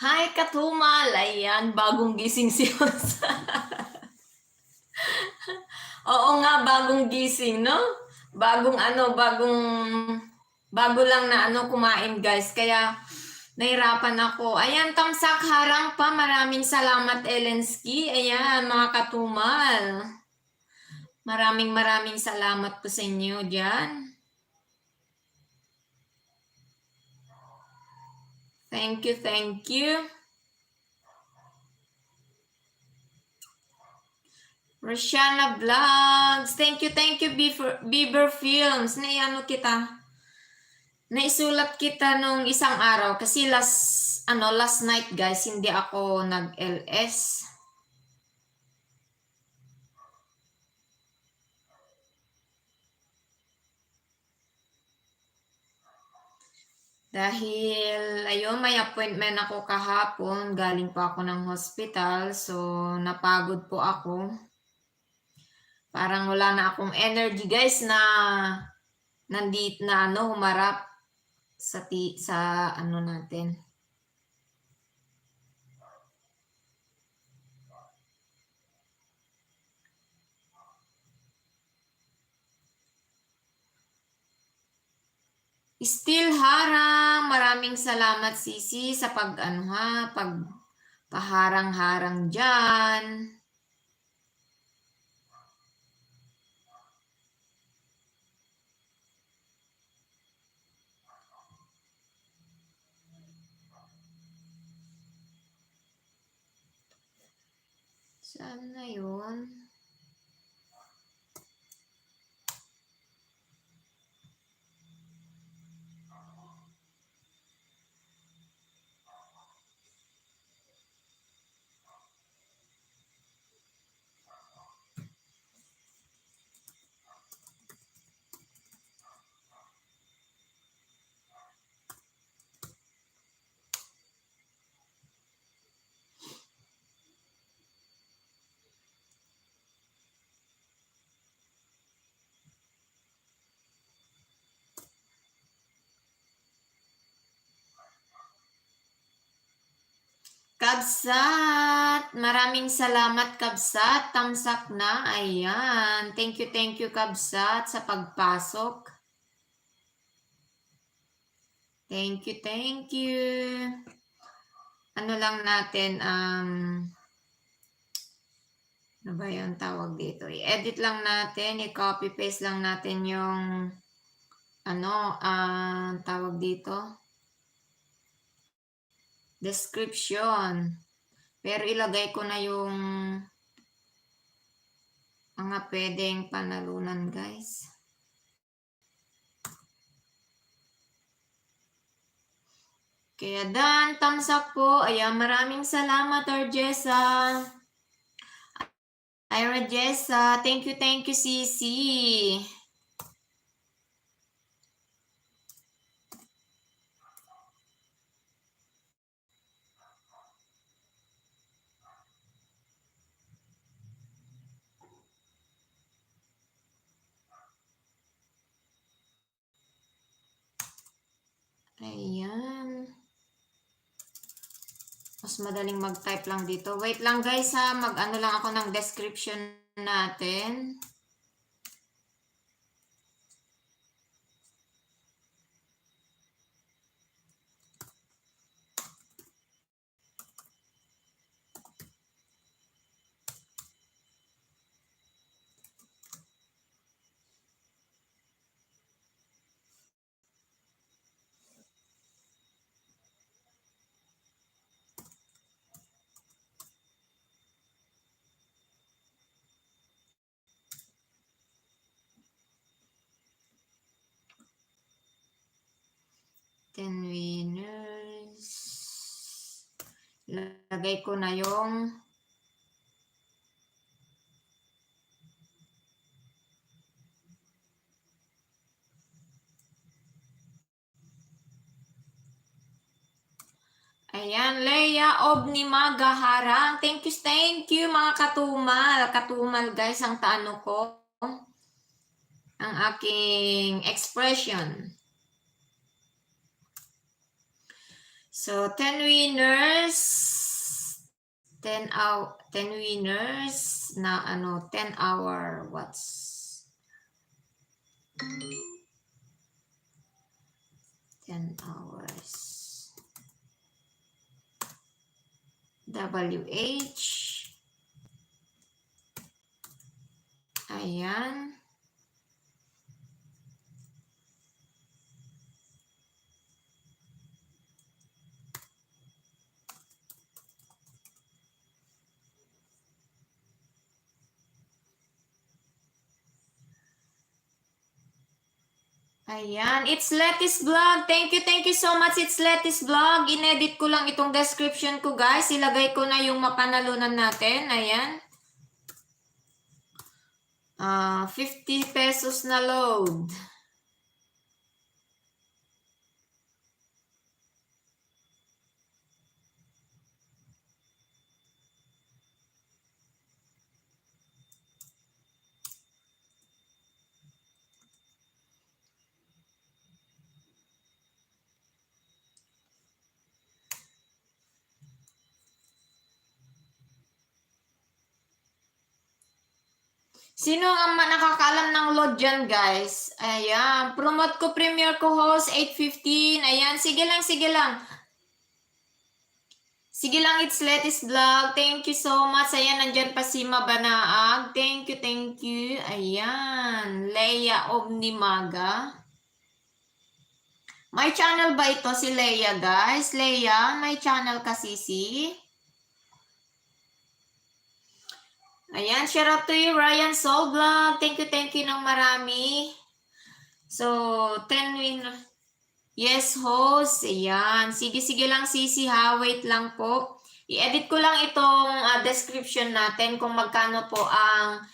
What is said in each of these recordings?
Hi, Katumal! Ayan, bagong gising si Rosa. Oo nga, bagong gising, no? Bago lang na kumain, guys. Kaya, nahirapan ako. Ayan, tamsak harang pa. Maraming salamat, Elensky. Ayan, mga Katumal. Maraming salamat po sa inyo dyan. Thank you, thank you. Rosiana Vlogs. Thank you, Bieber Films. Naisulat kita nung isang araw kasi last night guys, hindi ako nag-LS. Dahil, ayun, may appointment ako kahapon. Galing pa ako ng hospital. So, napagod po ako. Parang wala na akong energy guys na humarap sa natin. Still harang, maraming salamat Sisi sa pagpaharang-harang dyan. Saan na yun? Kabsat, maraming salamat Kabsat, tamsak na, ayan. Thank you Kabsat sa pagpasok. Thank you. Ano lang natin, ano ba yung tawag dito? I-edit lang natin, i-copy paste lang natin yung, tawag dito? Description. Pero ilagay ko na yung mga pwedeng panalunan, guys. Kaya Dan, thumbs up po. Ayan, maraming salamat, Arjessa. Ira Jessa, thank you, Sisi. Ayan. Mas madaling mag-type lang dito. Wait lang guys ha, mag-ano lang ako ng description natin. Ten winners. Lagay ko na yung ayan, Leia Obnimaga Harang. Thank you mga katumal. Katumal guys, ang taano ko. Ang aking expression. So, 10 winners. 10 winners na 10 hour what's 10 hours WH. Ayan. Ayan, It's Lettuce Vlog. Thank you so much, It's Lettuce Vlog. Inedit ko lang itong description ko, guys. Ilagay ko na yung mapanalunan natin. Ayan. 50 pesos na load. Sino ang nakakaalam ng load dyan, guys? Ayan. Promote ko Premier ko host 8:15. Ayan. Sige lang, sige lang. Sige lang, It's Lettuce Vlog. Thank you so much. Ayan, nandyan pa si Mabanaag. Thank you, thank you. Ayan. Leia Omnimaga. May channel ba ito si Leia, guys? Leia, may channel ka, sisi? Ayan, shout out to you, Ryan Soul Vlog. Thank you ng marami. So, 10 winner. Yes, host. Ayan. Sige lang, sisi ha. Wait lang po. I-edit ko lang itong description natin kung magkano po ang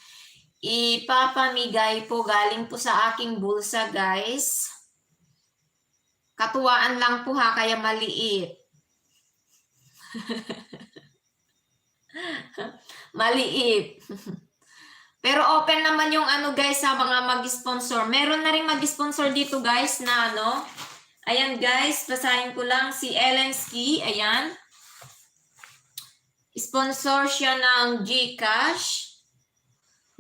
ipapamigay po galing po sa aking bulsa, guys. Katuwaan lang po ha, kaya maliit. Maliit. Pero open naman yung guys sa mga mag-sponsor. Meron na rin mag-sponsor dito, guys, na Ayan, guys, basahin ko lang si Elensky. Ayan. Sponsor siya ng GCash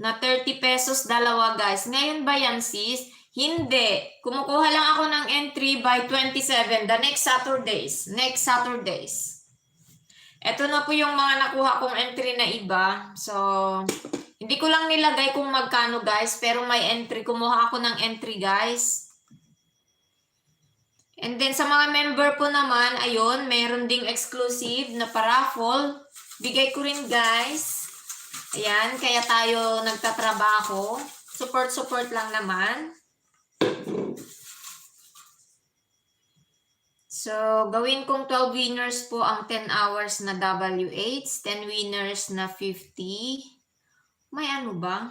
na 30 pesos dalawa, guys. Ngayon ba yan, sis? Hindi. Kumukuha lang ako ng entry by 27, the next Saturdays. Next Saturdays. Ito na po yung mga nakuha kong entry na iba. So, hindi ko lang nilagay kung magkano, guys. Pero may entry. Kumuha ako ng entry, guys. And then, sa mga member po naman, ayun, meron ding exclusive na paraffle. Bigay ko rin, guys. Ayan, kaya tayo nagtatrabaho. Support lang naman. So, gawin kong 12 winners po ang 10 hours na WH, 10 winners na 50. May ano ba?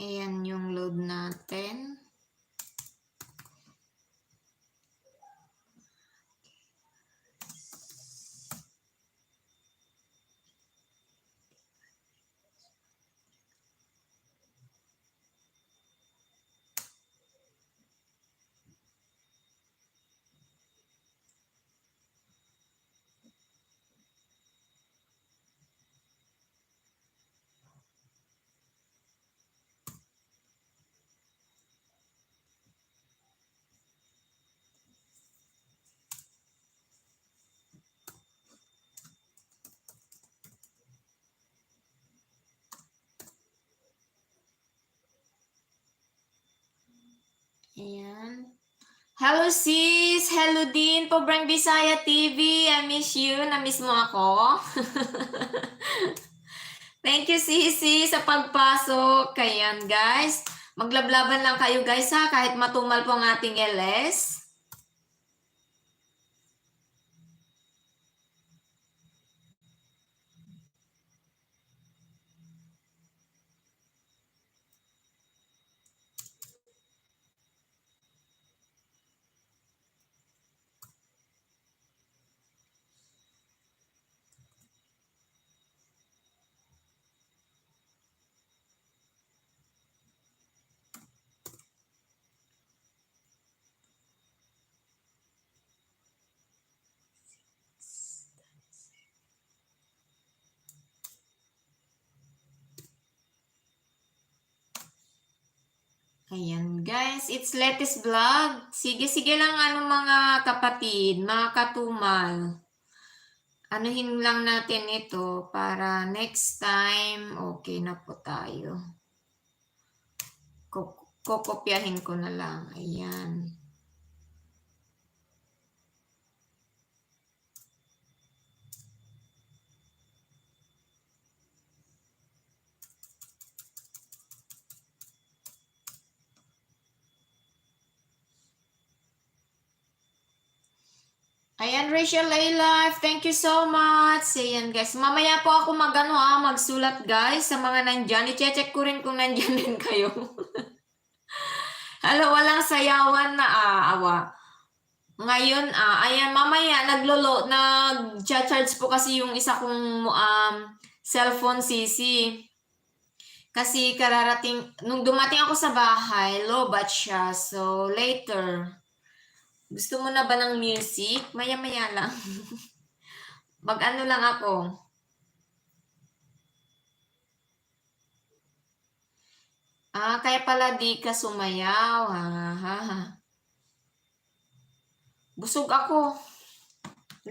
Ayan yung load natin. Ayan. Hello sis! Hello din po Brang Bisaya TV. I miss you. Na-miss mo ako. Thank you, Sisi, sa pagpasok. Kayan, guys. Maglablaban lang kayo, guys, ha? Kahit matumal po ang ating LS. Ayan, guys. It's Lettuce Vlog. Sige lang, mga kapatid, mga katumal. Anuhin lang natin ito para next time, okay na po tayo. Kokopyahin ko na lang. Ayan. Ayan, Rachel A-Life, thank you so much. Ayan, guys. Mamaya po ako magsulat, guys, sa mga nandyan. I-check ko rin kung nandyan din kayo. Hello, walang sayawan na awa. Ngayon, ayan, mamaya, nag-charge po kasi yung isa kong cellphone, Sisi. Kasi nung dumating ako sa bahay, low-bat siya. So, later. Gusto mo na ba ng music? Maya-maya lang. Mag-ano lang ako. Kaya pala di ka sumayaw. Busog ako.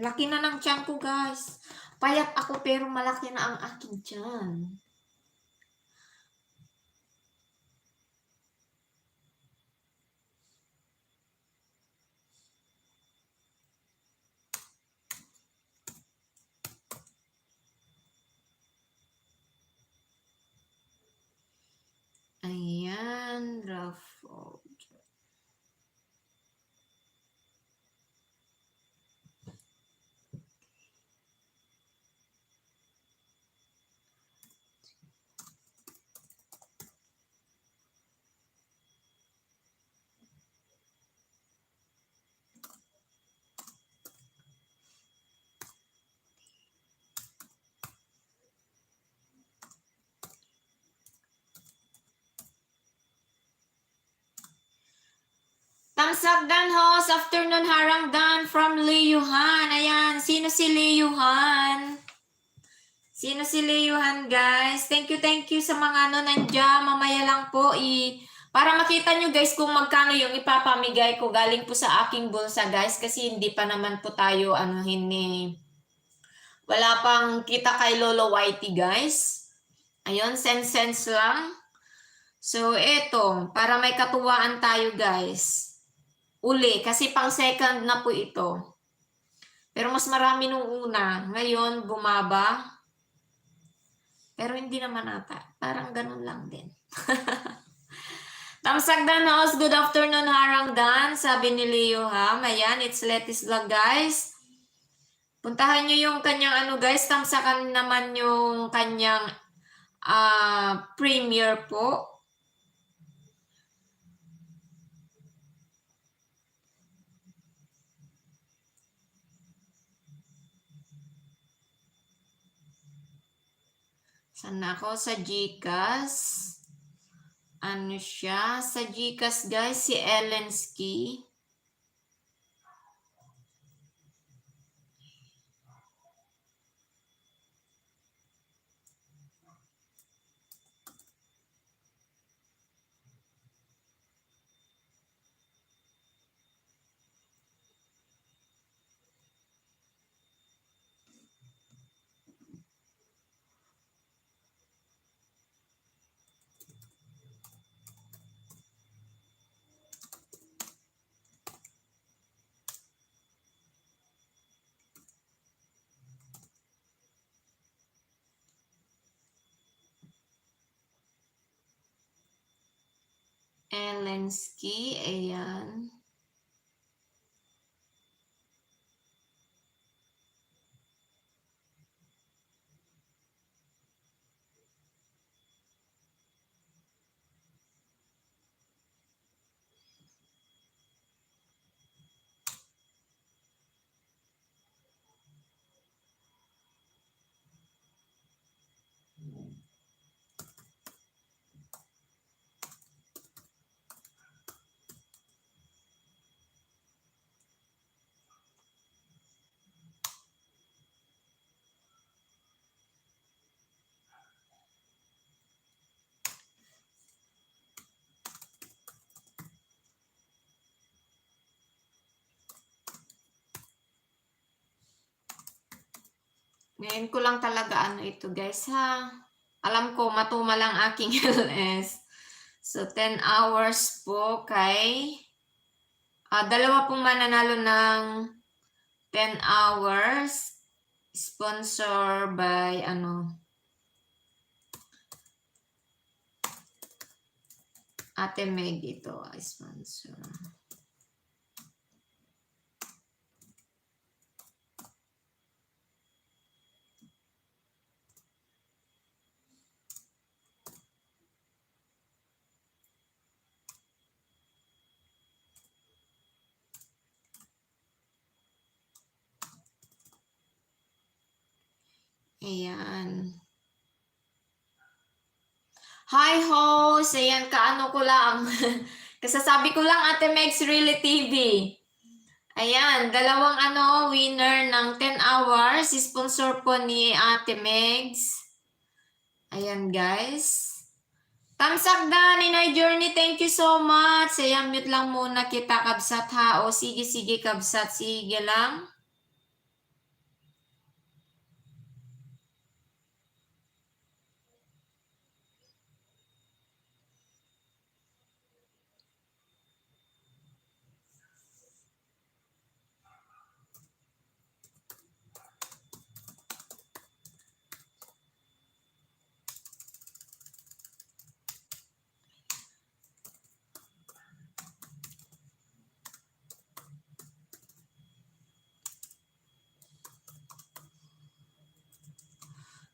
Laki na ng tiyan ko, guys. Payat ako pero malaki na ang aking tiyan. Ayan, Raffle. Thumbs up dan host, afternoon harang dan from Liyuhan. Ayan, sino si Liyuhan? Sino si Liyuhan, guys? Thank you sa mga nandiyan. Mamaya lang po para makita nyo, guys, kung magkano yung ipapamigay ko galing po sa aking bulsa, guys, kasi hindi pa naman po tayo wala pang kita kay Lolo Whitey, guys. Ayun, cents lang. So, eto, para may katuwaan tayo, guys. Uli, kasi pang second na po ito. Pero mas marami nung una. Ngayon, bumaba. Pero hindi naman ata. Parang ganun lang din. Tamsagdan host, good afternoon Harangdan. Sabi ni Leo ha. Ayan, it's Lettuce Vlog, guys. Puntahan nyo yung kanyang guys. Tamsakan naman yung kanyang premiere po. Sana ako sa Gcash. Ano siya? Sa Gcash, guys, si Elensky. Zelensky. Ayan. Ngayon ko lang talaga ano ito guys ha. Alam ko matuma lang aking LS. So 10 hours po kay dalawa pong mananalo ng 10 hours. Sponsor by Ate Meg ito. Sponsor. Ayan. Hi host! Ayan, kaano ko lang. Kasasabi ko lang Ate Meg's Really TV. Ayan, dalawang winner ng 10 hours. Sponsor po ni Ate Megs. Ayan guys. Thumbs up na ni Journey. Thank you so much. Ayan, mute lang muna kita kabsat ha. O sige kabsat. Sige lang.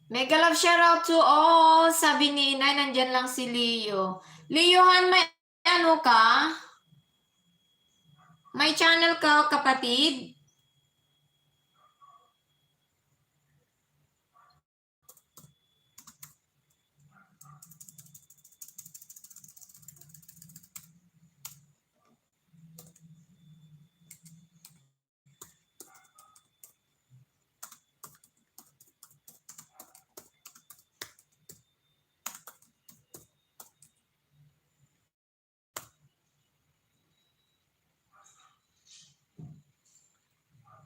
Mega love shoutout to all. Sabi ni Inay, nandyan lang si Leo. Leohan, may ano ka? May channel ka, kapatid?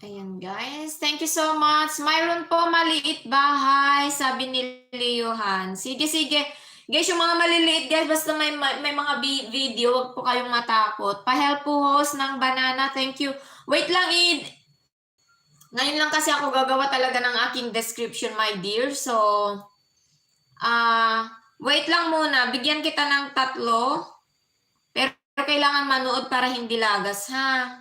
Ayan guys, thank you so much. Mayroon po maliit bahay, sabi ni Leohan. Sige. Guys, yung mga maliliit guys, basta may mga video, wag po kayong matakot. Pa-help po host ng banana, thank you. Wait lang, ngayon lang kasi ako gagawa talaga ng aking description, my dear. So, wait lang muna, bigyan kita ng 3. Pero kailangan manood para hindi lagas, ha?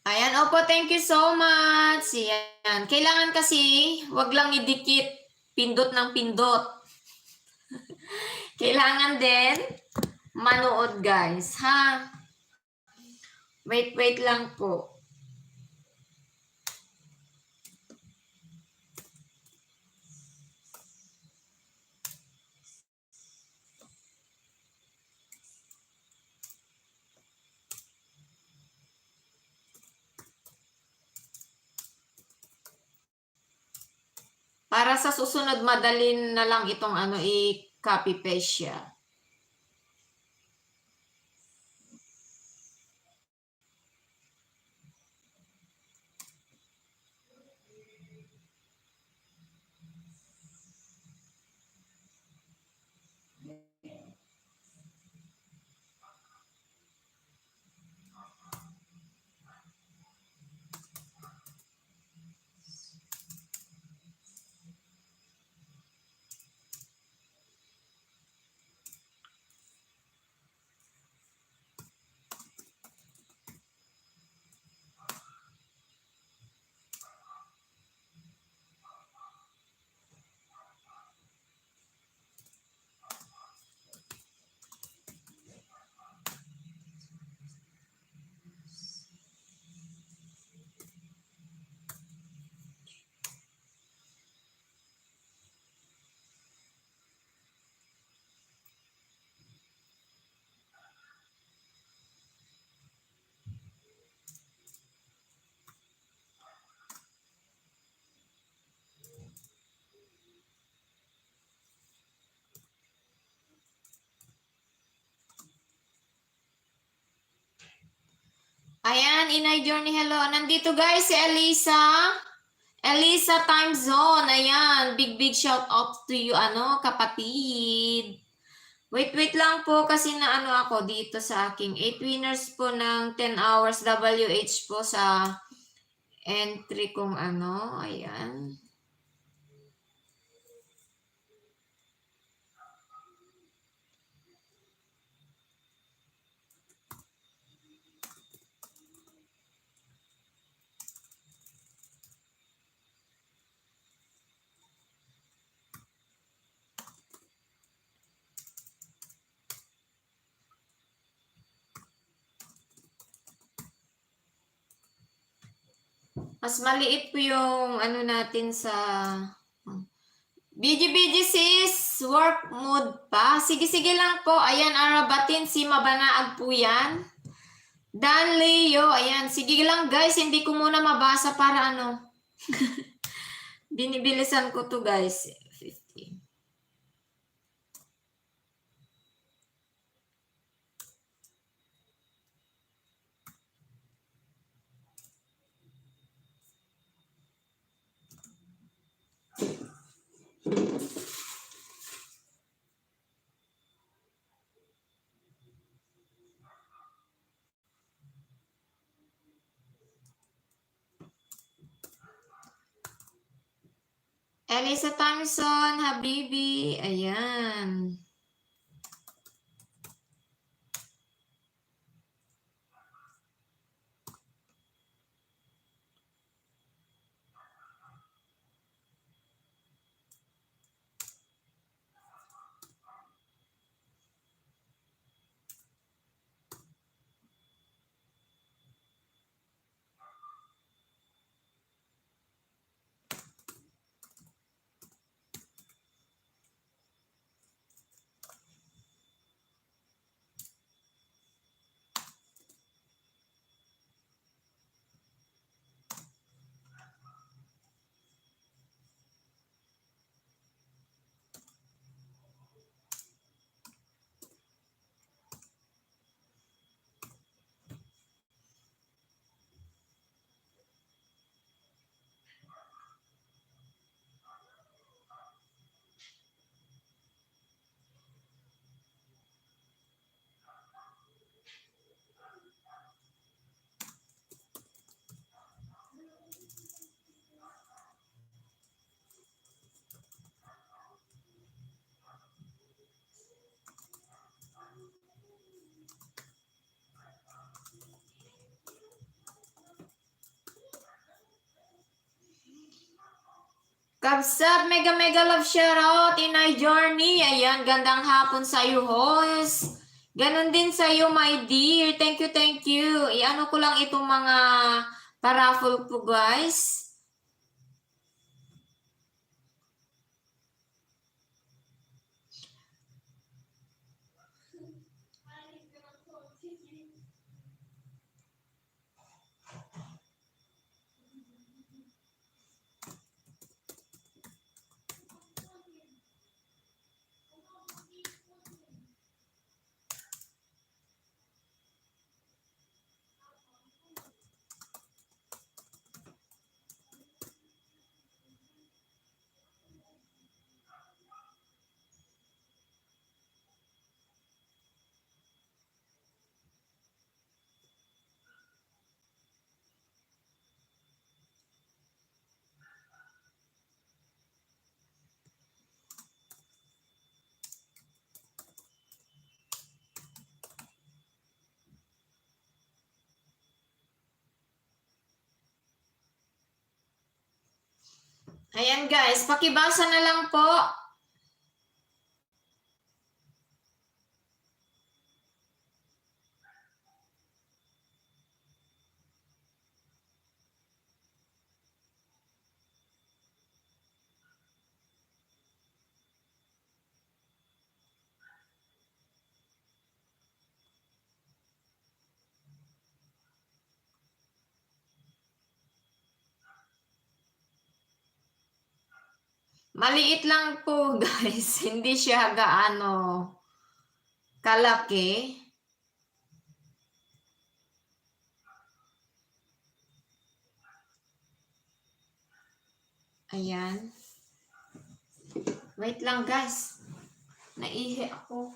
Ayan, opo, thank you so much. Ayan. Kailangan kasi, wag lang idikit, pindot ng pindot. Kailangan din, manood guys, ha? Wait lang po. Para sa susunod, madalin na lang itong i-copy paste siya. Ayan, Inay Journey, hello. Nandito guys si Elisa. Elisa Time Zone. Ayan, big shout out to you, kapatid. Wait lang po kasi na ako dito sa aking 8 winners po ng 10 hours WH po sa entry kong ayan. Mas maliit po yung natin sa BG sis, work mode pa. Sige lang po. Ayan, arabatin si Mabanaag po yan. Dan Leo, ayan. Sige lang guys, hindi ko muna mabasa para binibilisan ko to guys. 50. Elisa Thompson, Habibi, ayan. Kabsat, mega love shoutout, Inay Journey. Ayan, gandang hapon sa iyo, host. Ganon din sa iyo, my dear. Thank you. Iano ko lang itong mga paraffle po, guys. Ayan guys, pakibasa na lang po. Maliit lang po guys, hindi siya gaano kalaki. Ayan. Wait lang guys. Naihi ako.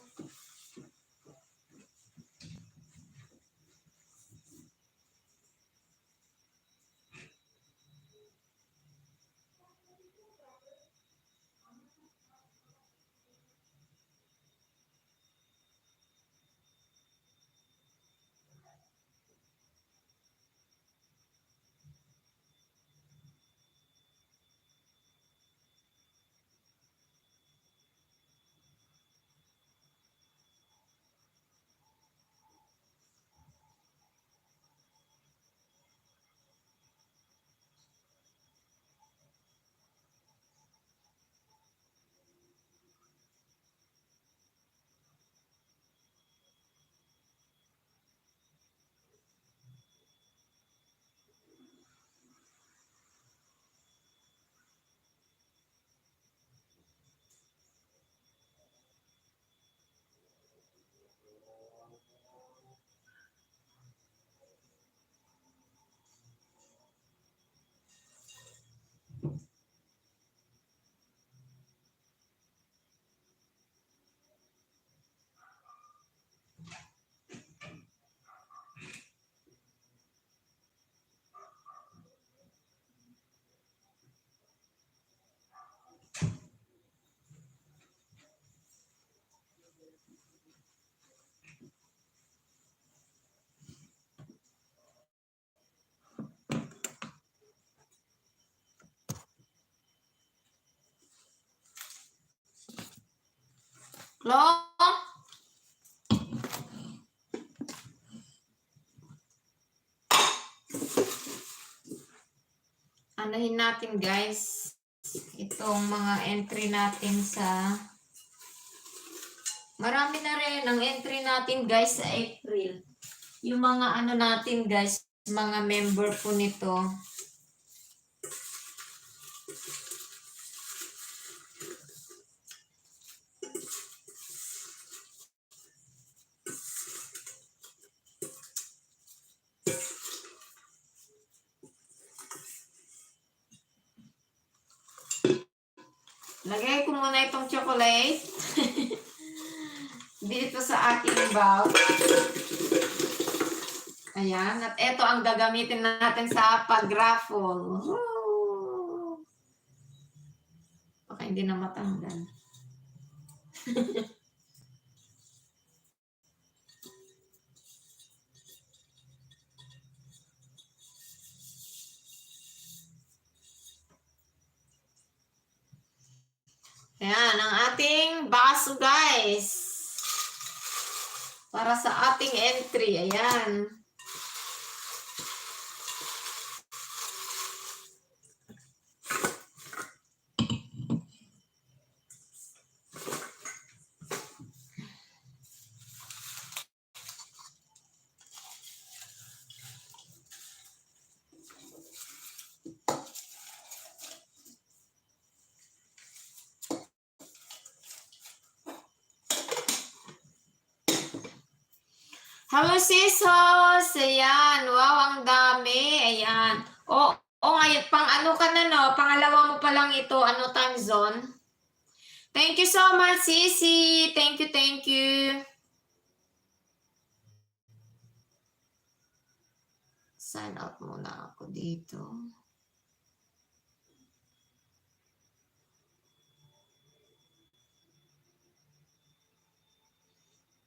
Klo? Anahin natin guys. Itong mga entry natin sa... Marami na rin ang entry natin guys sa April. Yung mga ano natin guys, mga member po nito. Lagay ko muna itong chocolate. Dito sa aking bowl. Ayan. At ito ang gagamitin natin sa pag-raffle. Baka hindi na matanggal. Ayan, ang ating baso guys. Para sa ating entry. Ayan. Hello, sisos! Ayan. Wow, ang dami. Ayan. O ngayon, pang ano ka na, no? Pangalawa mo pa lang ito. Ano time zone? Thank you so much, Sisi. Thank you, thank you. Sign out muna ako dito.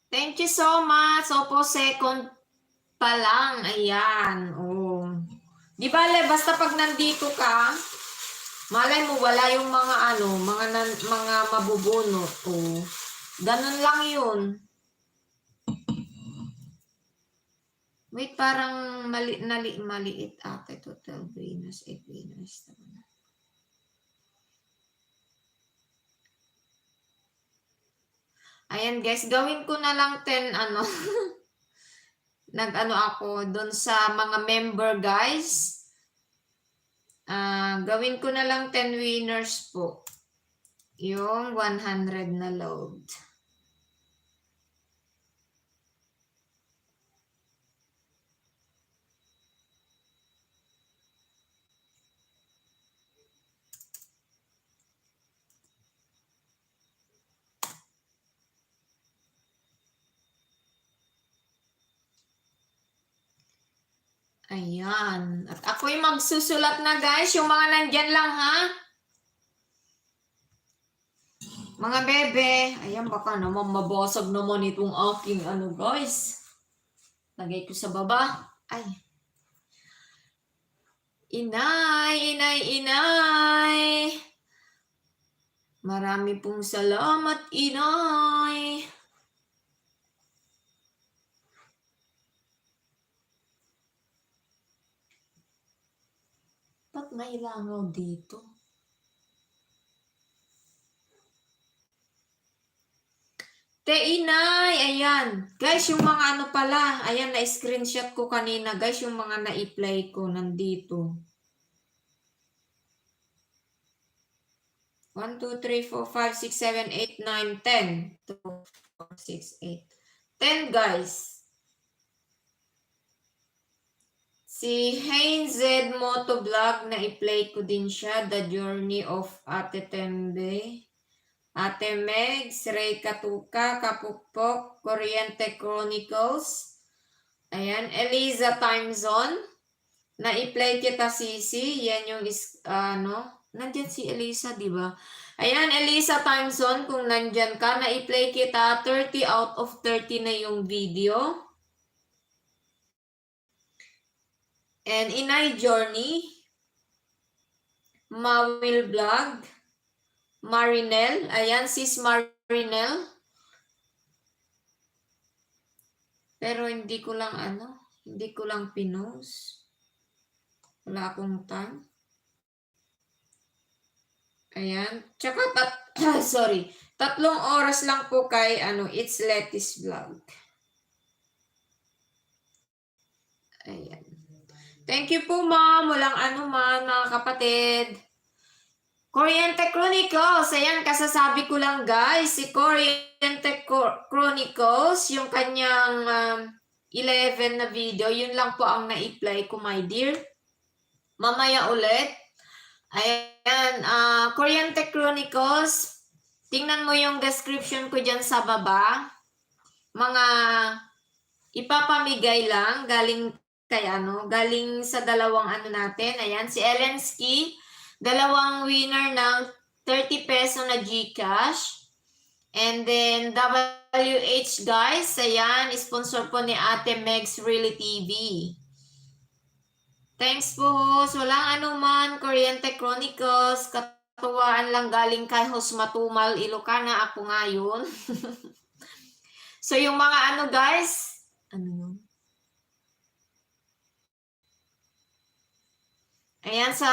Thank you so much. Opo, second pa lang. Ayan. Oh. Di bale, basta pag nandito ka, malay mo wala yung mga ano, mga mabubunot. Oh. Ganun lang yun. Wait, parang maliit ata ito. 12 winners, 8 winners. Ayan guys, gawin ko na lang 10 ano. Nag-ano ako doon sa mga member guys. Gawin ko na lang 10 winners po. Yung 100 na load. Ayan. At ako'y magsusulat na guys. Yung mga nandyan lang ha. Mga bebe. Ayan, baka naman mabasag naman itong aking ano guys. Lagay ko sa baba. Ay. Inay, inay, inay. Marami pong salamat, inay. Ba't may langaw dito? Te inay, ayan. Guys, yung mga ano pala, ayan, na-screenshot ko kanina. Guys, yung mga na-play ko nandito. 1, 2, 3, 4, 5, 6, 7, 8, 9, 10. 2, 4, 6, 8. 10 guys. Si Hainzed Motovlog, na-play ko din siya. The Journey of Ate Tembe. Ate Megs, Ray Katuka, Kapukpok, Kuryente Chronicles. Ayan, Eliza Time Zone. Na-play kita, Sisi. Yan yung, nandyan si Elisa, di ba? Ayan, Elisa Time Zone, kung nandyan ka, na-play kita. 30 out of 30 na yung video. And Inay Journey. Mawil Vlog. Marinel. Ayan, sis Marinel. Pero hindi ko lang hindi ko lang pinost. Wala akong time. Ayan. Tsaka, sorry. 3 oras lang po kay, It's Lettuce Vlog. Ayan. Thank you po, ma'am. Walang man, mga kapatid. Kuryente Chronicles. Ayan, kasasabi ko lang, guys. Si Kuryente Chronicles, yung kanyang 11 na video, yun lang po ang na-play ko, my dear. Mamaya ulit. Ayan, Kuryente Chronicles, tingnan mo yung description ko dyan sa baba. Mga ipapamigay lang, galing galing sa dalawang natin. Ayan, si Elensky, 2 winner ng 30 peso na GCash. And then, WH guys, ayan, sponsor po ni Ate Megs Really TV. Thanks po, host. Walang anuman, Kuryente Chronicles. Katuwaan lang galing kay host Matumal, Ilocana. Ako ngayon. So, yung mga guys, yun? Ayan, sa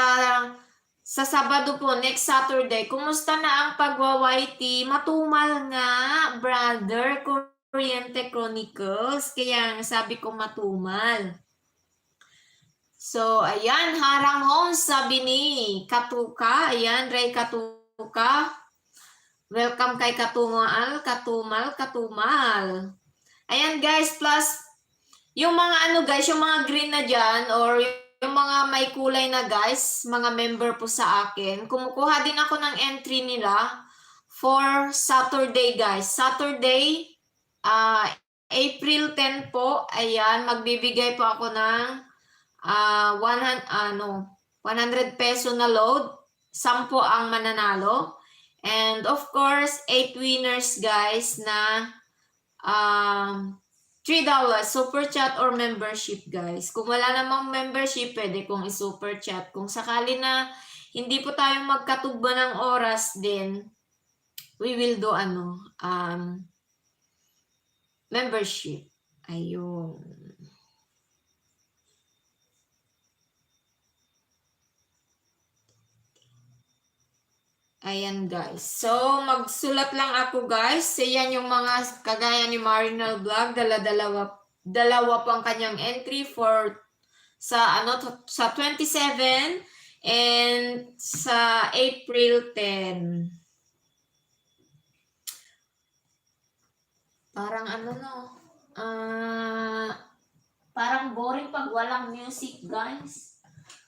Sabado po, next Saturday, kumusta na ang pagwa-YT? Matumal nga, brother, Kuryente Chronicles. Kaya sabi ko matumal. So, ayan, harang homes, sabi ni Katuka. Ayan, Ray Katuka. Welcome kay Katumal. Ayan, guys, plus, yung mga guys, yung mga green na dyan, or yung mga may kulay na guys, mga member po sa akin, kumukuha din ako ng entry nila for Saturday guys. Saturday, April 10 po, ayan, magbibigay po ako ng 100 peso na load. 10 ang mananalo. And of course, 8 winners guys na $3 super chat or membership guys. Kung wala namang membership, pwede kong i-super chat. Kung sakali na hindi po tayo magkatugba ng oras, then we will do membership. Ayun. Ayan guys. So, magsulat lang ako guys. Ayan yung mga kagaya ni Marinel Vlog. Dalawa po ang kanyang entry for sa 27 and sa April 10. Parang parang boring pag walang music guys.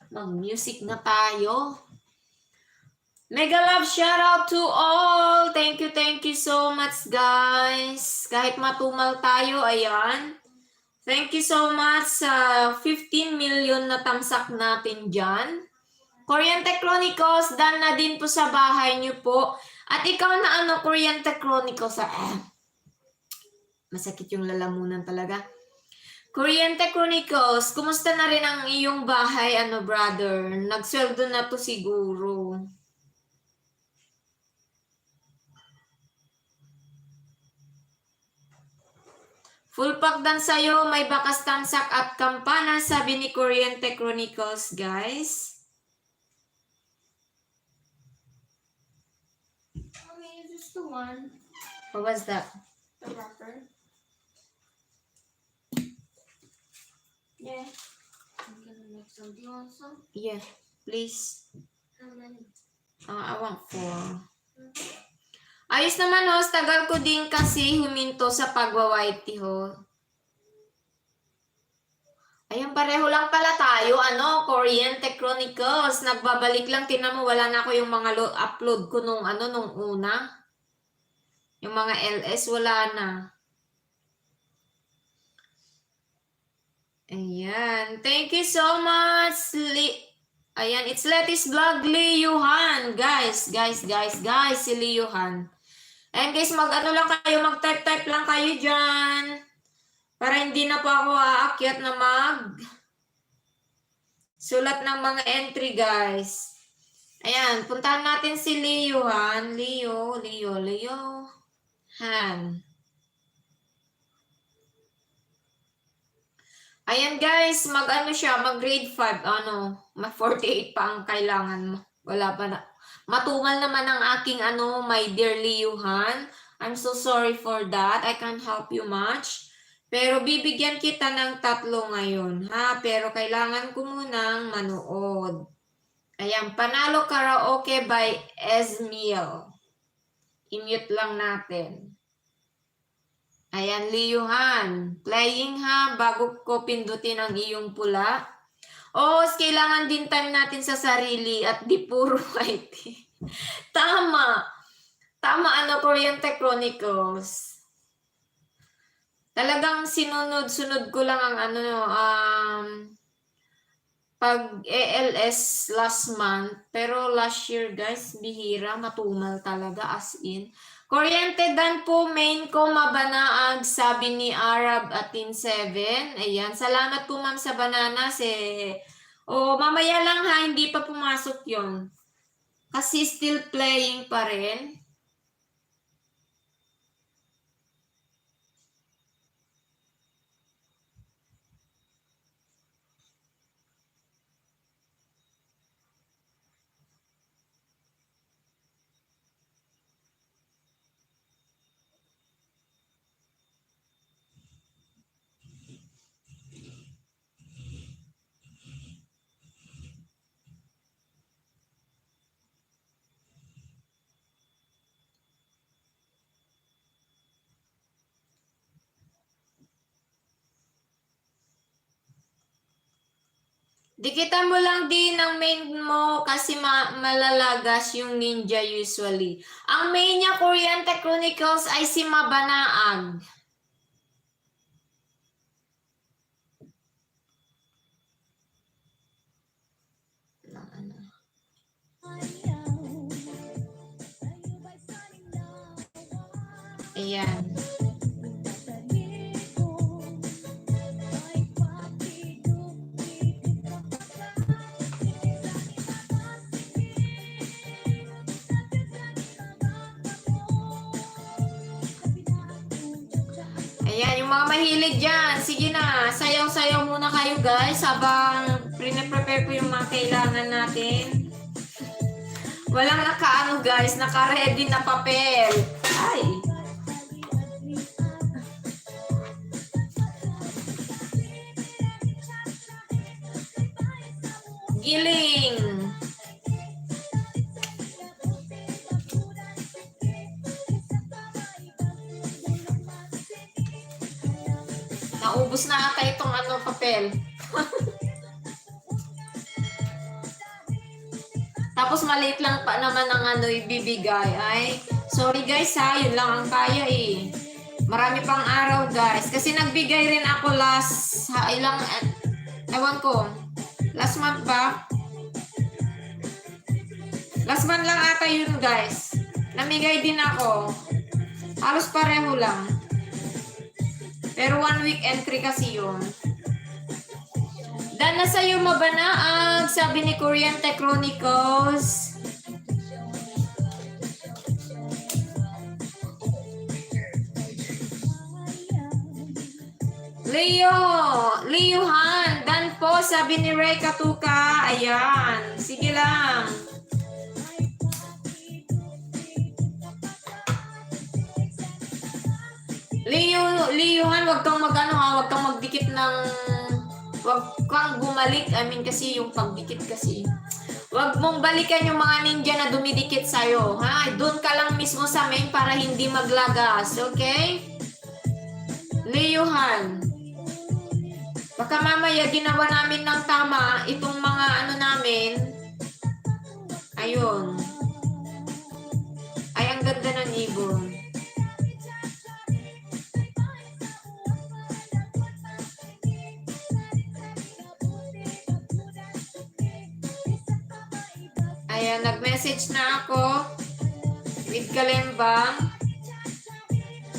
Mag-music na tayo. Mega love shout out to all. Thank you so much guys. Kahit matumal tayo, ayan. Thank you so much sa 15 million na tamsak natin dyan. Kuryente Chronicles, done na din po sa bahay niyo po. At ikaw na ano, Kuryente Chronicles, masakit yung lalamunan talaga. Kuryente Chronicles, kumusta na rin ang iyong bahay, ano brother? Nagsweldo na to siguro. Full pack dan sa'yo, may bakas tamsak at kampana, sabi ni Kuryente Chronicles, guys. Just the one. What was that? The wrapper. Yeah. I'm gonna make some. Do you want some? Yeah, please. How many? I want 4. Ayos naman ho, tagal ko din kasi huminto sa pagwa-whitey ho. Ayun, pareho lang pala tayo, ano, Kuryente Chronicles. Nagbabalik lang, tinan mo, wala na ako yung mga upload ko nung una. Yung mga LS, wala na. Ayan, thank you so much. Ayan, it's Letty's Vlog, Lee Yuhan. Guys, si Lee Yuhan. Ayan guys, mag-ano lang kayo, mag-type lang kayo dyan. Para hindi na po ako aakyat na sulat ng mga entry, guys. Ayan, puntahan natin si Leo Han. Leo Han. Ayan guys, mag-ano siya, mag-grade 5. Ma-48 pa ang kailangan mo. Wala pa na. Matumal naman ang aking my dear Leo Han. I'm so sorry for that. I can't help you much. Pero bibigyan kita ng 3 ngayon, ha? Pero kailangan ko munang manood. Ayan, Panalo Karaoke by Esmiel. I-mute lang natin. Ayan, Liyuhan. Playing ha, bago ko pindutin ang iyong pula. Kailangan din time natin sa sarili at di puro IT. Tama, Kuryente Chronicles. Talagang sunod ko lang ang pag ALS last month. Pero last year guys, bihira, matumal talaga as in. Kuryente dan po main ko mabanaag, sabi ni Arab Atin 7. Ayan, salamat po ma'am sa banana. Mamaya lang ha, hindi pa pumasok yon. Kasi still playing pa rin. Dikitan mo lang din ang main mo kasi malalagas yung ninja usually. Ang main niya, Kuryente Chronicles, ay si Mabanaag. Ayan. Ayan, yung mga mahilig dyan. Sige na, sayaw-sayaw muna kayo guys habang prepare ko yung mga kailangan natin. Walang nakaano guys, naka-ready na papel. Ay! Giling! Naubos na ata itong papel. Tapos maliit lang pa naman ang ibibigay. Ay, sorry guys ha, yun lang ang kaya eh. Marami pang araw guys. Kasi nagbigay rin ako ewan ko, last month ba? Last month lang ata yun guys. Namigay din ako. Halos pareho lang. Pero 1 week entry kasi yun. Dan na sa'yo mabanaag, sabi ni Kuryente Chronicles. Leo Han, dan po, sabi ni Ray Katuka. Ayan, sige lang. Leo Han, wag kang wag kang magdikit ng, wag kang bumalik. I mean kasi yung pagdikit kasi. Wag mong balikan yung mga ninja na dumidikit sa'yo. Ha? Doon ka lang mismo sa main para hindi maglagas. Okay? Leo Han. Baka mamaya ginawa namin ng tama itong mga ano namin. Ayun. Ay, ang ganda ng ibon. Ayan, nag-message na ako with Kalembang.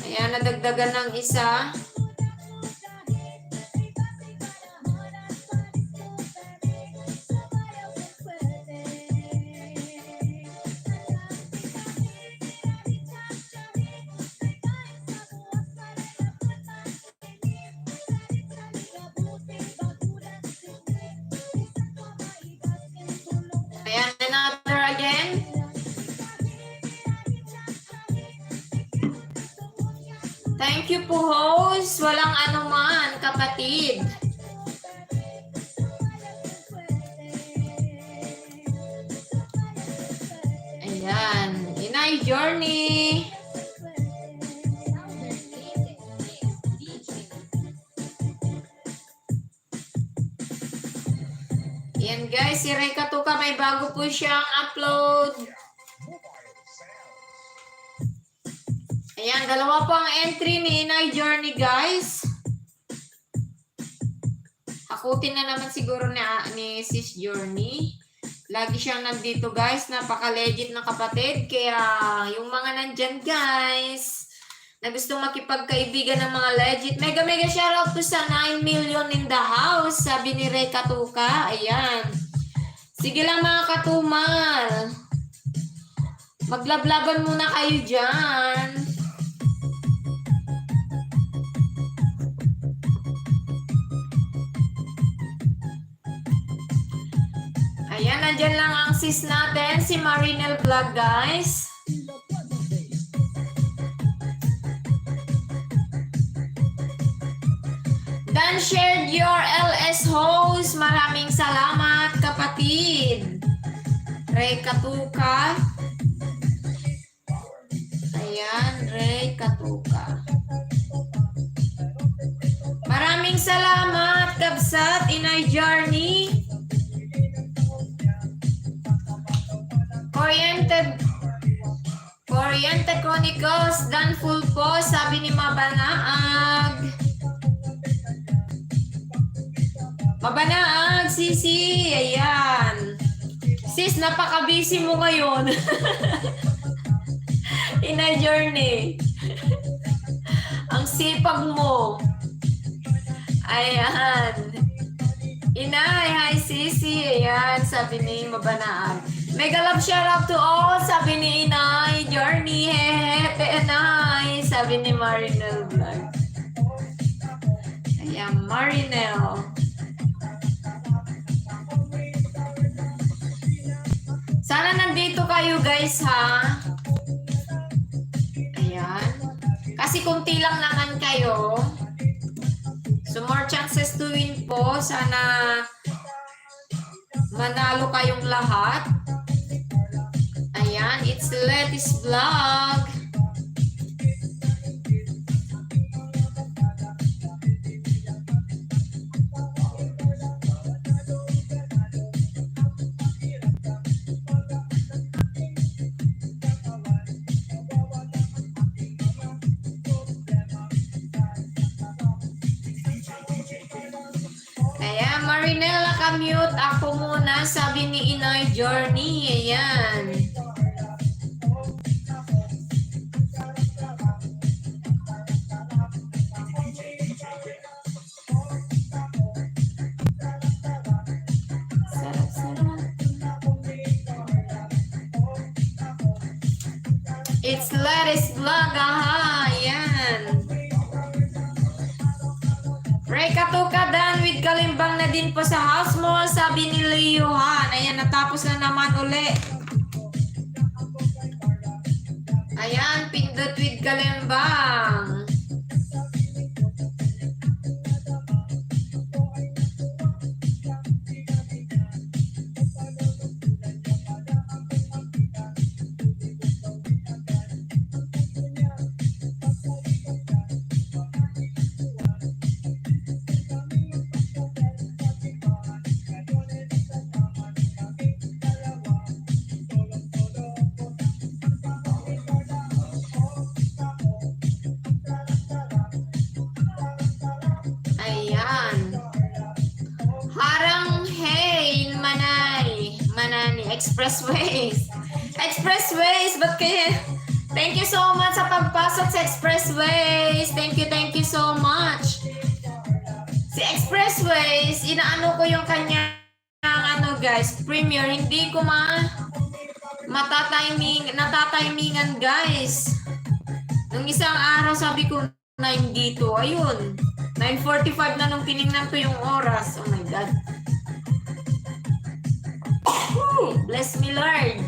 Ayan, nadagdagan ng isa. Ayan, another again. Thank you po, host. Walang anuman, kapatid. Ayan, Inay Journey. Ayan guys, si Ray Katuka may bago po siyang upload. Ayan, dalawa po ang entry ni Inay Journey guys. Hakutin na naman siguro ni Sis Journey. Lagi siyang nandito guys, napaka-legit na kapatid. Kaya yung mga nandyan guys, na gustong makipagkaibigan ng mga legit. Mega shoutout po sa 9 million in the house, sabi ni Ray Katuka. Ayan. Sige lang mga katumal. Maglablaban muna kayo dyan. Ayan, nandyan lang ang sis natin, si Marinel Vlog guys. Dan shared your LS host. Maraming salamat kapatid. Ray Katuka. Ayan, Ray Katuka. Maraming salamat Kabsat, Inay Journey. Oriented Chronicles, Dan full po, sabi ni Mabanaag. Mabanaag, Sisi. Ayan. Sis, napaka-busy mo ngayon. Inay Journey. Ang sipag mo. Ayan. Inay, hi Sisi. Ayan, sabi ni Mabanaag. Mega love shoutout to all, sabi ni Inay Journey. Hehehe, Inay, sabi ni Marinel Vlog. Ayan, Marinel. Sana nandito kayo guys ha. Ayan. Kasi kunti lang naman kayo. So more chances to win po. Sana manalo kayong lahat. Ayan. It's Letty's Vlog. Marinela, ka-mute ako muna, sabi ni Inay Journey. Ayan. It's Lettuce Vlog, aha, ayan. Ray Katuka done with Kalimbang na din po sa house mall, sabi ni Leohan. Ayan, natapos na naman uli. Ayan, pindot with Kalimbang. Expressways, ba't kaya? Thank you so much sa pagpasok sa Expressways. Thank you so much. Si Expressways, inaano ko yung kanyang guys, premiere. Hindi ko natatimingan guys. Nung isang araw sabi ko 9 dito. Ayun. 9:45 na nung tinignan ko yung oras. Oh my God. Bless me, Lord.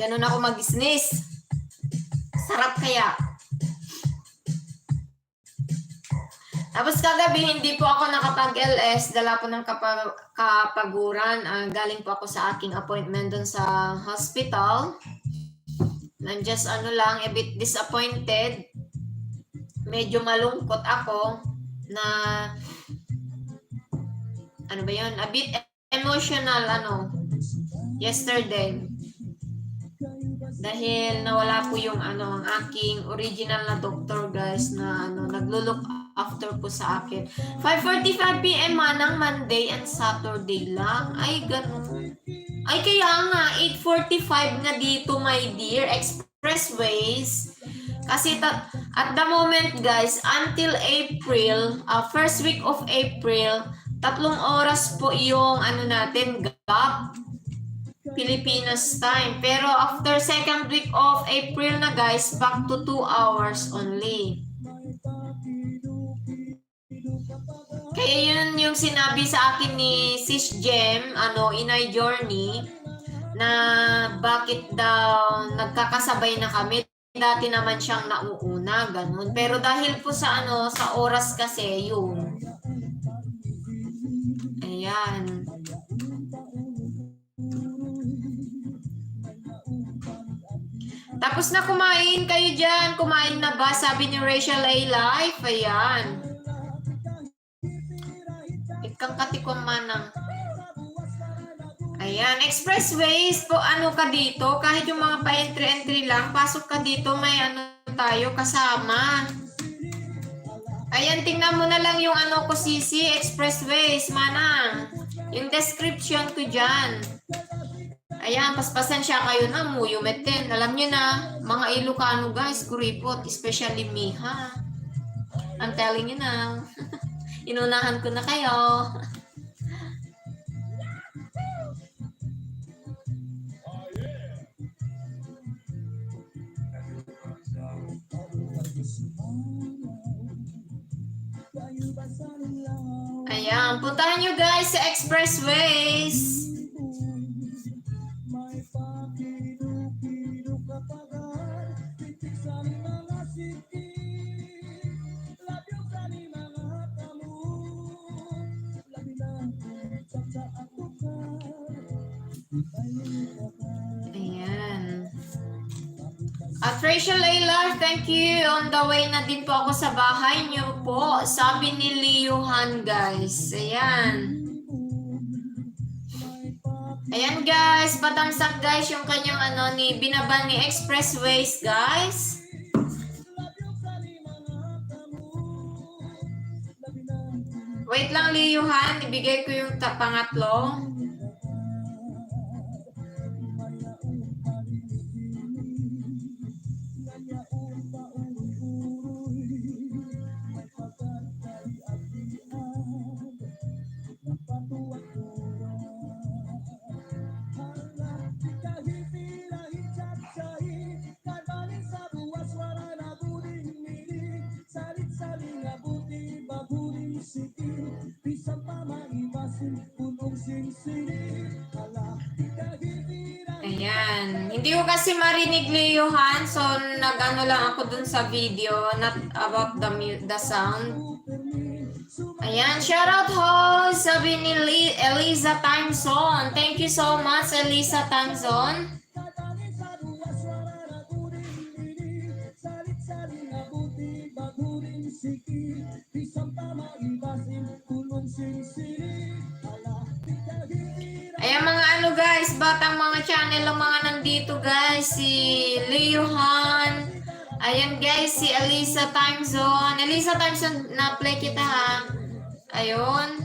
Ganun ako mag-sneeze. Sarap kaya. Tapos kagabi, hindi po ako nakapag-LS. Dala po ng kapaguran. Galing po ako sa aking appointment dun sa hospital. I'm just a bit disappointed. Medyo malungkot ako na a bit emotional yesterday. Dahil nawala po yung ang aking original na doctor guys na naglo-look after po sa akin. 5:45 PM ng Monday and Saturday lang. Ay, ganun. Ay, kaya nga, 8:45 na dito, my dear. Expressways. Kasi at the moment, guys, until April, first week of April, 3 oras po yung natin, gap. Pilipinas time. Pero after second week of April na, guys, back to 2 hours only. Kaya yun yung sinabi sa akin ni Sis Jem, Inay Journey, na bakit daw nagkakasabay na kami. Dati naman siyang nauuna, ganun. Pero dahil po sa sa oras kasi yun. Ayan. Tapos na kumain kayo dyan. Kumain na ba? Sabi ni Rachel A. Life. Ayan. Ikang katikom manang. Ayan. Expressways po, ka dito. Kahit yung mga pa-entry lang, pasok ka dito. May tayo kasama. Ayan, tingnan mo na lang yung ko Sisi. Expressways, manang. Yung description ko dyan. Ayan, paspasan siya kayo na muyumeten. Alam nyo na, mga Ilocano guys, kuripot, especially me, ha? I'm telling you now. Inunahan ko na kayo. Ayan, puntahan nyo guys sa Expressways. Ayan. At Rachel Aylar, thank you. On the way na din po ako sa bahay niyo po. Sabi ni Leohan, guys. Ayan. Ayan, guys. Patamsak, guys, yung kanyang binaban ni Expressways, guys. Wait lang, Liyuhan. Ibigay ko yung pangatlo. Ayan. Hindi ko kasi marinig, Leohan. So, nag-ano lang ako dun sa video. Not about the sound. Ayan. Shoutout ho! Sabi ni Eliza Timezone. Thank you so much, Eliza Timezone. Ayan mga ano guys, batang mga channel ang mga nandito guys, si Leohan, ayan guys, si Eliza Timezone. Eliza Timezone, na-play kita ha. Ayun.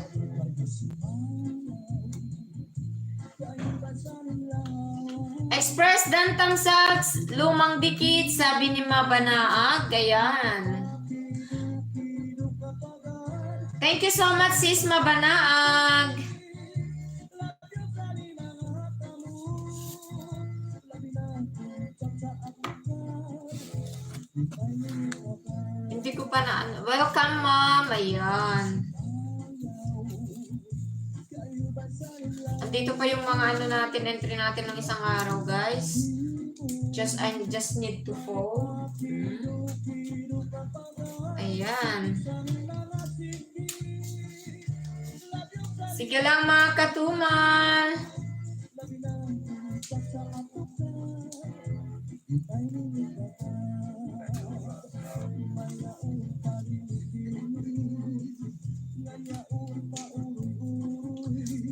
Express Dantang Sags, lumang dikit, sabi ni Mabanaag, ayan. Thank you so much sis Mabanaag. Hindi ko pa na ano. Welcome, ma'am. Ayan. Andito pa yung mga ano natin, entry natin ng isang araw, guys. I just need to fold. Ayan. Sige lang, mga katumal.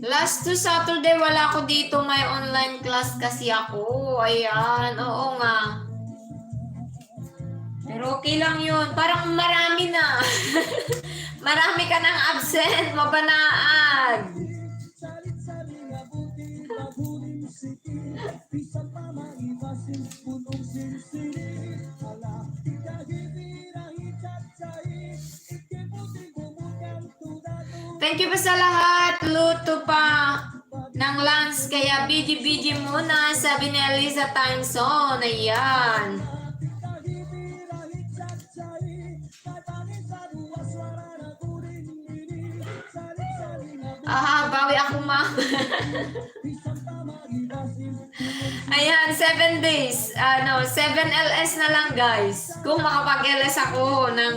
Last to Saturday, wala ako dito. May online class kasi ako. Ayan, oo nga. Pero okay lang yun. Parang marami na. Marami ka ng absent. Mabanaag. Thank you pa sa lahat. Luto pa ng lunch. Kaya BG muna. Sabi ni Eliza Timezone. Ayan. Bawi ako ma. Ayan, 7 days. 7 LS na lang guys. Kung makapag-LS ako ng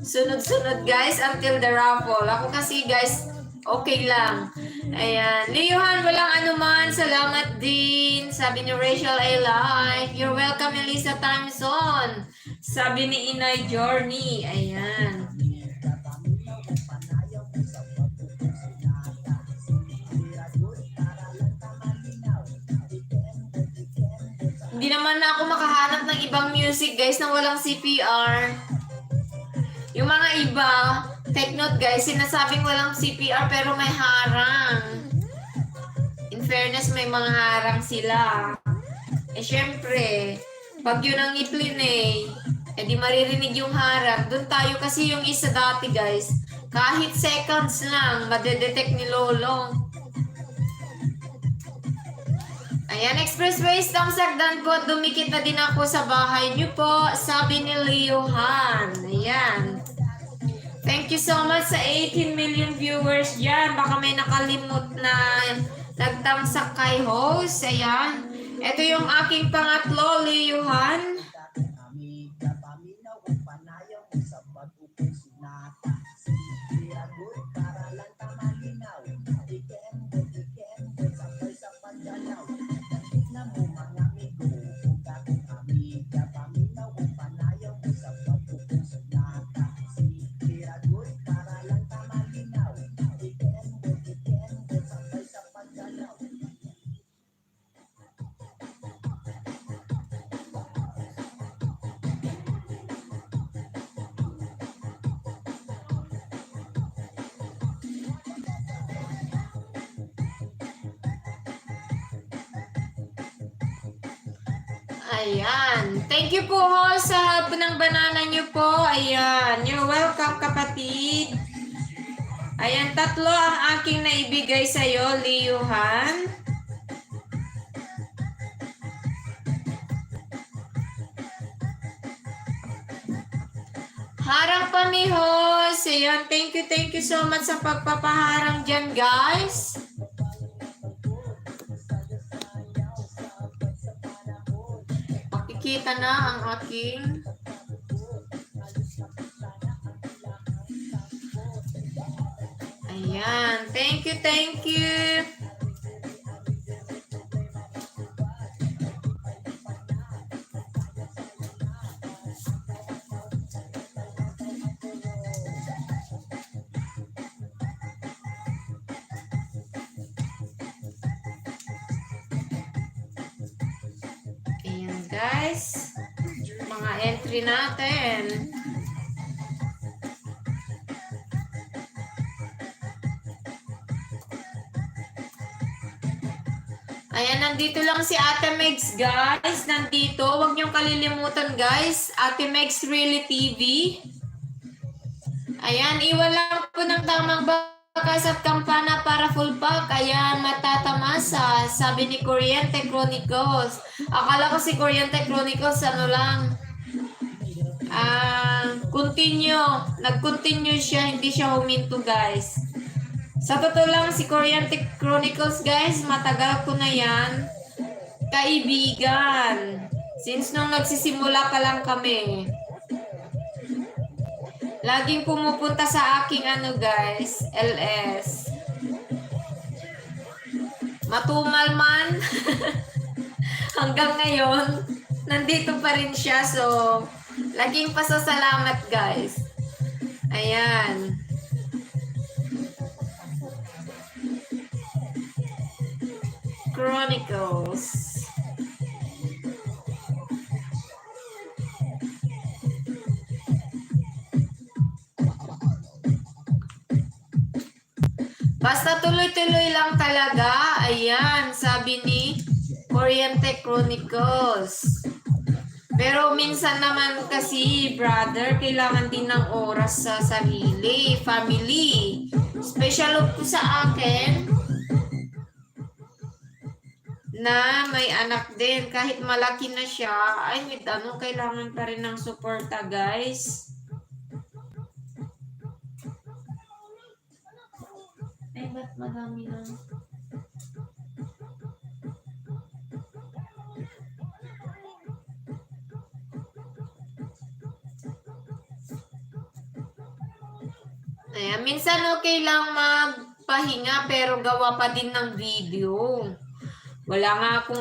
sunod-sunod guys until the raffle. Ako kasi guys, okay lang. Ayan. Leohan, walang anuman. Salamat din. Sabi ni Rachel A. Life. You're welcome, Eliza Timezone. Sabi ni Inay Journey. Ayan. Hindi naman na ako makahanap ng ibang music guys na walang CPR. Yung mga iba, take note guys, sinasabing walang CPR pero may harang. In fairness, may mga harang sila. Eh syempre, pag yun ang i-play di maririnig yung harang. Doon tayo kasi yung isa dati guys, kahit seconds lang, madedetect ni Lolo. Ayan, Expressways, Tamsagdan po, dumikit na din ako sa bahay niyo po, sabi ni Leohan. Ayan. Thank you so much sa 18 million viewers dyan. Baka may nakalimot na nagtamsak kay host. Ayan. Ito yung aking pangatlo, Leohan. Ayan. Thank you po ho sa hub ng banana nyo po. Ayan. You're welcome, kapatid. Ayan, 3 ang aking naibigay sa'yo, Liyuhan. Harang pamihos. Ayan, thank you so much sa pagpapaharang dyan, guys. Makikita na ang aking ayan, thank you. Ayan, guys. Mga entry natin. Ayan, nandito lang si Ate Megs, guys. Nandito. Huwag niyong kalilimutan, guys. Ate Megs Really TV. Ayan, iwan lang po ng tamang bakas at kampana para full pack. Ayan, matatamasa. Sabi ni Kuryente Chronicles. Akala ko si Kuryente Chronicles, ano lang. Continue. Nag-continue siya, hindi siya huminto, guys. Sa totoo lang, si Kuryente Chronicles, guys, matagal ko na yan kaibigan. Since nung nagsisimula pa lang kami. Laging pumupunta sa aking guys, LS. Matumal man. Hanggang ngayon, nandito pa rin siya. So, laging pasasalamat, guys. Ayan. Chronicles. Basta tuloy-tuloy lang talaga. Ayan, sabi ni Kuryente Chronicles. Pero minsan naman kasi, brother, kailangan din ng oras sa sarili, family. Special po sa akin na may anak din. Kahit malaki na siya, ay kailangan pa rin ng suporta, guys. Ay, ba't madami lang? Ayan, minsan okay lang magpahinga pero gawa pa din ng video. Wala nga akong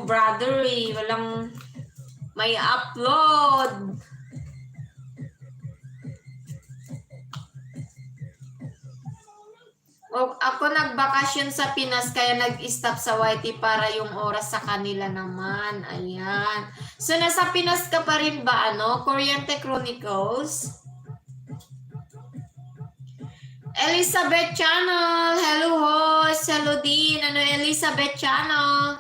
brother walang may upload. Ako nagbakasyon sa Pinas kaya nag-stop sa YT para yung oras sa kanila naman. Ayan. So nasa Pinas ka pa rin ba Kuryente Chronicles? Elizabeth Channel, hello host, hello din, Elizabeth Channel.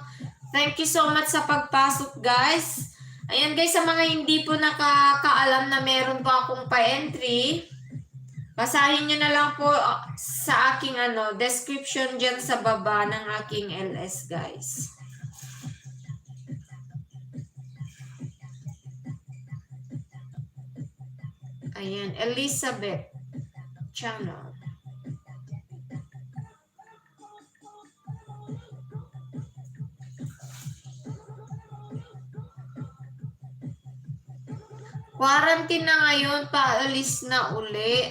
Thank you so much sa pagpasok, guys. Ayan, guys, sa mga hindi po nakakaalam na meron pa akong pa-entry, basahin nyo na lang po sa aking description dyan sa baba ng aking LS, guys. Ayan, Elizabeth Channel. Quarantine na ngayon, paalis na uli.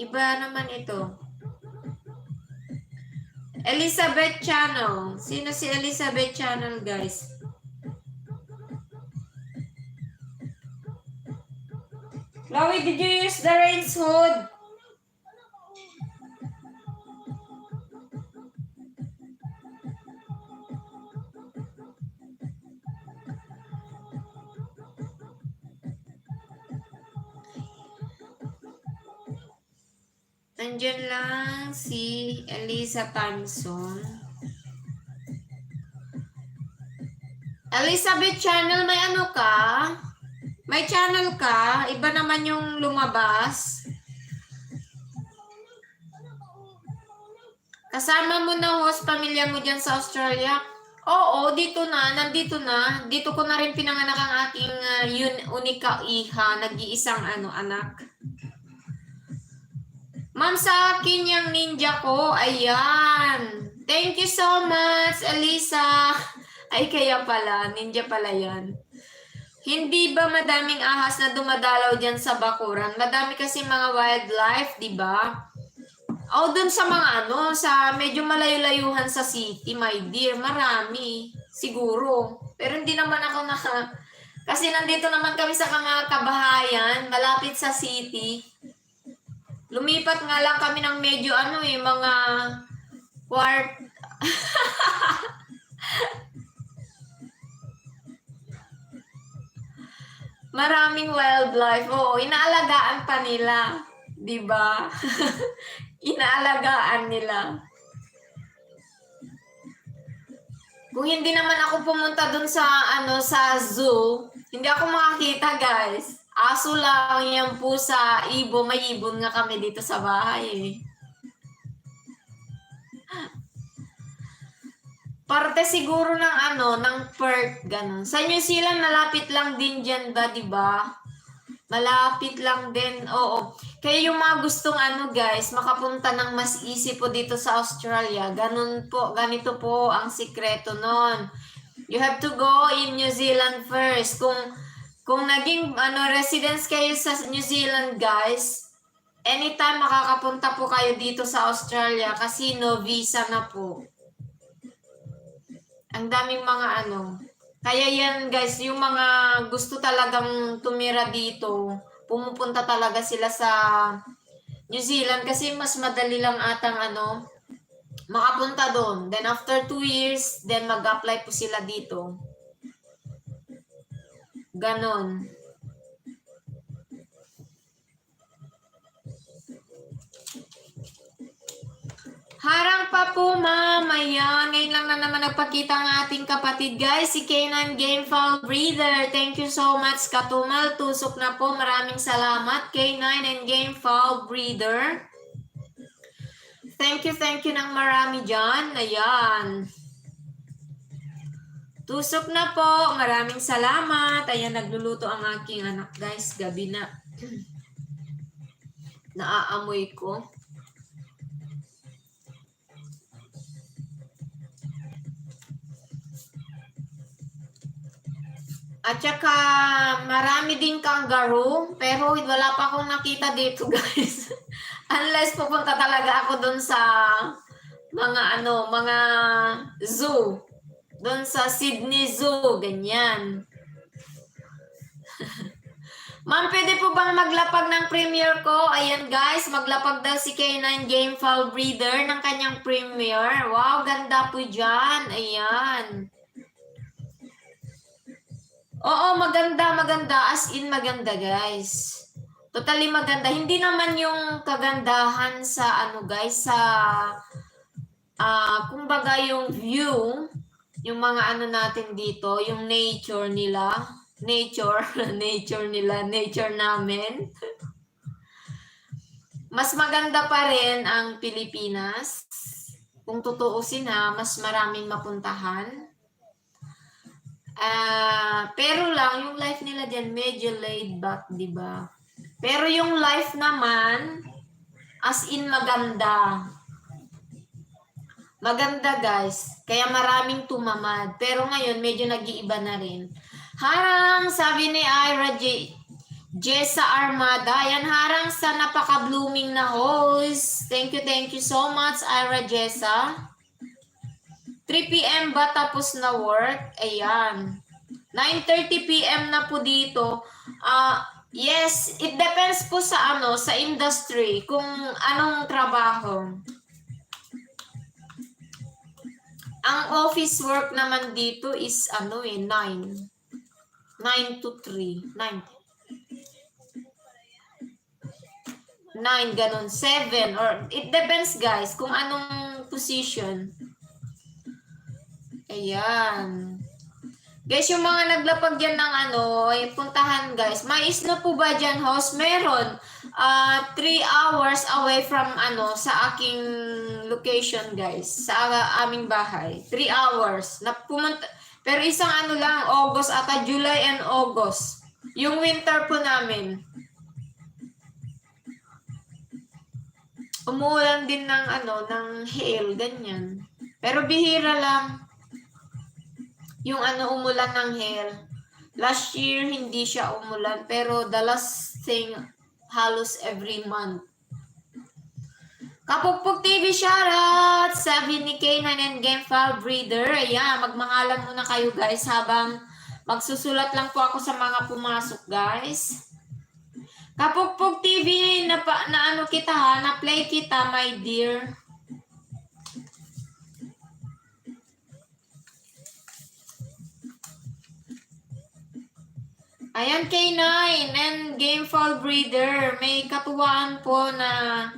Iba naman ito. Elizabeth Channel. Sino si Elizabeth Channel, guys? Chloe, did you use the rain's hood? Nandiyan lang si Elisa Thompson. Elizabeth Channel, may ano ka? May channel ka? Iba naman yung lumabas. Kasama mo na host pamilya mo dyan sa Australia? Oo, dito na, nandito na. Dito ko na rin pinanganak ang aking unika iha, nag-iisang anak. Ma'am, sa akin yung ninja ko, ayan. Thank you so much, Elisa. Ay, kaya pala, ninja pala yan. Hindi ba madaming ahas na dumadalaw dyan sa bakuran? Madami kasi mga wildlife, di ba? O, dun sa mga sa medyo malayo-layuhan sa city, my dear, marami. Siguro. Pero hindi naman ako kasi nandito naman kami sa mga kabahayan, malapit sa city. Lumipat nga lang kami ng medyo mga maraming wildlife. Oo, inaalagaan pa nila. 'Di ba? Inaalagaan nila. Kung hindi naman ako pumunta dun sa sa zoo, hindi ako makakita, guys. Aso lang, yan pusa, ibon, may ibon nga kami dito sa bahay eh. Parte siguro ng ng Perth, ganun. Sa New Zealand, malapit lang din dyan ba, di ba? Malapit lang din, oo. Kaya yung mga gustong guys, makapunta ng mas easy po dito sa Australia, ganun po, ganito po ang sikreto nun. You have to go in New Zealand first. Kung naging residence kayo sa New Zealand, guys, anytime makakapunta po kayo dito sa Australia kasi no visa na po. Ang daming mga Kaya yan, guys, yung mga gusto talagang tumira dito, pumupunta talaga sila sa New Zealand kasi mas madali lang atang makapunta doon. Then after 2 years, then mag-apply po sila dito. Ganon. Harang pa po, ma'am. Ayan. Ngayon lang na naman nagpakita ang ating kapatid, guys. Si Kanan Gamefall Breeder. Thank you so much, Katumal. Tusok na po. Maraming salamat. K9 and Gamefall Breeder. Thank you ng marami dyan. Ayan. Tusok na po. Maraming salamat. Ayan, nagluluto ang aking anak, guys. Gabi na. Naaamoy ko. At saka, marami din kangaroo, pero wala pa akong nakita dito, guys. Unless pupunta talaga ako doon sa mga mga zoo. Doon sa Sydney Zoo, ganyan. Ma'am, pwede po bang maglapag ng premiere ko? Ayan, guys, maglapag daw si K9 Gamefall Breeder ng kanyang premiere. Wow, ganda po dyan. Ayan. Oo, maganda. As in, maganda, guys. Totally maganda. Hindi naman yung kagandahan sa guys, sa kumbaga yung view, yung mga natin dito, yung nature nila. Nature namin. Mas maganda pa rin ang Pilipinas. Kung tutuusin mas maraming mapuntahan. Pero lang, yung life nila dyan, medyo laid back, di ba? Pero yung life naman, as in maganda. Maganda, guys. Kaya maraming tumamad. Pero ngayon, medyo nag-iiba na rin. Harang, sabi ni Ira Jessa Armada. Yan, harang sa napaka-blooming na host. Thank you so much, Ira Jessa. 3 p.m. ba tapos na work? Ayan. 9:30 p.m. na po dito. Yes, it depends po sa sa industry, kung anong trabaho. Ang office work naman dito is 9. 9 to 3. 9 9, ganun, 7, or it depends guys kung anong position. Ayan. Guys, yung mga naglapag dyan ng ano, puntahan guys. May isla po ba dyan, host? Meron. 3 hours away from ano, sa aking location guys. Sa aming bahay. 3 hours. Pero isang ano lang, August ata, July and August. Yung winter po namin. Umuulan din ng ano, ng hail, ganyan. Pero bihira lang. Yung ano, umulan ng hail. Last year, hindi siya umulan. Pero the last thing, halos every month. Kapukpuk TV shoutout! Sabi ni K9 and Game File Breeder. Ayan, magmangalan muna kayo guys habang magsusulat lang po ako sa mga pumasok guys. Kapukpuk TV, na ano kita ha, na play kita my dear. Ayan, K9 and Gamefall Breeder. May katuwaan po na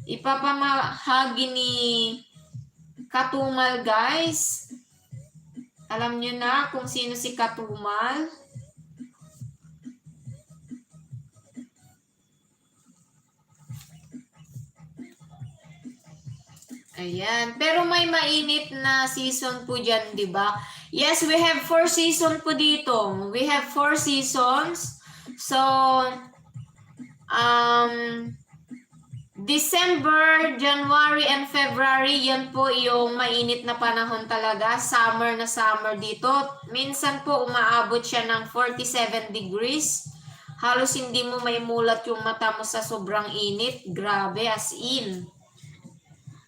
ipapamahagi ni Katumal, guys. Alam nyo na kung sino si Katumal. Ayan. Pero may mainit na season po dyan, di ba? Yes, we have 4 seasons po dito. We have 4 seasons. So, December, January, and February, yan po yung mainit na panahon talaga. Summer na summer dito. Minsan po umaabot siya ng 47 degrees. Halos hindi mo may mulat yung mata mo sa sobrang init. Grabe, as in.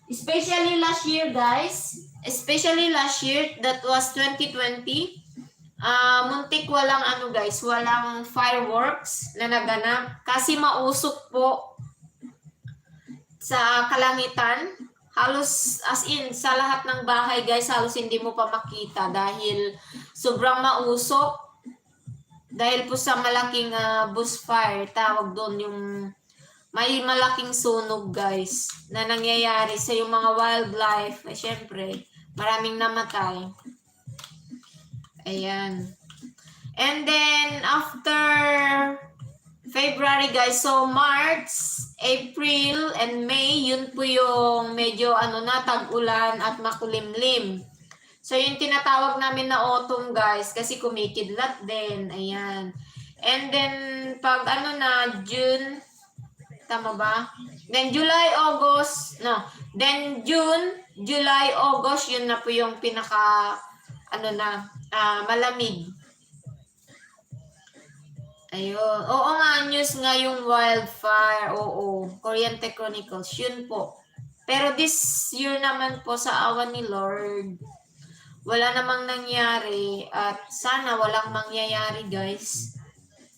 Especially last year, guys. Especially last year, that was 2020. Muntik walang ano guys, walang fireworks na naganap. Kasi mausok po sa kalangitan. Halos as in, sa lahat ng bahay guys, halos hindi mo pa makita dahil sobrang mausok. Dahil po sa malaking bushfire, tawag doon yung may malaking sunog guys na nangyayari sa yung mga wildlife. Syempre, maraming namatay. Ayan. And then, after February guys, so March, April, and May, yun po yung medyo ano na, tag-ulan at makulimlim. So, yung tinatawag namin na autumn guys, kasi kumikidlat din. Ayan. And then, pag ano na, June, tama ba? Then July, August, no. Then June, July, August, yun na po yung pinaka, ano na, malamig. Ayun. Oo nga, news nga yung wildfire. Oo. Oriente Chronicles. Yun po. Pero this year naman po sa awan ni Lord, wala namang nangyari. At sana walang mangyayari guys.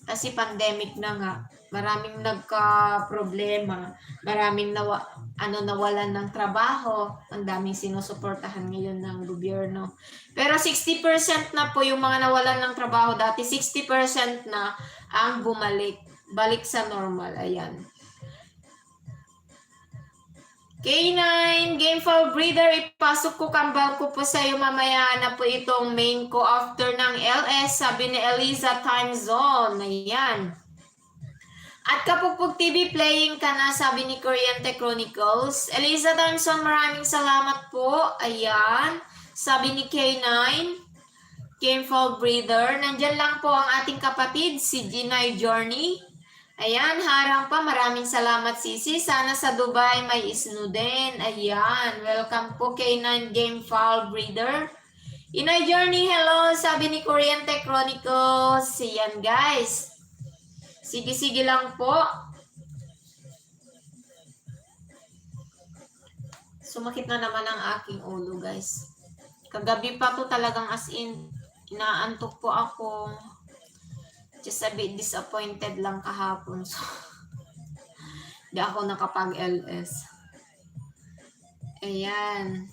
Kasi pandemic na nga. Maraming nagka-problema. Maraming nawalan ng trabaho. Ang daming sinusuportahan ngayon ng gobyerno. Pero 60% na po yung mga nawalan ng trabaho dati. 60% na ang bumalik. Balik sa normal. Ayan. K9, Gameful Breeder, ipasok ko, kambal ko po sa iyo mamaya na po itong main ko after ng LS, sabi ni Eliza Time Zone. Ayan. At Kapupug TV, playing ka na, sabi ni Oriente Chronicles. Eliza Time Zone, maraming salamat po. Ayan. Sabi ni K9, Gameful Breeder. Nandyan lang po ang ating kapatid, si Ginay Journey. Ayan, harang pa. Maraming salamat, Sisi. Sana sa Dubai may snow din. Ayan, welcome po K9 Gameful Breeder. Inay Journey, hello. Sabi ni Oriente Chronicles. Ayan, guys. Sige-sige lang po. Sumakit na naman ang aking ulo, guys. Kagabi pa to talagang as in, inaantok po ako. Just a bit disappointed lang kahapon. So, di ako nakapag-LS. Ayan.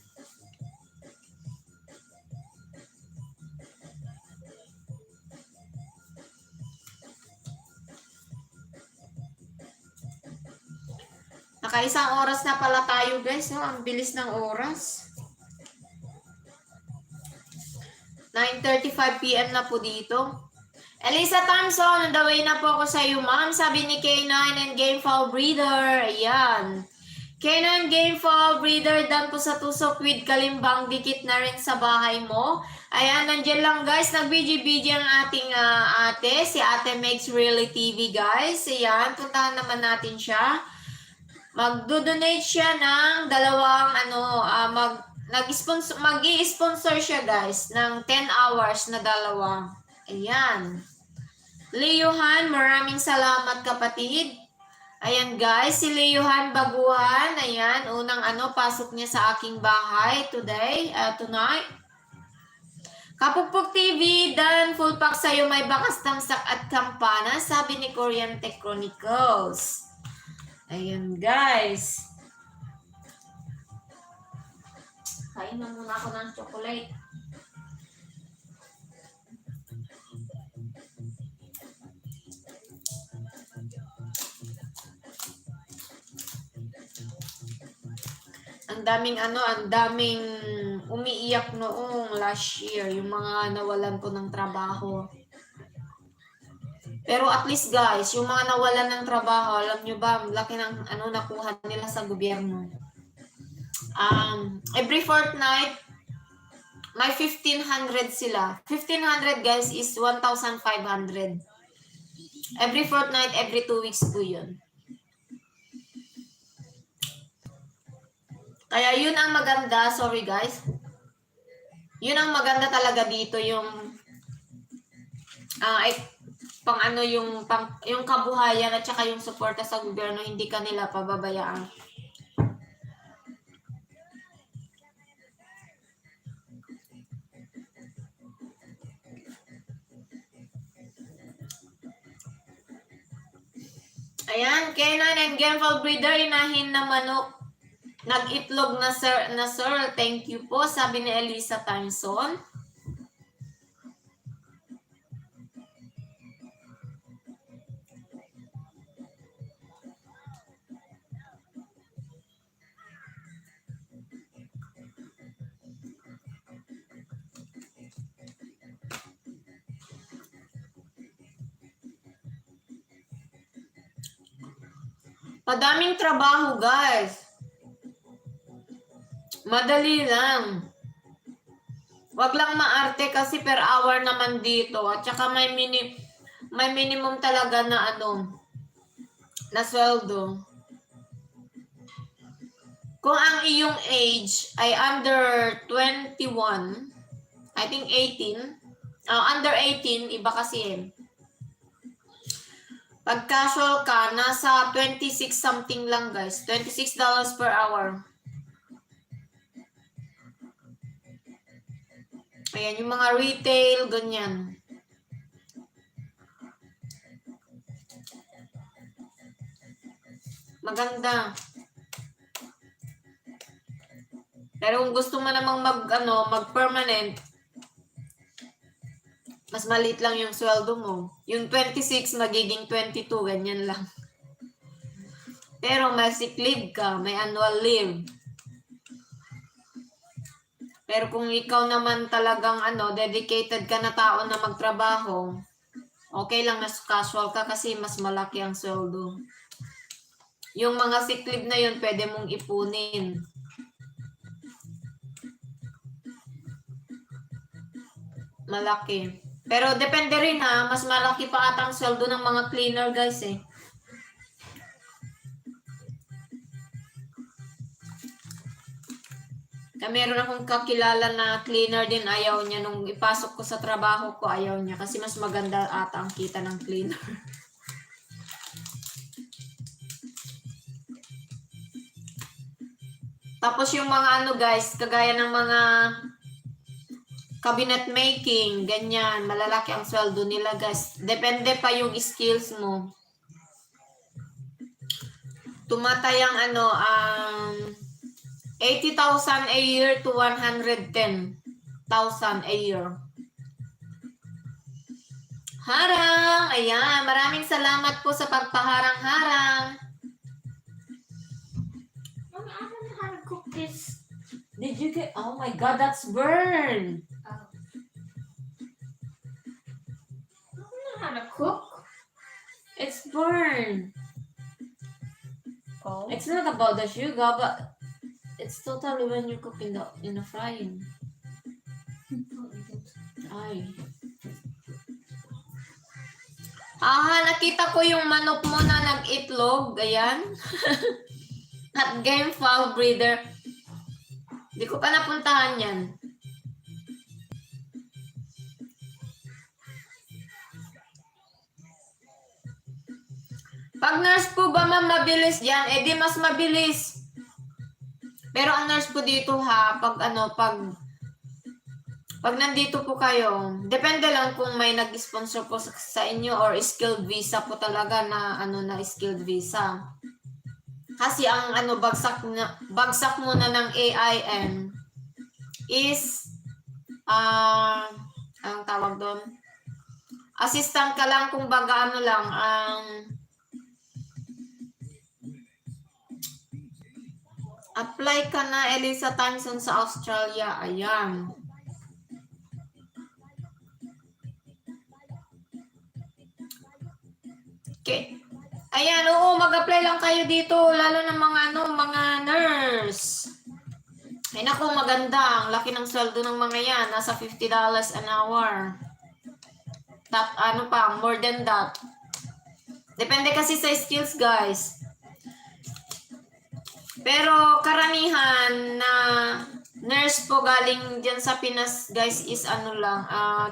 Naka-isang oras na pala tayo guys, no? Ang bilis ng oras. 9:35 PM na po dito. Elisa Thompson, on the way na po ako sa iyo, ma'am. Sabi ni K9 and Gamefowl Breeder. Ayan. K9 Gamefowl Breeder, dan po sa tusok with kalimbang, dikit na rin sa bahay mo. Ayan, nandiyan lang guys. Nag-BG-BG ang ating ate. Si Ate Makes Really TV guys. Ayan, puntahan naman natin siya. Magdo-donate siya ng dalawang mag-i-sponsor siya guys ng 10 hours na dalawa. Ayan. Leohan, maraming salamat kapatid. Ayan guys, si Leohan Baguhan. Ayan, unang pasok niya sa aking bahay tonight. Kapugpog TV, Dan, full pack sa'yo, may bakas tamsak at kampana, sabi ni Korean Tech Chronicles. Ayan guys. Kain na muna ako ng chocolate. Ang daming umiiyak noong last year, yung mga nawalan po ng trabaho. Pero at least guys, yung mga nawalan ng trabaho, alam nyo ba, laki ng nakuha nila sa gobyerno. Every fortnight, may 1,500 sila. 1,500 guys is 1,500. Every fortnight, every 2 weeks po yun. Kaya yun ang maganda, sorry guys. Yun ang maganda talaga dito, yung yung kabuhayan at saka yung suporta sa gobyerno, hindi kanila pababayaan. Ayan, K9 and Gamefowl Breeder, inahin na manok. Nag-itlog na sir. Thank you po, sabi ni Elisa Thompson. Madaming trabaho, guys. Madali lang. Wag lang maarte kasi per hour naman dito. At saka may minimum talaga na na sweldo. Kung ang iyong age ay under 21, I think 18, under 18, iba kasi yun. Pag casual ka, nasa 26 something lang guys. $26 per hour. Ayan, yung mga retail, ganyan. Maganda. Pero kung gusto mo namang mag-permanent, mas maliit lang yung sweldo mo. Yung 26, magiging 22, ganyan lang. Pero may sick leave ka, may annual leave. Pero kung ikaw naman talagang dedicated ka na tao na magtrabaho, okay lang na casual ka kasi mas malaki ang sweldo. Yung mga sick leave na yun, pwede mong ipunin. Malaki. Pero depende rin mas malaki pa ata ang sweldo ng mga cleaner guys eh. Meron akong kakilala na cleaner din, ayaw niya. Nung ipasok ko sa trabaho ko, ayaw niya. Kasi mas maganda ata ang kita ng cleaner. Tapos yung mga guys, kagaya ng mga cabinet making, ganyan, malalaki ang sweldo nila guys. Depende pa yung skills mo. Tumatay ang 80,000 a year to 110,000 a year. Harang! Ayan, maraming salamat po sa pagpaharang-harang. This. Did you get? Oh my God, that's burn. Oh. I don't know how to cook. It's burn. Oh. It's not about the sugar, but it's totally when you cook in the frying. Ay. Nakita ko yung manok mo na nag-itlog. Ayan. At game fowl breeder. Di ko pa napuntahan yan. Pag nurse po ba ma'am mabilis yan? Eh di mas mabilis. Pero ang nurse po dito ha, pag nandito po kayo, depende lang kung may nag-sponsor po sa inyo or skilled visa po talaga na skilled visa. Kasi ang bagsak muna ng AIM is ang tawag doon, assistant ka lang, kung baga apply ka na Elisa Thompson sa Australia. Ayan. Okay. Ayan, oo, mag-apply lang kayo dito, lalo ng mga nurse. Ay naku, maganda. Ang laki ng sweldo ng mga yan. Nasa $50 an hour. More than that. Depende kasi sa skills, guys. Pero karamihan na nurse po galing dyan sa Pinas, guys, is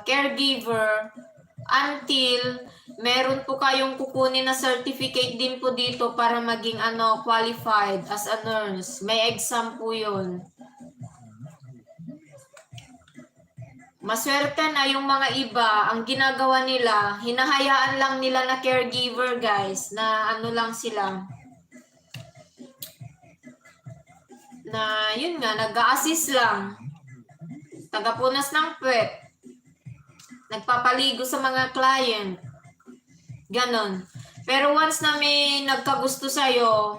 caregiver, until meron po kayong kukunin na certificate din po dito para maging qualified as a nurse. May exam po yun. Maswerte na yung mga iba, ang ginagawa nila, hinahayaan lang nila na caregiver, guys, na lang sila. Na yun nga, nag-a-assist lang. Tagapunas ng puwet. Nagpapaligo sa mga client. Ganon. Pero once na may nagkagusto sa'yo,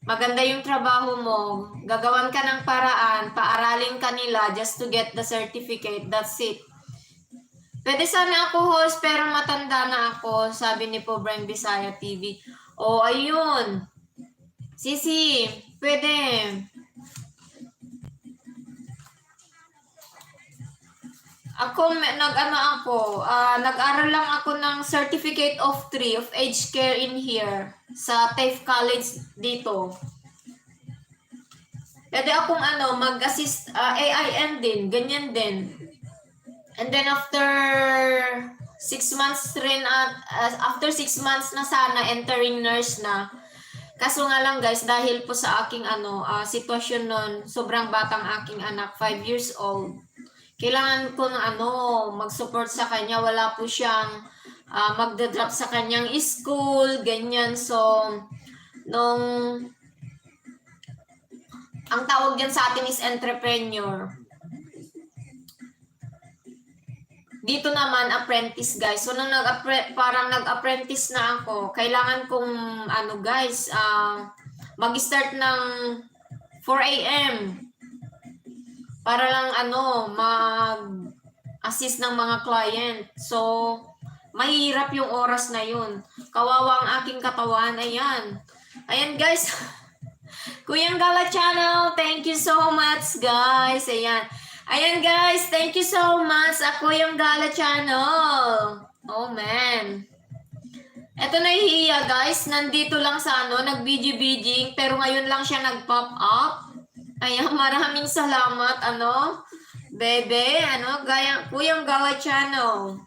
maganda yung trabaho mo, gagawan ka ng paraan, paaralin ka nila just to get the certificate, that's it. Pwede sana ako host pero matanda na ako, sabi ni Pobreng Bisaya TV. O, ayun. Sisi, pwede. Nag-aral lang ako ng Certificate of 3 of Aged Care in here sa TAFE College dito. Pwede akong mag-assist AIN din, ganyan din. And then after 6 months rin after 6 months na sana entering nurse na. Kaso nga lang guys, dahil po sa aking sitwasyon nun, sobrang batang aking anak, 5 years old. Kailangan ko mag-support sa kanya. Wala po siyang magda-drop sa kanyang school, ganyan. So, ang tawag dyan sa atin is entrepreneur. Dito naman, apprentice, guys. So, nung parang nag-apprentice na ako, kailangan kong, mag-start ng 4 a.m. para lang, mag-assist ng mga client. So, mahirap yung oras na yun. Kawawa ang aking katawan. Ayan. Ayan, guys. Kuyang Gala Channel, thank you so much, guys. Ayan. Ayan guys, thank you so much. Ako yung Gala Channel. Oh man. Ito na hiya guys, nandito lang sa nag-video-bidding, pero ngayon lang siya nag-pop up. Ayan, maraming salamat, bebe, Kuyang Gala Channel.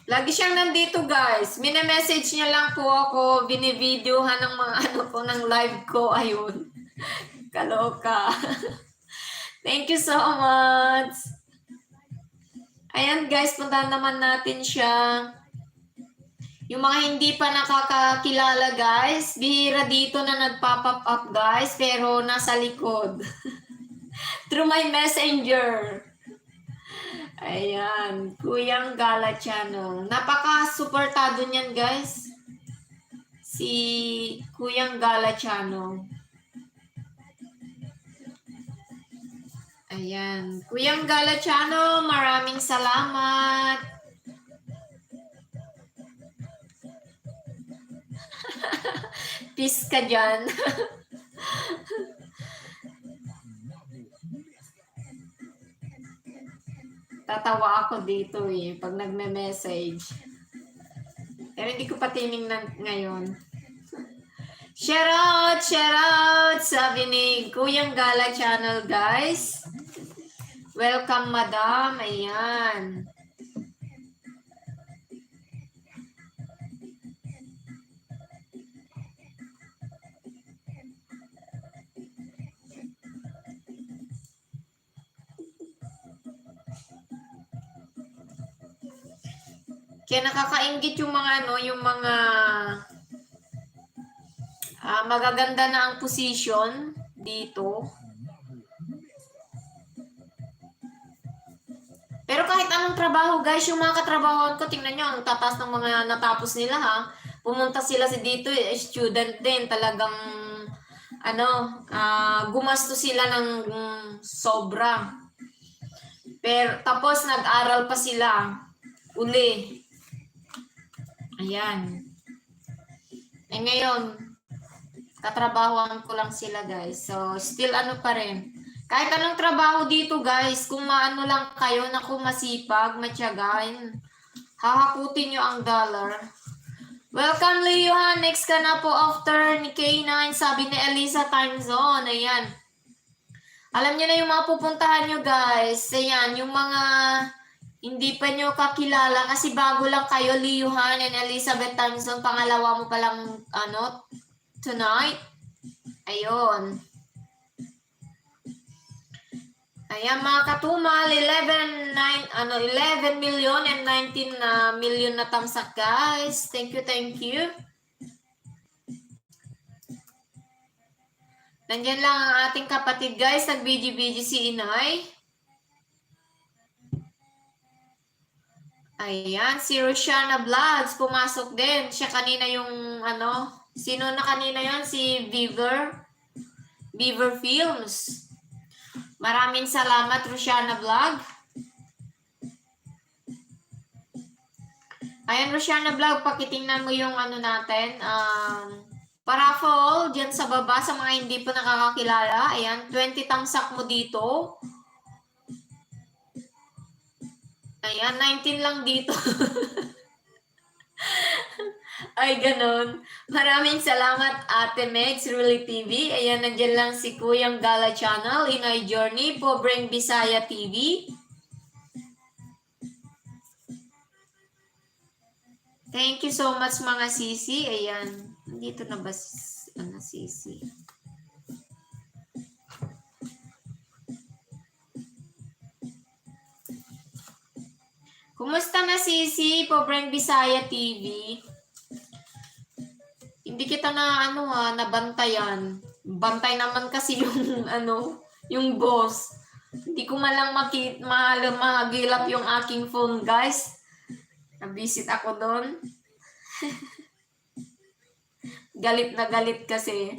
Lagi siyang nandito guys. Mine-message niya lang po ako, binivideohan ng mga ng live ko, ayun. Kaloka. Thank you so much. Ayan guys, puntahan naman natin siya. Yung mga hindi pa nakakakilala guys, bihira dito na nagpa-pop up guys, pero nasa likod. Through my messenger. Ayan, Kuyang Gala Channel. Napaka-suportado niyan guys. Si Kuyang Gala Channel. Ayan. Kuyang Galachano, maraming salamat. Peace ka dyan. Tatawa ako dito pag nagme-message. Pero hindi ko pa tinignan ngayon. Shout out, sabi ni Kuyang Gala Channel, guys. Welcome, madam. Ayan. Kaya nakakaingit yung mga magaganda na ang position dito. Pero kahit anong trabaho, guys, yung mga katrabahoan ko, tingnan nyo, ang tatas ng mga natapos nila, ha. Pumunta sila dito, student din, talagang, gumasto sila ng sobra. Pero, tapos, nag-aral pa sila. Uli. Ayan. Eh ngayon, katrabahoan ko lang sila, guys. So, still pa rin. Kahit anong trabaho dito, guys, kung maano lang kayo, naku, masipag, matyagain, hahakutin nyo ang dollar. Welcome, Leo, ha. Next ka na po after ni K9, sabi ni Elisa Time Zone. Ayan. Alam nyo na yung mga pupuntahan nyo, guys. Ayan, yung mga hindi pa nyo kakilala kasi bago lang kayo, Liuhan and Elizabeth Thompson, pangalawa mo palang tonight. Ayun. Ayan mga katumal, 11 million and 19 million na tamsak, guys. Thank you, thank you. Nandyan lang ang ating kapatid, guys. Nag-BG-BG si Inay. Ayan, si Rosiana Vlogs, pumasok din. Siya kanina yung, sino na kanina yon? Si Beaver Films. Maraming salamat, Rosiana Vlog. Ayan, Rosiana Vlog, pakitingnan mo yung natin. Paraffle, dyan sa baba, sa mga hindi pa nakakakilala. Ayan, 20 tamsak mo dito. Ayan, 19 lang dito. Ay, ganun. Maraming salamat, Ate Megs, Really TV. Ayan, nandiyan lang si Kuyang Gala Channel, Inay Journey, Pobreng Bisaya TV. Thank you so much, mga sisi. Ayan, dito na ba sisi? Kumusta na, Sisi? Pobreng Bisaya TV. Hindi kita nabantayan. Bantay naman kasi yung yung boss. Hindi ko malang magilap yung aking phone, guys. Nabisit ako doon. Galit na galit kasi.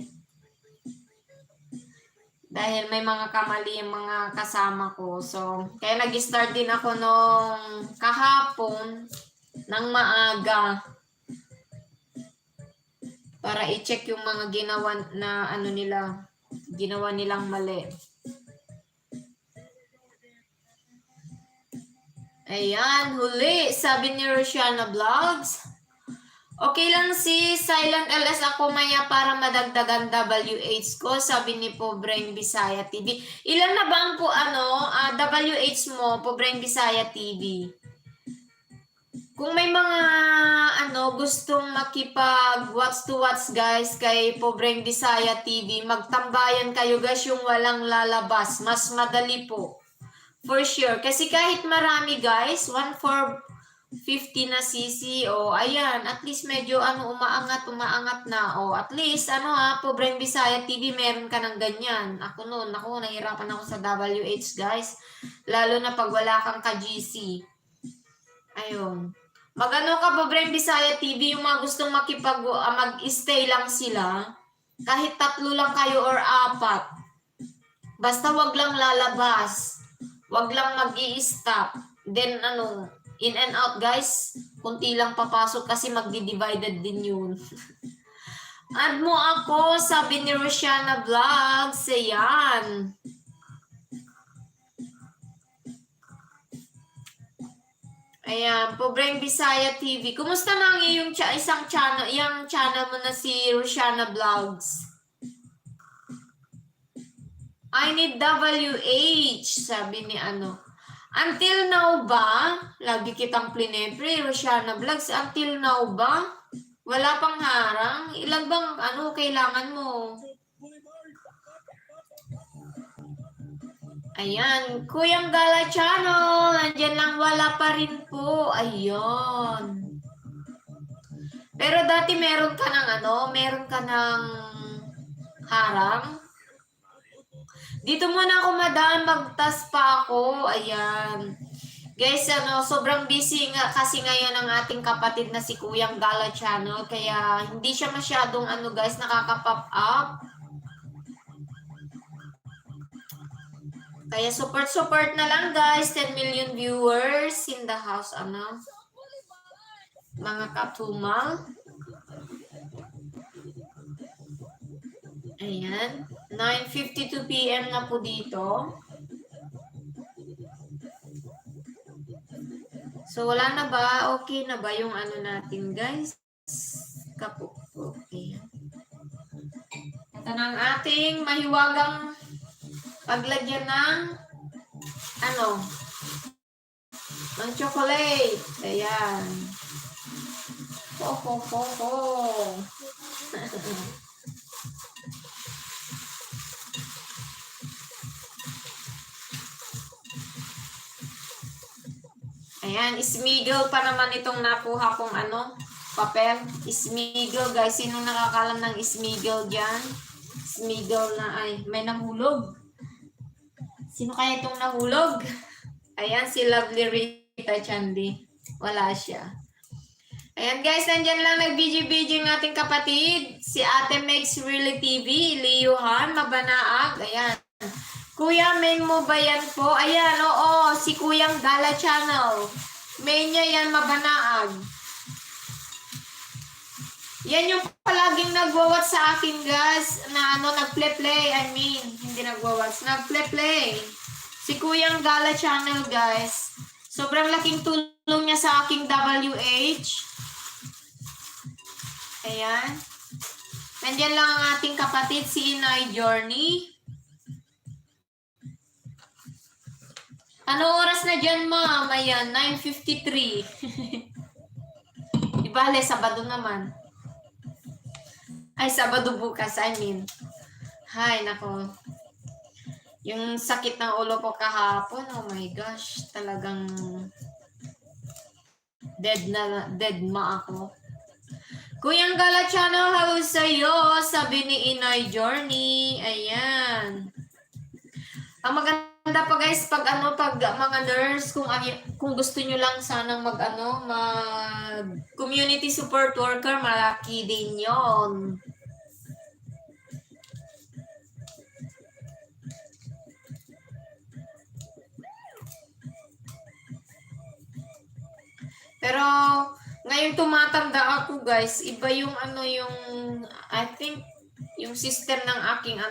Dahil may mga kamali yung mga kasama ko. So, kaya nag-start din ako nung kahapon ng maaga para i-check yung mga ginawa na ginawa nilang mali. Ayan, huli, sabi ni Rosiana Vlogs. Okay lang si Silent LS ako maya para madagdagan WH ko, sabi ni Pobreng Bisaya TV. Ilan na ba ang WH mo, Pobreng Bisaya TV? Kung may mga gustong makipag-watch to watch, guys, kay Pobreng Bisaya TV, magtambayan kayo, guys, yung walang lalabas. Mas madali po. For sure. Kasi kahit marami, guys, 1/4 50 na cc, ayan, at least medyo umaangat na, at least, Pobreng Bisaya TV, meron ka ng ganyan. Ako nahirapan ako sa WH, guys, lalo na pag wala kang ka-GC. Ayun. Ka, Pobreng Bisaya TV, yung mga gustong mag-stay lang sila, kahit 3 lang kayo or 4, Basta wag lang lalabas. Wag lang mag-i-stop. Then in and out guys. Kunti lang papasok kasi magdi-divided din yun. Add mo ako, sabi ni Rosiana Vlogs. Ayan. Ayan, Pobreng Bisaya TV. Kumusta na ang iyong isang channel, yung channel mo na si Rosiana Vlogs? I need WH, sabi ni Until now ba? Lagi kitang plinepre, Rosiana Vlogs. Until now ba? Wala pang harang? Ilan bang kailangan mo? Ayan, Kuyang Gala Channel, nandiyan lang, wala pa rin po. Ayun. Pero dati meron ka ng harang. Dito muna ako madaan, magtas pa ako. Ayan. Guys, sobrang busy nga kasi ngayon ang ating kapatid na si Kuyang Gala Channel. Kaya hindi siya masyadong guys, nakaka-pop up. Kaya support na lang guys. 10 million viewers in the house. Mga katumal. Ayan. 9:52 PM na po dito. So wala na ba? Okay na ba yung natin guys? Okay. Ito na ang ating mahiwagang paglagyan ng ng chocolate. Ayan. Ho. Ayan, smiggle pa naman itong nakuha kong papel. Smiggle, guys. Sino nakakalam ng smiggle dyan? Smiggle na may nahulog. Sino kaya itong nahulog? Ayan, si Lovely Rita Chandy. Wala siya. Ayan guys, nandyan lang nag-BG-BG ng ating kapatid. Si Ate Makes Really TV, Liyuhan, Mabanaag. Ayan. Kuya, main mo ba yan po? Ayan, oo, si Kuyang Gala Channel. Main niya yan, Mabanaag. Yan yung palaging nagwawat sa akin, guys, na nag-play-play. I mean, hindi nagwawat, nag-play-play. Si Kuyang Gala Channel, guys. Sobrang laking tulong niya sa aking WH. Ayan. Nandiyan lang ang ating kapatid, si Inay Journey. Ano oras na dyan, ma'am? Ayan, 9:53. Di bale, Sabado naman. Ay, Sabado bukas, I mean. Hay, nako. Yung sakit ng ulo ko kahapon, oh my gosh, talagang dead ma ako. Kuyang Gala Channel, hello sa'yo, sabi ni Inay Journey. Ayan. Ang maganda pa guys, pag mga nurse, kung gusto nyo lang sanang mag community support worker, malaki din yon. Pero ngayon tumatanda ako guys, iba yung I think yung system ng aking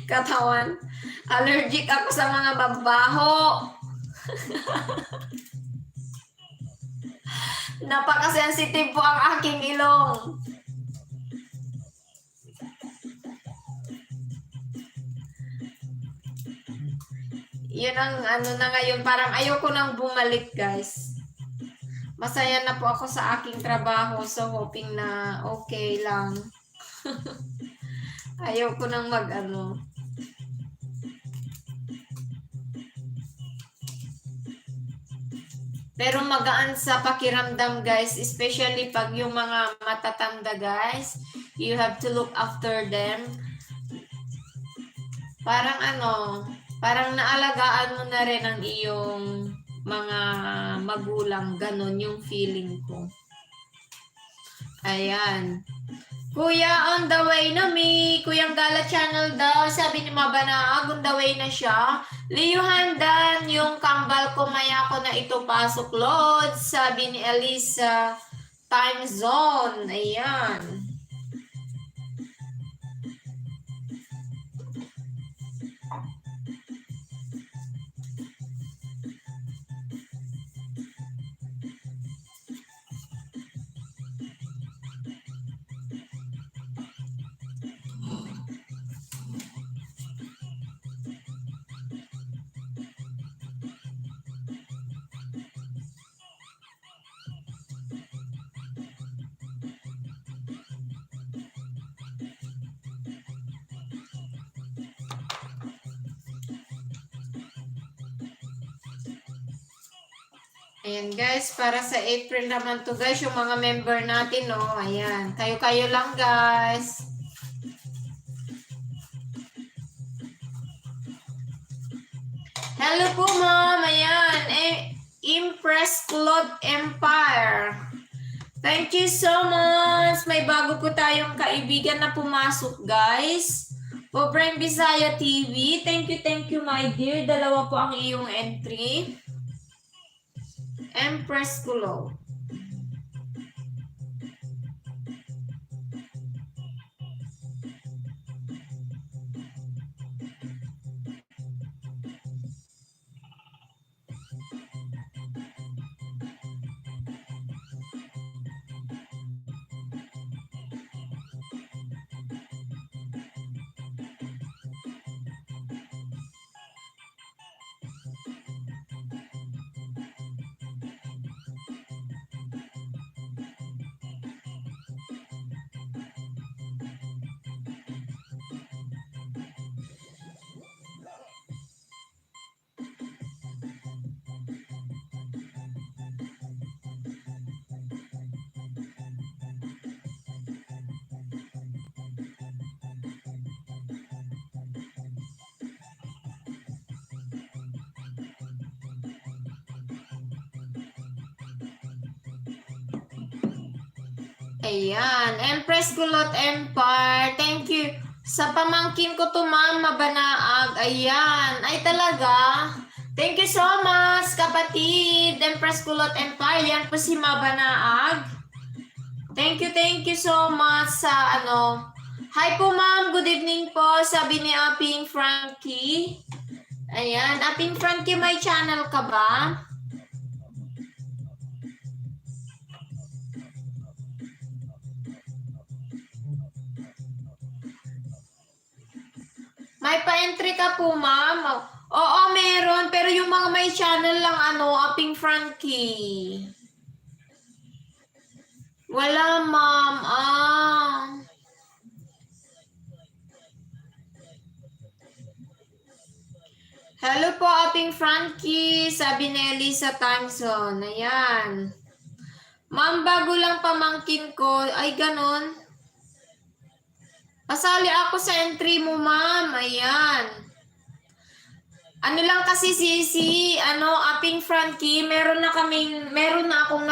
katawan. Allergic ako sa mga babaho. Napaka-sensitive po ang aking ilong. Yun ang na ngayon, parang ayoko nang bumalik guys. Masaya na po ako sa aking trabaho, so hoping na okay lang. Ayoko nang Pero magaan sa pakiramdam guys, especially pag yung mga matatanda guys, you have to look after them. Parang naalagaan mo na rin ang iyong mga magulang, ganon yung feeling ko. Ayan. Kuya, on the way na mi. Kuyang Gala Channel daw. Sabi ni Mabanaag, on the way na siya. Liyuhandan, yung kambal ko maya ko na ito pasok, Lord. Sabi ni Elisa, time zone. Ayan. Ayan guys, para sa April naman to guys, yung mga member natin, no? Ayan, kayo-kayo lang guys. Hello po ma'am, ayan, Impress Cloth Empire. Thank you so much. May bago po tayong kaibigan na pumasok guys. Pobreng Bisaya TV. Thank you my dear. Dalawa po ang iyong entry. Empress Kulo. Ayan, Empress Kulot Empire. Thank you. Sa pamangkin ko to ma'am, Mabanaag. Ayan. Ay talaga. Thank you so much, kapatid. Empress Kulot Empire. Yan po si Mabanaag. Thank you so much sa ano. Hi po ma'am, good evening po. Sabi ni Aping Frankie. Ayan, Aping Frankie, may channel ka ba? May pa-entry ka po, ma'am? Oo, meron. Pero yung mga may channel lang, ano, Aping Frankie. Wala, ma'am. Hello po, Aping Frankie. Sabi ni Elisa Timson. Ayan. Ma'am, bago lang pamangkin ko. Ay, ganon. Pasali ako sa entry mo, ma'am. Ayan. Ano lang kasi Aping Frankie, meron na akong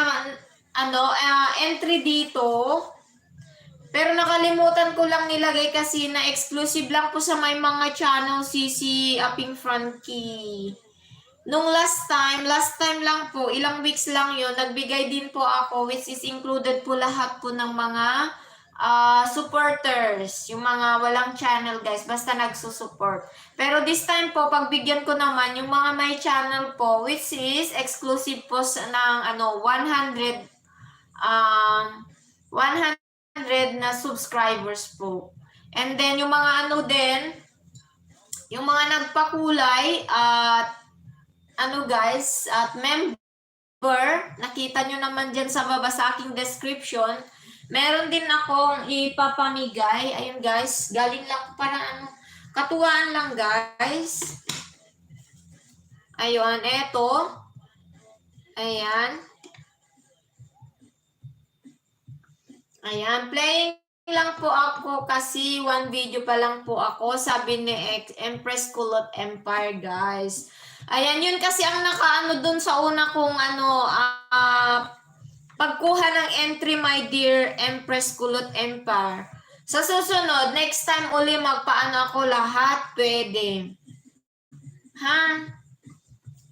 entry dito. Pero nakalimutan ko lang nilagay kasi na exclusive lang po sa may mga channel Aping Frankie. Nung last time lang po, ilang weeks lang yon, nagbigay din po ako, which is included po lahat po ng mga supporters, yung mga walang channel guys, basta nagsusupport. Pero this time po, pagbigyan ko naman yung mga may channel po, which is exclusive po ng 100 na subscribers po. And then yung mga yung mga nagpakulay at guys, at member, nakita nyo naman dyan sa baba sa aking description. Meron din akong ipapamigay. Ayun guys, galing lang para katuwaan lang guys. Ayun, eto. Ayan. Ayan, playing lang po ako kasi one video pa lang po ako. Sabi ni Empress Kulot Empire guys. Ayan, yun kasi ang nakaano dun sa una kong pagkuha ng entry, my dear Empress Kulot Empire. Sa susunod, next time uli magpaano ako lahat, pwede. Ha?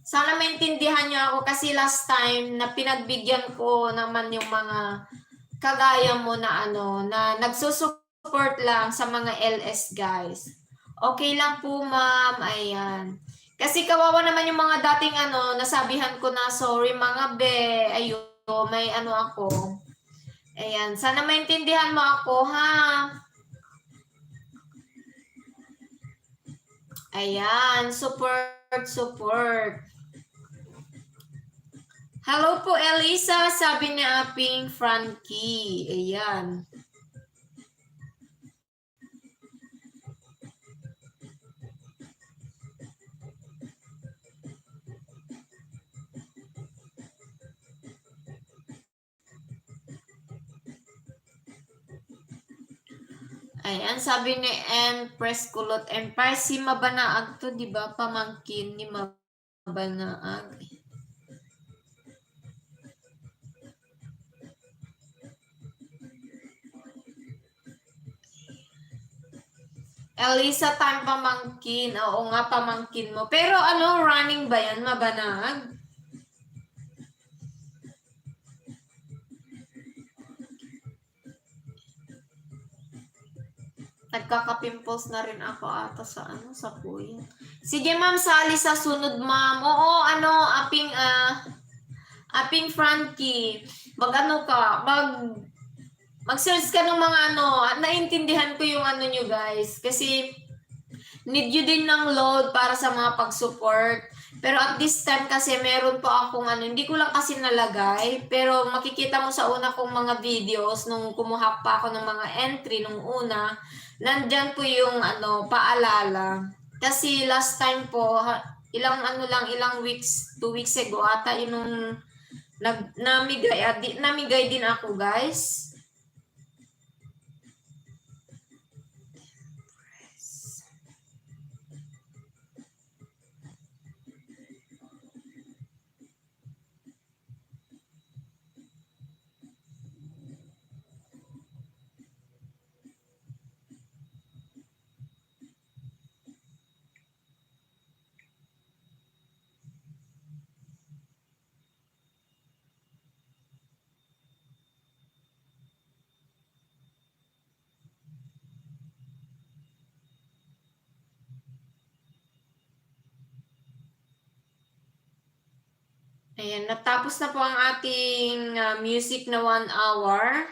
Sana maintindihan nyo ako kasi last time na pinagbigyan ko naman yung mga kagaya mo na na nagsusupport lang sa mga LS guys. Okay lang po ma'am, ayan. Kasi kawawa naman yung mga dating nasabihan ko na sorry mga be, ayun, may ako. Ayan, sana maintindihan mo ako ha. Ayan, support. Hello po, Elisa, sabi ni Aping Frankie. Ayan. Ayan, sabi ni Empress Kulot Empire, si Mabanaag to, di ba? Pamangkin ni Mabanaag. Elisa, time pamangkin. Oo nga, pamangkin mo. Pero running ba yan, Mabanaag? Nagkaka-pimples na rin ako ata sa kuya. Sige ma'am, sali sa sunod ma'am. Oo, Aping Frankie. Mag-search ka ng mga naintindihan ko yung nyo guys. Kasi need you din ng load para sa mga pag-support. Pero at this time kasi meron po akong hindi ko lang kasi nalagay. Pero makikita mo sa una kong mga videos nung kumuha pa ako ng mga entry nung una. Nandyan po yung paalala. Kasi last time po, ilang weeks, 2 weeks ago ata yung namigay din ako guys. Ayan, natapos na po ang ating music na 1 hour.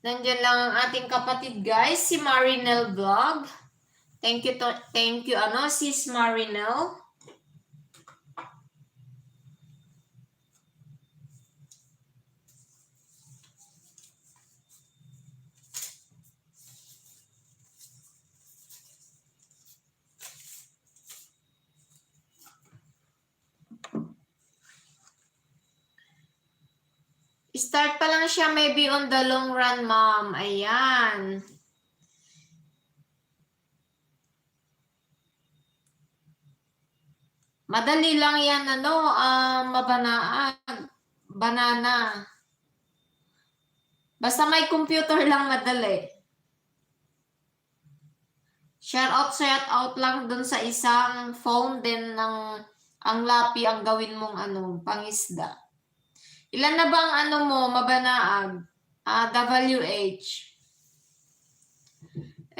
Nandiyan lang ang ating kapatid guys, si Marinel Vlog. Thank you, sis Marinel. Start pa lang siya, maybe on the long run, ma'am. Ayan. Madali lang yan, banana. Basta may computer lang madali. Shout out lang dun sa isang phone din ang lapi ang gawin mong pangisda. Ilan na ba ang mo, Mabanaag? WH.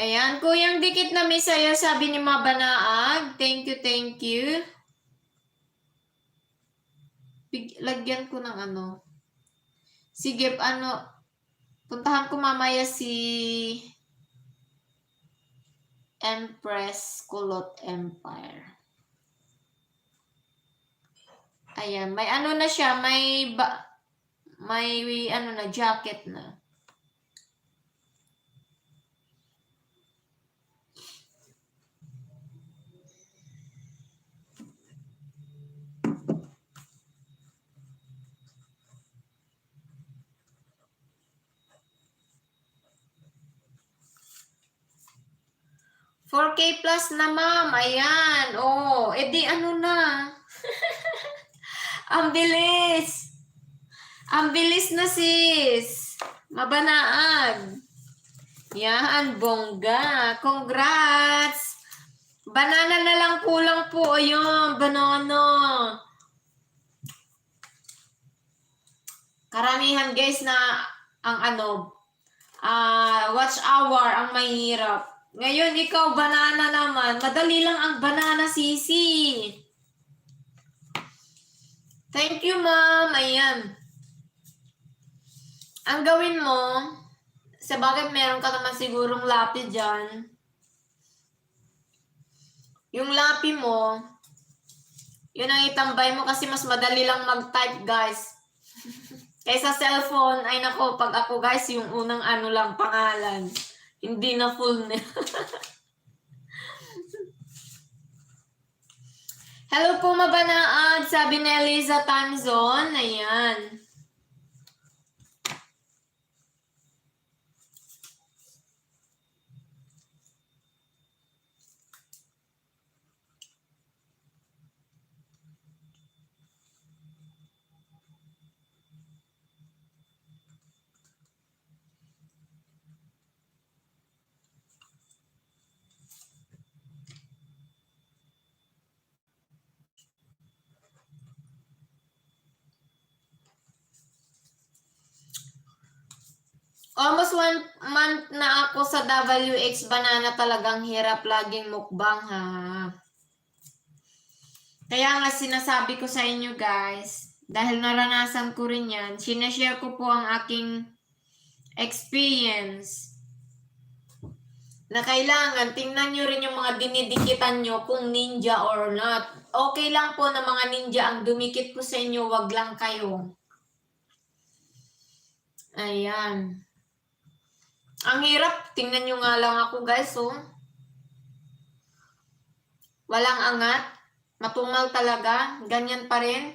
Ayan, kuyang dikit na may sayo, sabi ni Mabanaag. Thank you. Lagyan ko ng Sige, puntahan ko mamaya si Empress Kulot Empire. Ayan, may na siya, may jacket na. 4K plus na, ma'am. Ayan. Oh, edi ano na. Ang bilis. Ang bilis na, sis. Mabanaag. Yan, bongga. Congrats. Banana na lang kulang po. Ayun, banana. Karamihan guys na ang watch hour ang mahirap. Ngayon, ikaw, banana naman. Madali lang ang banana, sisi. Thank you, ma'am. Ayan. Ang gawin mo, sa bagay meron ka naman sigurong lapi dyan. Yung lapi mo, yun ang itambay mo kasi mas madali lang mag-type, guys. Kaysa cellphone, ay nako, pag ako, guys, yung unang lang, pangalan. Hindi na full na. Hello po, mabanaad, sabi ni Eliza Tanzon. Ayan. Almost 1 month na ako sa WX Banana, talagang hirap laging mukbang, ha. Kaya nga sinasabi ko sa inyo, guys, dahil naranasan ko rin yan, sinashare ko po ang aking experience na kailangan tingnan nyo rin yung mga dinidikitan nyo kung ninja or not. Okay lang po na mga ninja ang dumikit po sa inyo, wag lang kayo. Ayan. Ang hirap, tingnan nyo nga lang ako, guys, oh. Walang angat, matumal talaga, ganyan pa rin.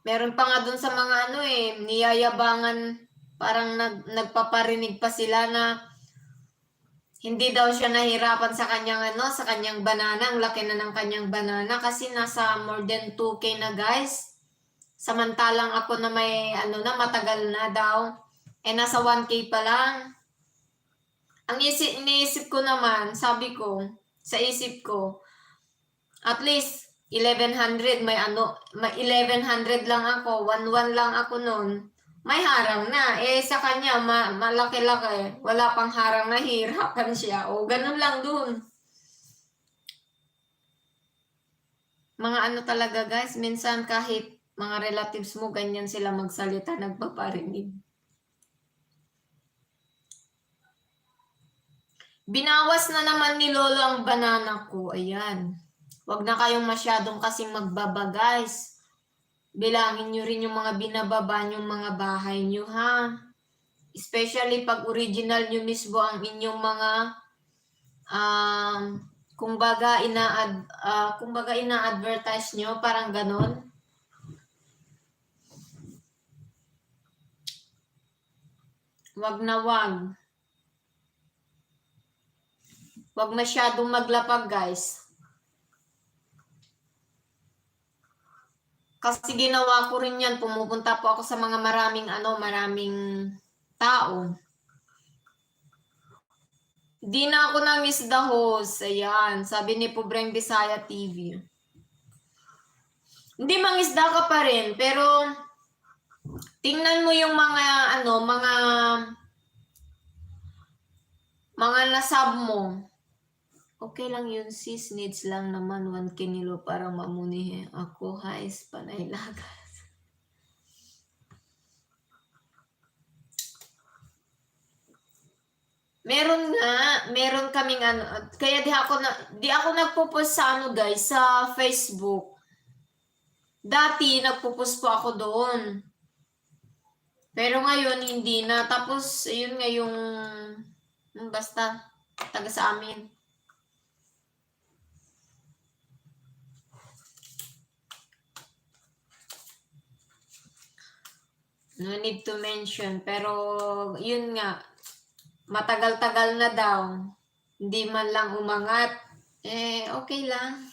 Meron pa nga dun sa mga niyayabangan, parang nagpaparinig pa sila na hindi daw siya nahirapan sa kanyang sa kanyang banana, ang laki na ng kanyang banana kasi nasa more than 2K na, guys. Samantalang ako na may matagal na daw, nasa 1K pa lang. Ang iniisip ko naman, sabi ko, sa isip ko, at least 1,100, may 1,100 lang ako, 1,100 lang ako noon, may harang na. Sa kanya, malaki-laki, wala pang harang, nahihirapan siya. O, ganun lang dun. Mga talaga, guys, minsan kahit mga relatives mo, ganyan sila magsalita, nagpaparinig. Binawas na naman ni Lolo ang banana ko. Ayan. Huwag na kayong masyadong kasing magbaba, guys. Bilangin nyo ring yung mga binababa nyong mga bahay nyo, ha? Especially pag original nyo mismo ang inyong mga kumbaga ina-advertise nyo, parang ganon. Wag na wag. Wag masyadong maglapag, guys. Kasi ginawa ko rin yan. Pumupunta po ako sa mga maraming tao. Di na ako na-miss the host. Ayan. Sabi ni Pobreng Bisaya TV. Hindi, mangisda ka pa rin. Pero, tingnan mo yung mga nasab mo. Okay lang yun, sis. Needs lang naman 1 kinilo para mamunihin ako. Hais, panay lagas. Meron kaming kaya di ako nagpo-post sa guys, sa Facebook. Dati nagpo-post po ako doon. Pero ngayon hindi na. Tapos yun nga yung basta taga sa amin. No need to mention, pero yun nga, matagal-tagal na daw. Hindi man lang umangat. Okay lang.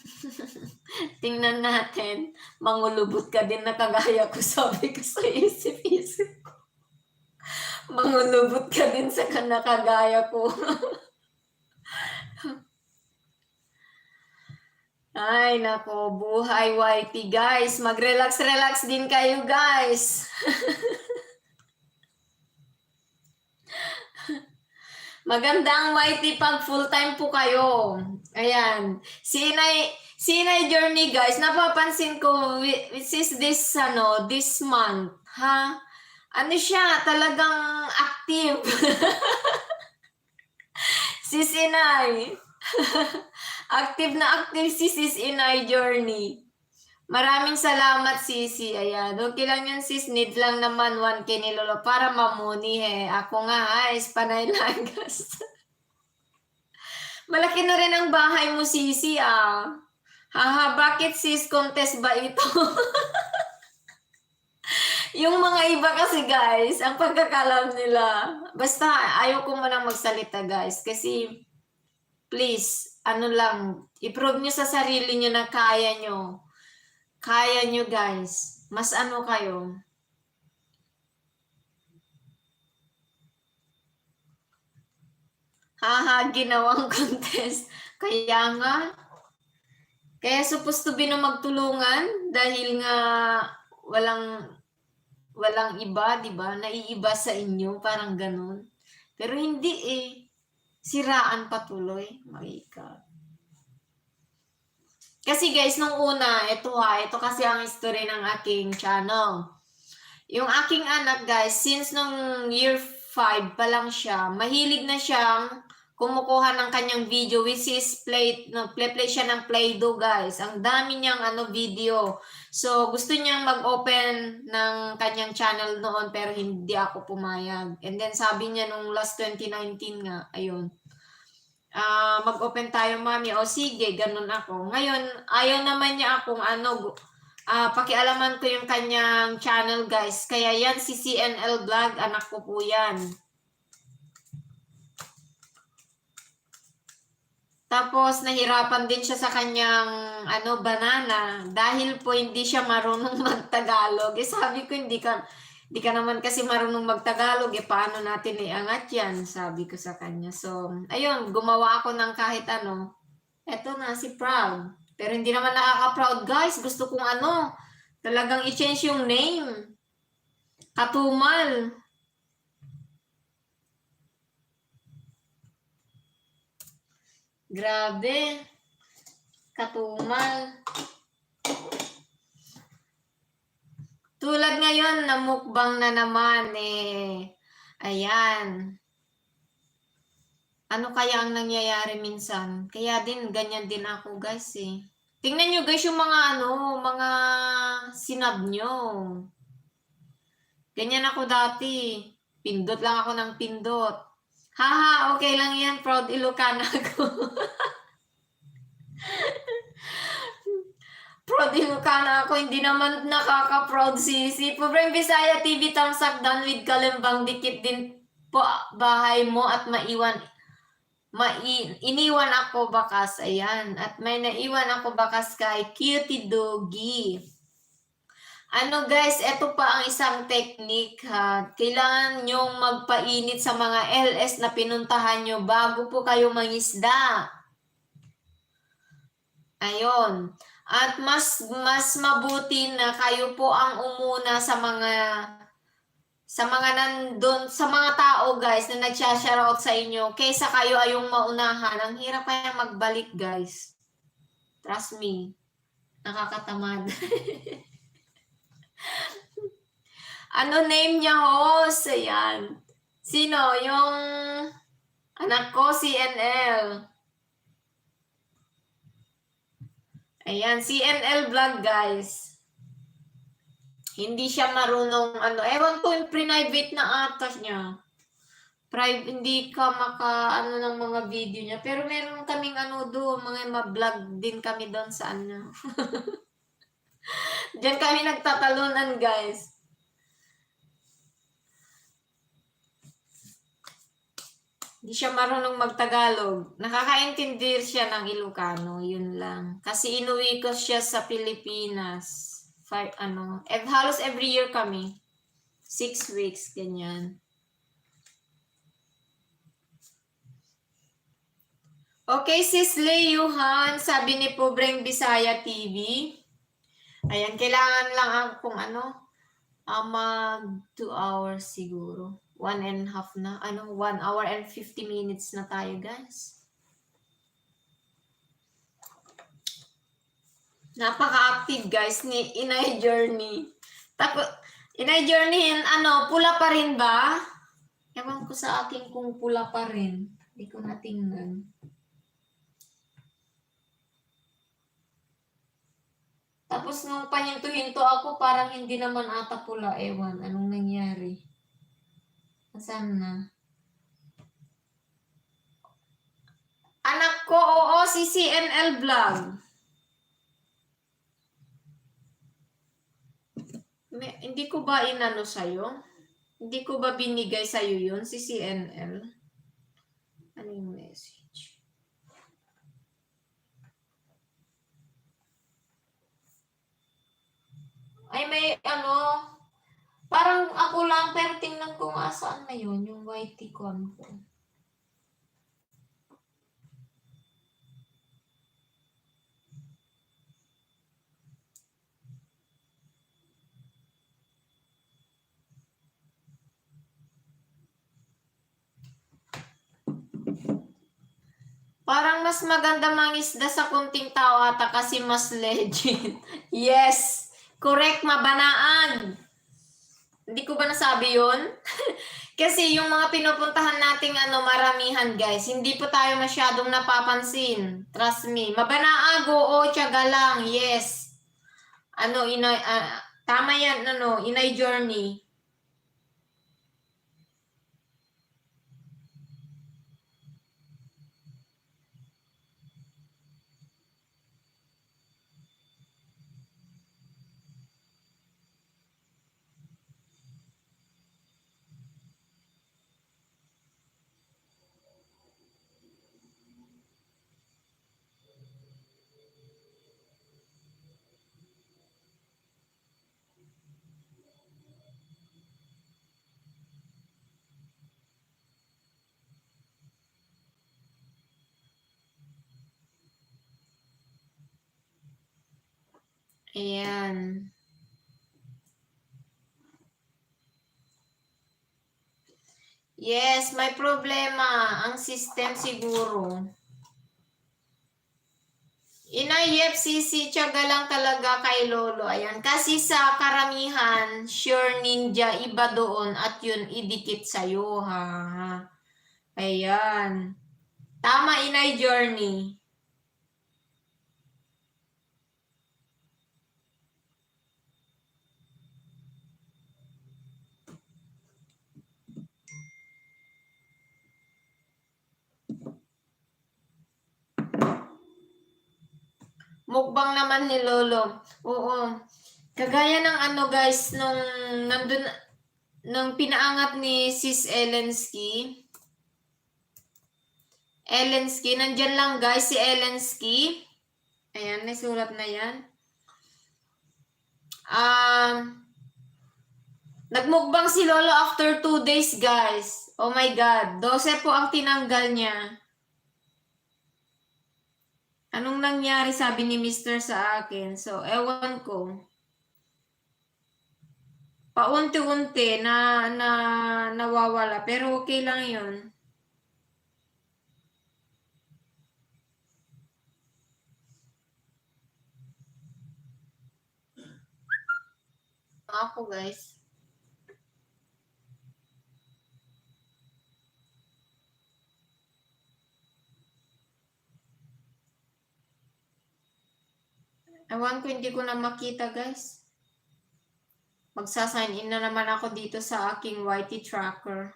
Tingnan natin. Mangulubot ka din na kagaya ko, sabi ko sa isip-isip. Mangulubot ka din sa nakagaya ko. Ay, nako, buhay YT guys. Mag-relax-relax din kayo guys. Magandang YT pag full-time po kayo. Ayan. Si Inay Journey guys, napapansin ko, which is this month, ha? Ano siya, talagang active. Sis Inay. Active na active si Sis Inay Journey. Maraming salamat, Sisi. Ayan. Okay lang yan, sis. Need lang naman 1K ni Lolo para mamuni, Ako nga, panay lang. Malaki na rin ang bahay mo, Sisi, Haha, bakit sis? Contest ba ito? Yung mga iba kasi, guys, ang pagkakalam nila, basta ayaw ko manang magsalita, guys. Kasi, please, i-prove nyo sa sarili nyo na kaya nyo. Kaya nyo guys. Mas kayo. Haha, ginawang contest. Kaya nga. Kaya supposed to be na magtulungan dahil nga walang iba, di ba? Naiiba sa inyo, parang ganun. Pero hindi siraan patuloy. My God. Kasi guys, nung una, ito kasi ang history ng aking channel. Yung aking anak guys, since nung year 5 pa lang siya, mahilig na siyang kumukuha ng kanyang video, which is play siya ng Play-Doh guys. Ang dami niyang video. So, gusto niyang mag-open ng kanyang channel noon, pero hindi ako pumayag. And then sabi niya nung last 2019 nga, ayun, mag-open tayo, mami. O sige, ganun ako. Ngayon, ayaw naman niya akong pakialaman ko yung kanyang channel, guys. Kaya yan, si CNL Vlog, anak ko po yan. Tapos, nahirapan din siya sa kanyang, banana. Dahil po, hindi siya marunong mag-Tagalog. Sabi ko, hindi ka naman kasi marunong mag-Tagalog, paano natin iangat yan? Sabi ko sa kanya. So, ayun, gumawa ako ng kahit ano. Eto na, si Proud. Pero hindi naman nakaka-proud, guys. Gusto kong talagang i-change yung name. Katumal. Grabe. Katumal. Tulad ngayon, namukbang na naman Ayan. Ano kaya ang nangyayari minsan? Kaya din, ganyan din ako guys Tingnan nyo guys yung mga sinab nyo. Ganyan ako dati. Pindot lang ako ng pindot. Haha, okay lang yan. Proud Ilocana ako. Proud Ilocana ako, hindi naman nakaka-proud si Pobreng Bisaya TV Tamsak done with Kalimbang, dikit din po bahay mo at iniwan ako bakas, ayan, at may naiwan ako bakas kay Cutie Doggy. Guys, ito pa ang isang technique kailangan nyong magpainit sa mga LS na pinuntahan nyo bago po kayo mangisda. Ayun. At mas mabuti na kayo po ang umuna sa mga tao guys na nagsha-shoutout sa inyo kaysa kayo ayong maunahan. Ang hirap kaya magbalik guys. Trust me. Nakakatamad. Name niya host? Ayan. Sino? Yung anak ko, CNL. Ayan, CNL Vlog, guys. Hindi siya marunong, ewan ko yung private na atas niya. Hindi ka ng mga video niya. Pero meron kaming doon, mga ma-vlog din kami doon sa Diyan kami nagtatalunan, guys. Hindi siya marunong magtagalog. Nakakaintindi siya ng Ilocano, yun lang. Kasi inuwi ko siya sa Pilipinas. Halos every year kami. 6 weeks, ganyan. Okay, sis Leyuhan, sabi ni Pobreng Bisaya TV. Ayan, kailangan lang akong mag 2 hours siguro. 1.5 na. 1 hour and 50 minutes na tayo, guys. Napaka-active, guys, ni Inay Journey. Tapos, Inay Journey, pula pa rin ba? Ewan ko sa akin kung pula pa rin. Hindi ko natingnan. Tapos nung pahinto-hinto ako, parang hindi naman ata pula. Ewan, anong nangyari? Nasaan na? Anak ko, oo, si CNL Vlog. Hindi ko ba inano sa'yo? Hindi ko ba binigay sa'yo yun, si CNL? Ano yung message? Ay, may parang ako lang, pero tingnan ko nga saan na yun, yung whitey con ko. Parang mas maganda mangisda sa kunting tao ata kasi mas legend. Yes! Correct, mabanaag. Hindi ko ba nasabi yun? Kasi yung mga pinupuntahan nating maramihan, guys, hindi po tayo masyadong napapansin. Trust me. Mabanaag, oo, tiyaga lang, yes. Tama yan, Inay Journey. Ayan. Yes, may problema. Ang system siguro. Inay FCC, tiyaga lang talaga kay Lolo. Ayan. Kasi sa karamihan, sure ninja, iba doon at yun idikit sa'yo, ha. Ayan. Tama, Inay Journey. Mukbang naman ni Lolo. Oo. Kagaya ng guys, nung pinaangat ni Sis Elensky. Elensky, nandyan lang guys si Elensky. Ayan, may sulat na yan. Nagmukbang si Lolo after 2 days, guys. Oh my God. 12 po ang tinanggal niya. Anong nangyari, sabi ni Mr. sa akin? So, ewan ko. Paunti-unti na nawawala. Pero okay lang yun. Ako, guys. Ewan ko, hindi ko na makita, guys. Magsasign in na naman ako dito sa aking YT tracker.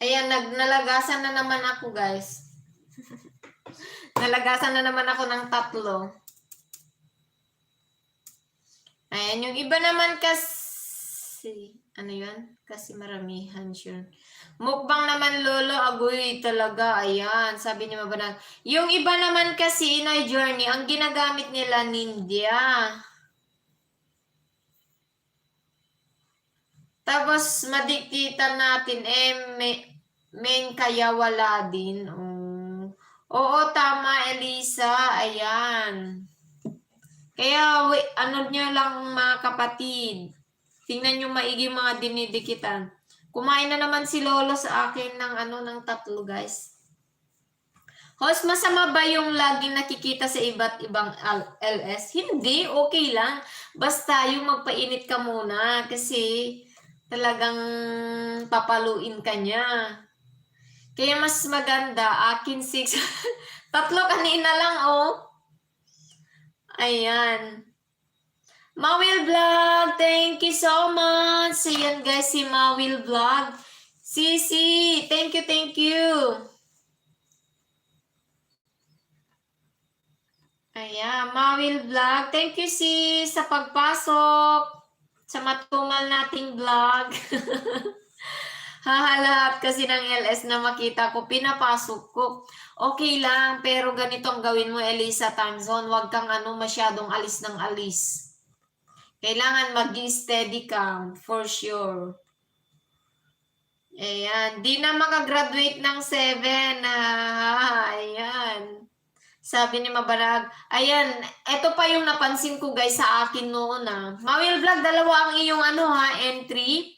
Ayan, nalagasan na naman ako, guys. Nalagasan na naman ako ng 3. Ayan, yung iba naman kasi, ano yun? Kasi maramihan siya. Mukbang naman lolo, agoy talaga. Ayan, sabi ni Mabanag. Yung iba naman kasi, Inay Journey, ang ginagamit nila Ninja. Tapos, madiktitan natin, main kaya wala din. Oo, tama, Elisa. Ayan. Kaya, ano nyo lang mga kapatid. Tingnan nyo maigi mga dinidikitan. Kumain na naman si Lolo sa akin ng 3, guys. Host, masama ba yung laging nakikita sa iba't ibang LS? Hindi, okay lang. Basta yung magpainit ka muna kasi talagang papaluin ka niya. Kaya mas maganda, akin 6. 3 kanina lang, oh. Ayan. Mawil Vlog, thank you so much. Ayan guys, si Mawil Vlog. Sisi, thank you, thank you. Ayan, Mawil Vlog. Thank you, sis, sa pagpasok sa matumal nating vlog. Hahalat kasi ng LS na makita ko, pinapasok ko. Okay lang, pero ganito ang gawin mo, Elisa Time Zone. Huwag kang masyadong alis ng alis. Kailangan mag-steady ka, for sure. Ayan, di na makagraduate ng 7. Ayan. Sabi ni Mabarag, ayan, eto pa yung napansin ko guys sa akin noon Mawil Vlog, 2 ang iyong entry.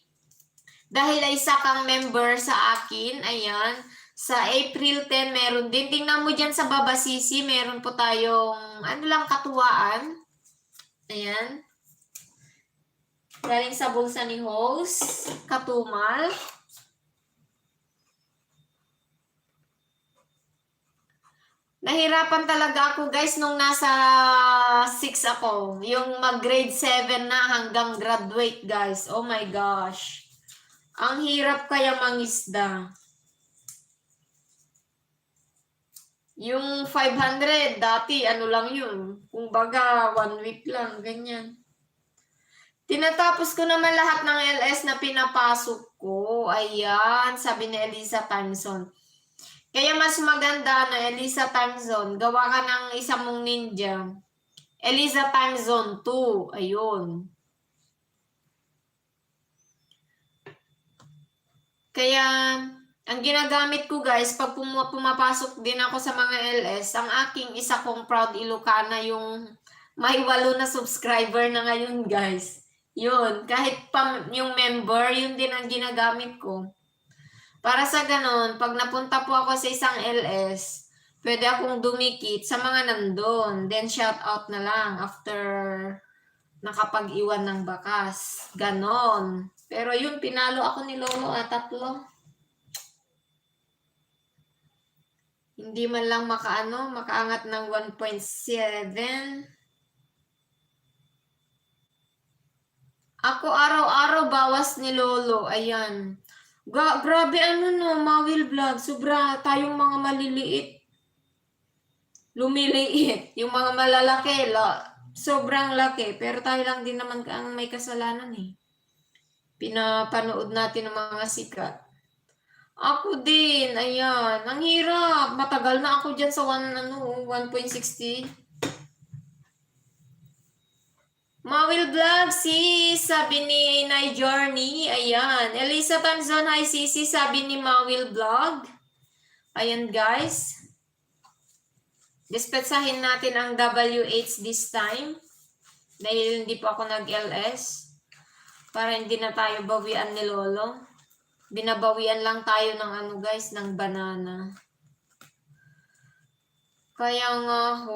Dahil ay isa kang member sa akin, ayan. Sa April 10, meron din. Tingnan mo dyan sa baba, Sisi, meron po tayong, katuwaan. Ayan. Galing sa bulsa ni host, katumal. Nahirapan talaga ako guys nung nasa 6 ako. Yung mag-grade 7 na hanggang graduate guys. Oh my gosh. Ang hirap kaya mangisda. Yung 500, dati lang yun. Kung baga, 1 week lang, ganyan. Tinatapos ko naman lahat ng LS na pinapasok ko. Ayan, sabi ni Elisa Timezone. Kaya mas maganda na Elisa Timezone, gawa ka ng isa mong ninja. Elisa Timezone 2. Ayun. Kaya, ang ginagamit ko guys, pag pumapasok din ako sa mga LS, ang aking isa kong proud Ilocana yung may 8 na subscriber na ngayon guys. Yun, kahit yung member, yun din ang ginagamit ko. Para sa ganon, pag napunta po ako sa isang LS, pwede akong dumikit sa mga nandun. Then shout out na lang after nakapag-iwan ng bakas. Ganon. Pero yun, pinalo ako ni Lolo 3. Hindi man lang makaangat ng 1.7. Ako araw-araw bawas ni Lolo. Ayan. Grabe Mawil Vlog. Sobra tayong mga maliliit. Lumiliit. Yung mga malalaki, sobrang laki. Pero tayo lang din naman ang may kasalanan Pinapanood natin ng mga sikat. Ako din. Ayan. Ang hirap. Matagal na ako dyan sa 1.60. Mawil Vlog, sis, sabi ni Inay Journey. Ayan. Elisa Timezone, hi sisi, sabi ni Mawil Vlog. Ayan guys. Dispetsahin natin ang WH this time. Dahil hindi po ako nag-LS. Para hindi na tayo bawian ni Lolo. Binabawian lang tayo ng guys, ng banana. Kaya nga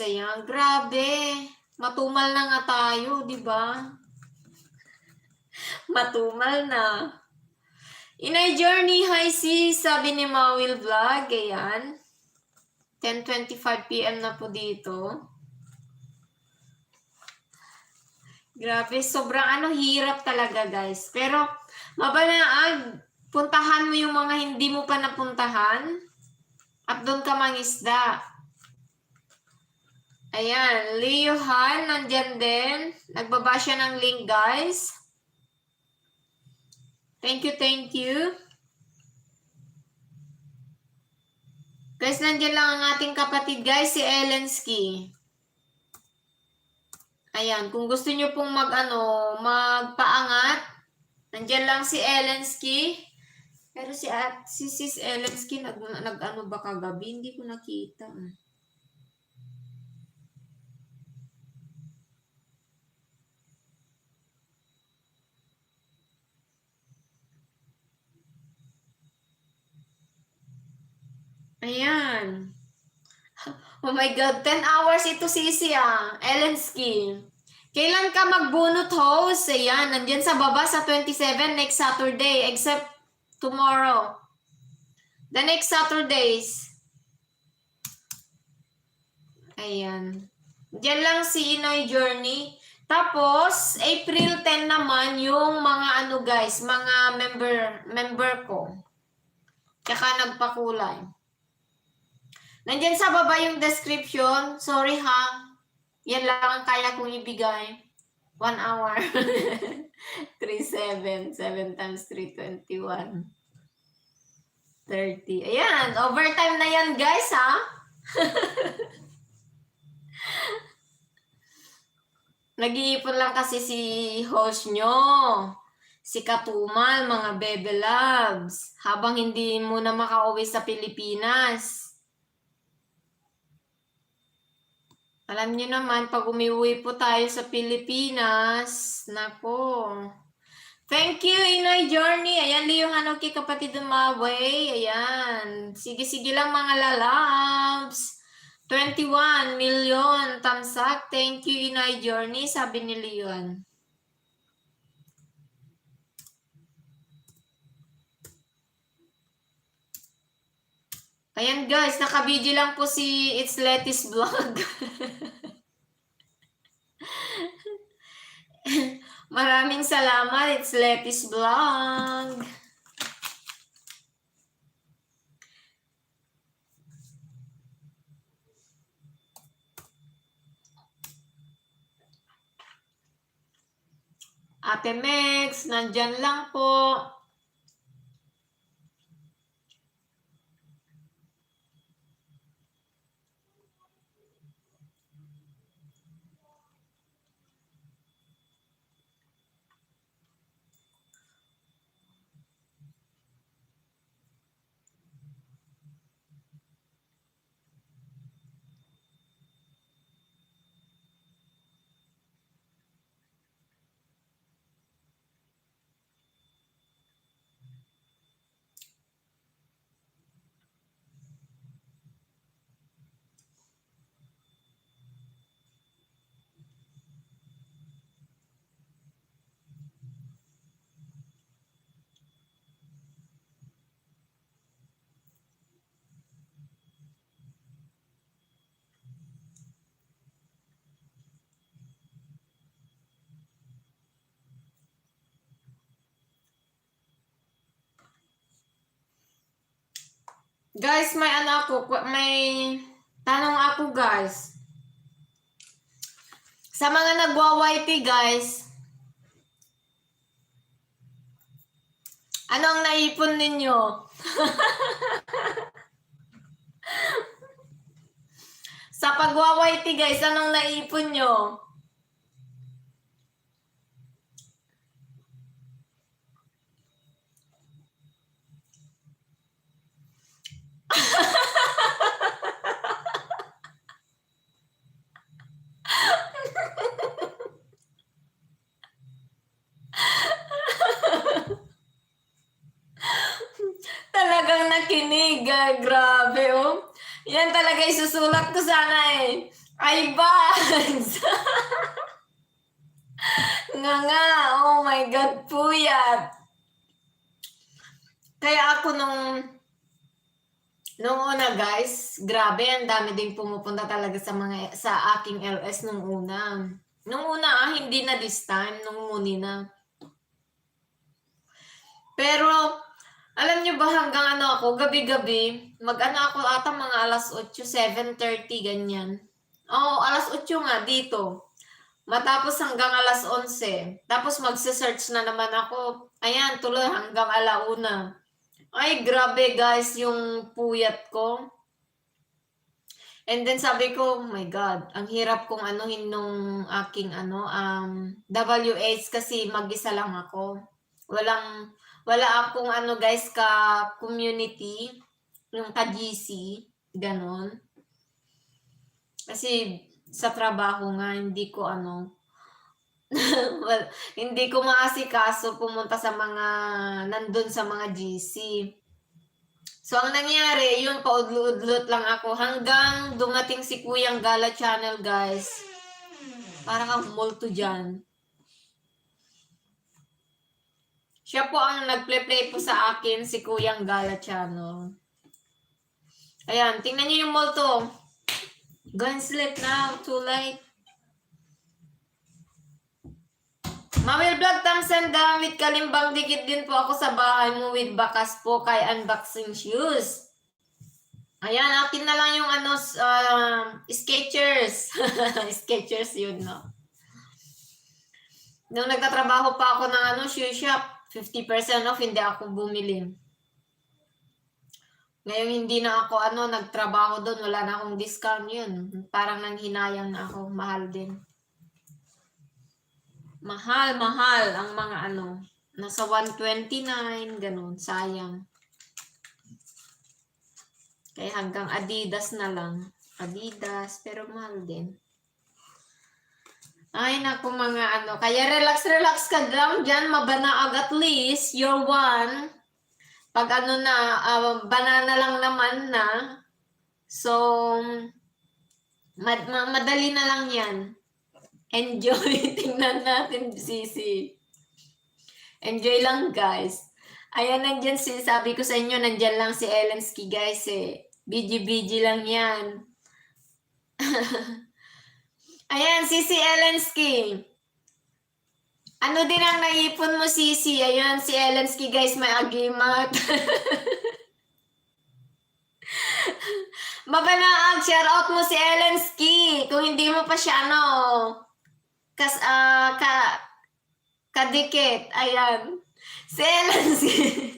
ayan. Grabe. Matumal na nga tayo, di ba? Matumal na. Inay Journey, hi sis, sabi ni Mawil Vlog, ayan. 10:25 PM na po dito. Grabe, sobrang hirap talaga guys. Pero, mabanaag, puntahan mo yung mga hindi mo pa napuntahan at doon ka mangisda. Ayan, Leo Han, nandyan din. Nagbaba siya ng link, guys. Thank you, thank you. Guys, nandyan lang ang ating kapatid, guys, si Elensky. Ayan, kung gusto nyo pong magpaangat, nandyan lang si Elensky. Pero si Sis Elensky, nag-ano ba kagabi? Hindi ko nakita. Ayan. Oh my God, 10 hours ito Sisi Elensky. Kailan ka magbunot host? Ayan, nandyan sa baba sa 27 next Saturday, except tomorrow. The next Saturdays. Ayan. Diyan lang si Inoy Journey. Tapos, April 10 naman yung mga guys, mga member ko. Tsaka nagpakulay. Nandyan sa baba yung description. Sorry ha. Yan lang ang kaya kong ibigay. 1 hour. 3, 7. 7 times 3, 21. 30. Ayan. Overtime na yan guys ha. Nag-iipon lang kasi si host nyo. Si Katumal, mga Bebe Loves. Habang hindi muna makauwi sa Pilipinas. Alam niyo naman, pag umiuwi po tayo sa Pilipinas, nako. Thank you, Inoy Journey. Ayan, Leo Hanoki, kapatid umaway. Ayan. Sige-sige lang mga lalabs. 21 million tamsak. Thank you, Inoy Journey, sabi ni Leon. Ayan guys, naka-video lang po si It's Letty's Vlog. Maraming salamat, It's Letty's Vlog. Ate Mex, nandyan lang po. Guys, may tanong ako guys. Sa mga nagwa-YT guys, anong naipon ninyo? Sa pagwa-YT guys, anong naipon nyo? Talagang nakinig. Grabe, oh. Yan talaga isusulat ko sana eh. Ay, bags! Nga. Oh my God, puyat. Kaya ako nung una guys, grabe, ang dami ding pumupunta talaga sa aking LS nung una. Nung una hindi na this time, nung muni na. Pero, alam nyo ba hanggang ako, gabi-gabi, mag-ano ako ata mga alas 8, 7:30, ganyan. Oo, alas 8 nga dito. Matapos hanggang alas 11. Tapos magse-search na naman ako. Ayan, tuloy hanggang alauna. Ay, grabe guys, yung puyat ko. And then sabi ko, oh my God, ang hirap kong anuhin nung aking WH kasi mag-isa lang ako. Wala akong guys ka-community, yung ka-GC, ganon. Kasi sa trabaho nga, hindi ko hindi ko maasikaso pumunta sa mga, nandun sa mga GC. So, ang nangyari, yun, paudlo-udlot lang ako hanggang dumating si Kuyang Gala Channel, guys. Parang ang multo dyan. Siya po ang nag-play po sa akin, si Kuyang Gala Channel. Ayan, tingnan niyo yung multo. Go and sleep now, too late. Mawil Vlog, thumbs and down with Kalimbang. Dikit din po ako sa bahay mo with bakas po kay unboxing shoes. Ayan, akin na lang yung Skechers. Skechers yun, no? Nung nagtatrabaho pa ako ng shoe shop, 50% off, hindi ako bumili. Ngayon hindi na ako nagtrabaho doon, wala na akong discount yun. Parang nanghinayang na ako, mahal din. Mahal ang mga nasa 129, ganun, sayang. Kaya hanggang Adidas na lang. Adidas, pero mahal din. Ay, naku mga Kaya relax ka lang dyan, mabanaag at least, you're one. Pag banana lang naman na. So, madali na lang yan. Enjoy. Tingnan natin, Sisi. Enjoy lang, guys. Ayan, nandyan sabi ko sa inyo, nandyan lang si Elensky, guys, BG lang yan. Ayan, Sisi Elensky. Ano din ang naipon mo, Sisi? Ayan, si Elensky, guys, may agimat. Mabanaag, share out mo si Elensky. Kung hindi mo pa siya, kadikit. Ayan. Si Elensky.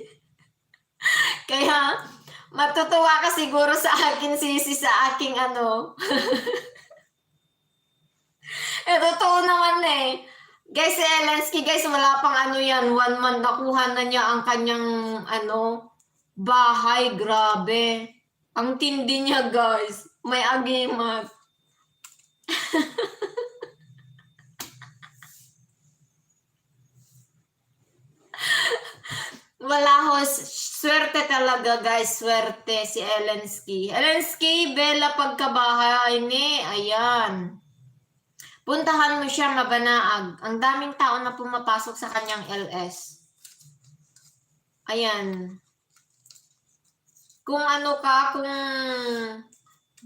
Kaya, matutuwa ka siguro sa akin, Sisi, sa aking totoo naman Guys, si Elensky, guys, wala pang yan. 1 month nakuha na niya ang kanyang, bahay. Grabe. Ang tindi niya, guys. May agimat. Wala ho. Swerte talaga, guys. Swerte si Elensky. Elensky, Bella, pagkabahay ni. Ayan. Puntahan mo siya, mabanaag. Ang daming tao na pumapasok sa kanyang LS. Ayan. Kung kung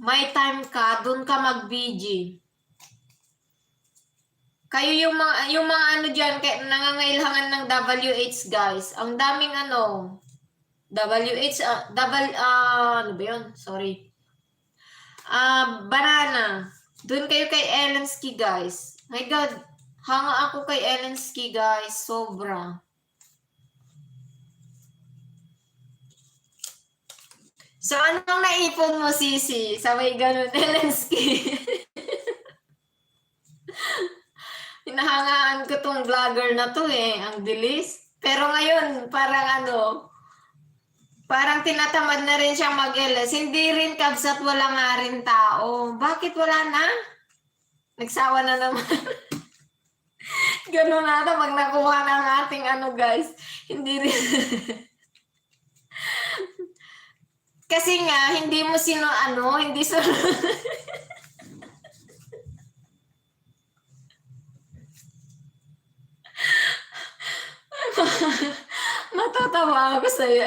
may time ka, dun ka mag-BG. Kayo yung mga dyan, nangangailangan ng WH, guys. Ang daming WH, ano ba yun? Sorry. Banana. Doon kayo kay Elensky, guys. My God, hanga ako kay Elensky, guys. Sobra. So, anong naipon mo, Sisi? Sabay ganun, Elensky. Hinahangaan ko tong vlogger na to Ang bilis. Pero ngayon, parang tinatamad na rin siyang mag-LS. Hindi rin kabsat, wala nga rin tao. Bakit wala na? Nagsawa na naman. Ganun na pag nakuha ng ating guys. Hindi rin. Kasi nga, hindi mo hindi matatawa ako sa'yo.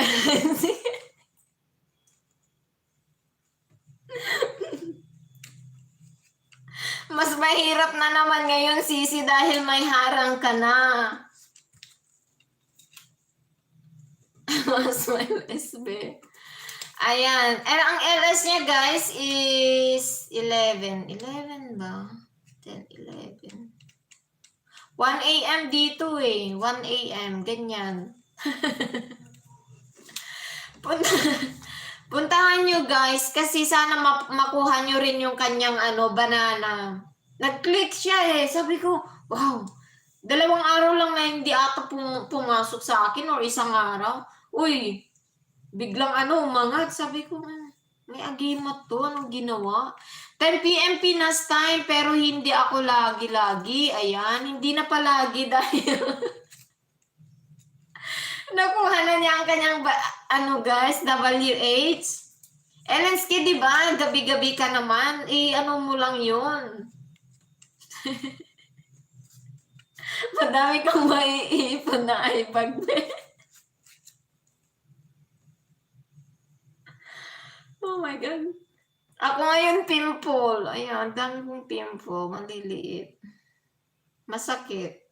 Mas mahirap na naman ngayon, Sisi, dahil may harang ka na. Mas may SB. Ayan. Ang LS niya, guys, is 11. 11 ba? 10, 11. 1 a.m. dito eh. 1 a.m. Ganyan. Puntahan nyo, guys, kasi sana makuha nyo rin yung kanyang banana. Nag-click siya eh. Sabi ko, wow, 2 araw lang na hindi ata pumasok sa akin or 1 araw. Uy, biglang umangat. Sabi ko, may agimat to. Anong ginawa? 10 p.m. Pinas time, pero hindi ako lagi-lagi. Ayan, hindi na palagi dahil nakuha na niya ang kanyang, guys, WH. Elensky, di ba? Gabi-gabi ka naman. Mo lang yun. Madami kang maiipon na iPad. Oh my God. Ako ngayon pimple. Ayan, dami kong pimple. Maliliit. Masakit.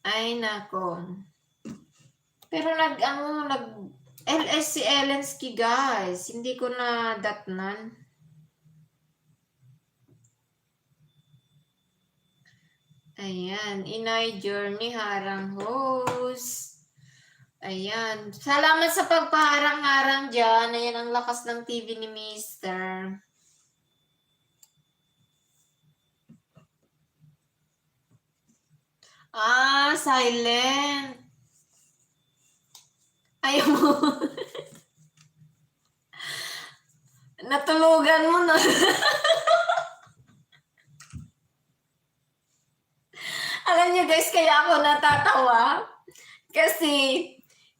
Ay, nako. Pero LS si Elensky, guys. Hindi ko na datnan. Ayan, Inay Journey Harang Host. Ayan. Salamat sa pagpaharang-harang dyan. Ayan ang lakas ng TV ni Mister. Silent. Ayaw mo. Natulugan mo na. Alam niyo guys, kaya ako natatawa. Kasi,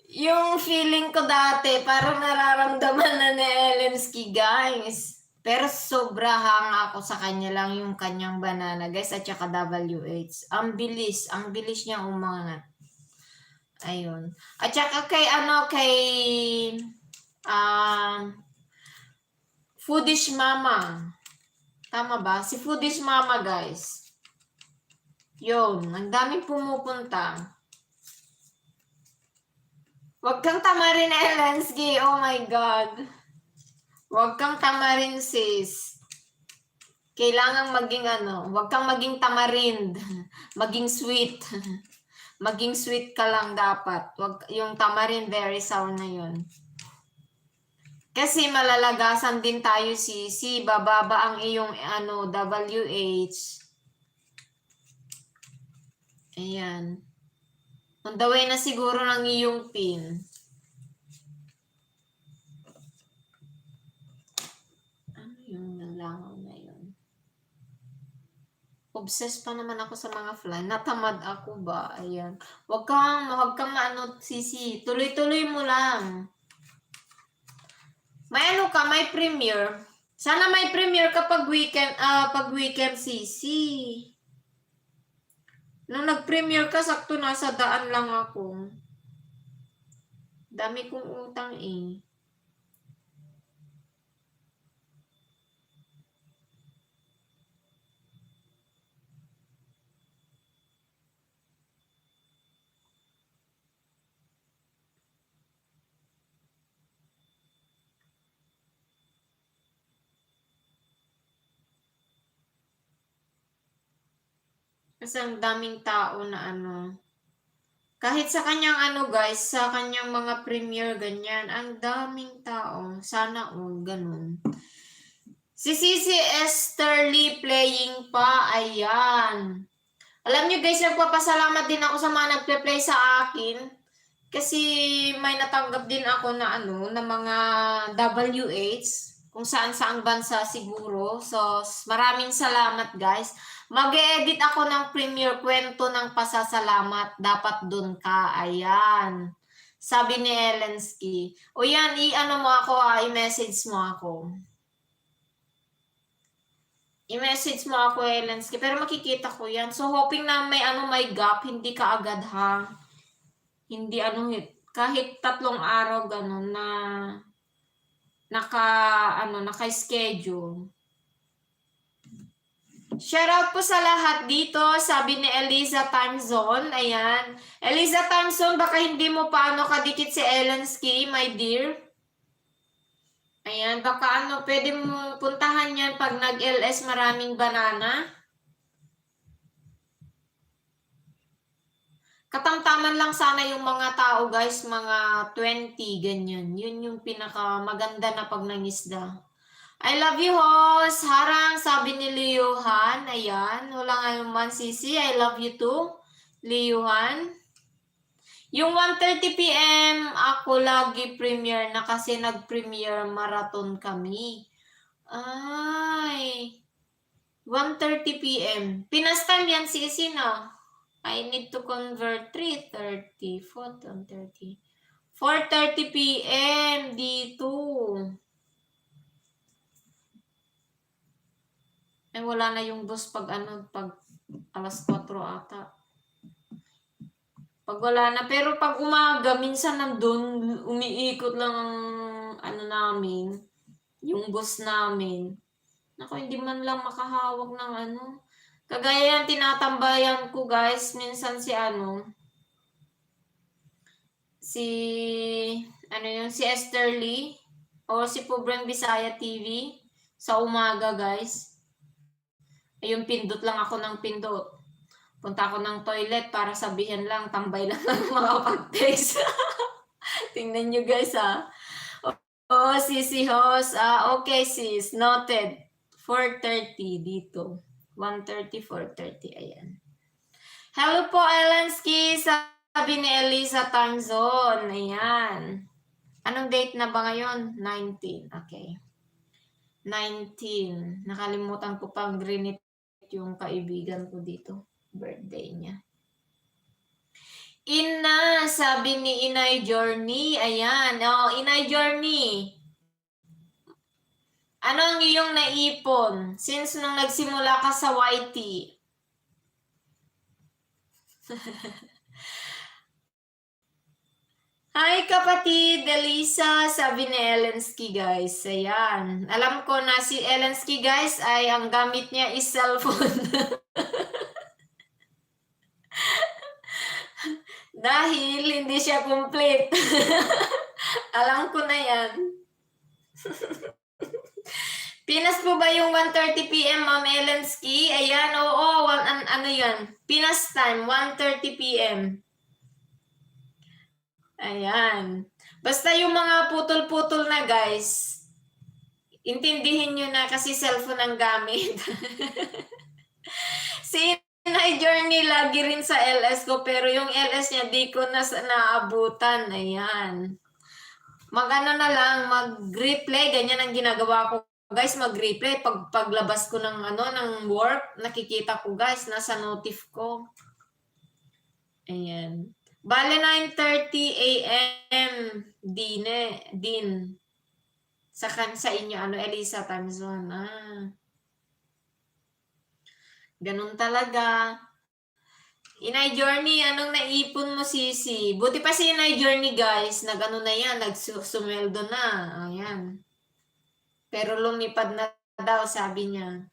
yung feeling ko dati, parang nararamdaman na ni Elensky, guys. Pero sobrahang ako sa kanya lang yung kanyang banana, guys, at saka WH. Ang bilis niya umangat. Ayun. At saka kay Foodish Mama. Tama ba? Si Foodish Mama, guys. Yun, ang daming pumupunta. Huwag kang tamarin, Elensky. Oh my God. Huwag kang tamarin, sis. Kailangan maging huwag kang maging tamarind. Maging sweet. Maging sweet ka lang dapat. Wag, yung tamarind, very sour na yun. Kasi malalagasan din tayo, sisi. Bababa ang iyong WH. Ayan. On the way na siguro ng iyong pin. Ano yung nalangaw na yun? Obsessed pa naman ako sa mga fly. Natamad ako ba? Ayan. Huwag kang sisi. Tuloy-tuloy mo lang. May may premiere. Sana may premiere kapag weekend, sisi. Nung nag-premiere ka, sakto nasa daan lang ako. Dami kong utang eh. Kasi ang daming tao na kahit sa kanyang guys, sa kanyang mga premiere ganyan, ang daming tao. Sana ganun. Si Sisi Esther Lee playing pa, ayan. Alam nyo guys, nagpapasalamat din ako sa mga nagpe-play sa akin. Kasi may natanggap din ako na na mga WH, kung saan-saang bansa siguro. So, maraming salamat guys. Mag-e-edit ako ng premiere kwento ng pasasalamat. Dapat dun ka. Ayan. Sabi ni Elensky. O yan, mo ako i-message mo ako. I-message mo ako, Elensky. Pero makikita ko yan. So, hoping na may gap. Hindi ka agad ha. Hindi kahit 3 araw ganun na naka-schedule. Shout out po sa lahat dito, sabi ni Eliza Timezone. Ayan. Eliza Timezone, baka hindi mo pa kadikit si Elensky, my dear. Ayan, baka pwede mo puntahan yan pag nag-LS maraming banana. Katamtaman lang sana yung mga tao, guys, mga 20, ganyan. Yun yung pinaka maganda na pag nangisda. I love you, host. Harang, sabi ni Liuhan. Ayan, wala nga naman, Sisi. I love you too, Liuhan. Yung 1:30 p.m. ako lagi premiere na kasi nag-premiere marathon kami. Ay, 1:30 p.m. Pinas time yan, Sisi, no? I need to convert 3:30, 4:30. 4:30 p.m. dito. Ay, wala na yung bus pag pag alas 4 ata. Pag wala na, pero pag umaga, minsan nandun, umiikot lang ang namin, yung bus namin. Naku, hindi man lang makahawak ng Kagaya yan, tinatambayan ko, guys, minsan si si Esther Lee, o si Pobreng Bisaya TV, sa umaga, guys. Ayun, pindot lang ako ng pindot. Punta ako ng toilet para sabihin lang, tambay lang ng makapag-text. Tingnan nyo, guys, Oh, Sisi host. Okay, sis. Noted. 4:30 dito. 1:30, 4:30. Ayan. Hello po, Elensky. Sabi ni Eliza Timezone. Ayan. Anong date na ba ngayon? 19. Okay. 19. Nakalimutan ko pang grinit yung kaibigan ko dito. Birthday niya. Ina, sabi ni Inay Journey. Ayan. Inay Journey. Ano ang iyong naipon since nung nagsimula ka sa YT? Hi kapatid, Elisa, sabi ni Elensky, guys. Ayan. Alam ko na si Elensky, guys, ay ang gamit niya is cellphone. Dahil hindi siya complete. Alam ko na yan. Pinas po ba yung 1:30 p.m. Ma'am Elensky? Ayan, oo. Ano yan? Pinas time, 1:30 p.m. Ayan. Basta yung mga putol-putol na, guys, intindihin nyo na kasi cellphone ang gamit. Si Inay Journey lagi rin sa LS ko, pero yung LS niya di ko na naabutan. Ayan. Mag-ano na lang, mag-replay. Ganyan ang ginagawa ko. Guys, mag-replay. Paglabas ko ng ng work, nakikita ko, guys, nasa notif ko. Ayan. Bale, 9:30 a.m. din. Sa inyo, Elisa Timezone. Ganun talaga. Inay Journey, anong naipon mo, Sisi? Buti pa si Inay Journey, guys. Na yan, nagsumweldo na. Ayan. Pero lumipad na daw, sabi niya.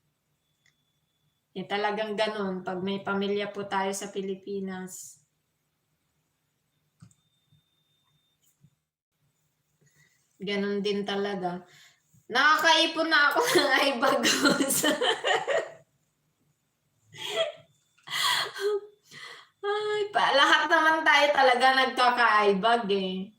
Talagang ganun. Pag may pamilya po tayo sa Pilipinas. Ganun din talaga. Nakakaipon na ako ng iBagos. Lahat naman tayo talaga nagkaka-ibag eh.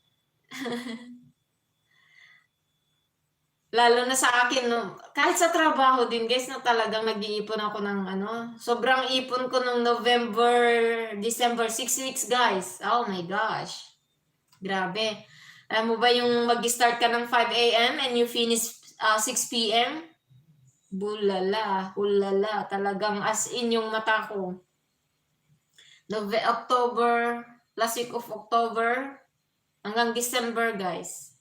Lalo na sa akin, kahit sa trabaho din, guys, na talagang nag-iipon ako ng sobrang ipon ko nung November, December, 6 weeks, guys. Oh my gosh. Grabe. Alam mo ba yung mag-start ka ng 5 a.m. and you finish 6 p.m.? Bulala, hulala. Talagang as in yung mata ko. October, last week of October, hanggang December, guys.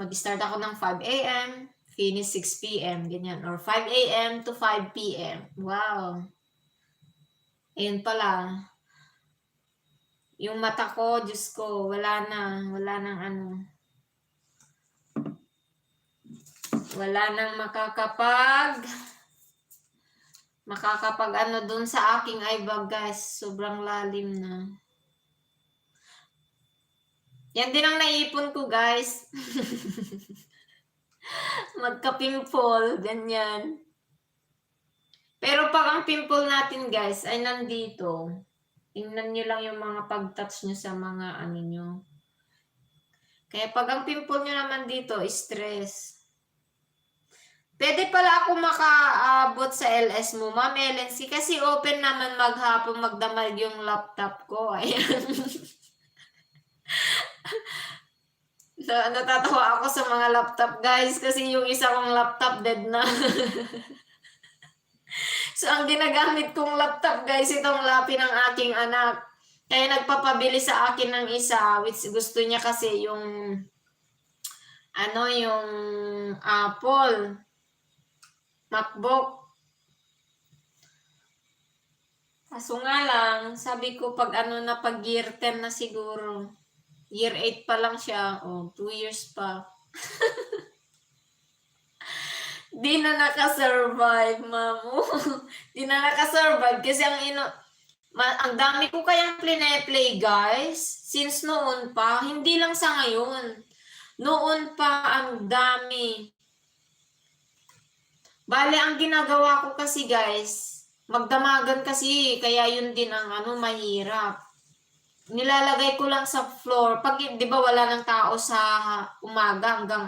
Mag-start ako ng 5 a.m., finish 6 p.m., ganyan. Or 5 a.m. to 5 p.m. Wow. Ayun pala. Yung mata ko, Diyos ko, wala nang Wala nang makakapag ano dun sa aking eye bag, guys. Sobrang lalim na. Yan din ang naipon ko, guys. Magka-pimple, ganyan. Pero pag ang pimple natin, guys, ay nandito, tingnan nyo lang yung mga pag-touch nyo sa mga ano nyo. Kaya pag ang pimple nyo naman dito, stress. Pwede pala ako makaabot sa LS mo, Ma'am Ellen, kasi open naman maghapon magdamag yung laptop ko. Ayan. Natatawa ako sa mga laptop, guys, kasi yung isa kong laptop dead na. So, ang ginagamit kong laptop, guys, itong lapi ng aking anak. Kaya nagpapabili sa akin ng isa, which gusto niya kasi yung, yung Apple, MacBook. Kaso nga lang, sabi ko pag pag year 10 na siguro, year 8 pa lang siya, 2 years pa. Di na nakasurvive, mamu. Di na nakasurvive kasi ang dami ko kayang play, guys. Since noon pa, hindi lang sa ngayon. Noon pa ang dami. Bale, ang ginagawa ko kasi, guys, magdamagan kasi, kaya yun din ang mahirap. Nilalagay ko lang sa floor. Pag, di ba, wala ng tao sa umaga hanggang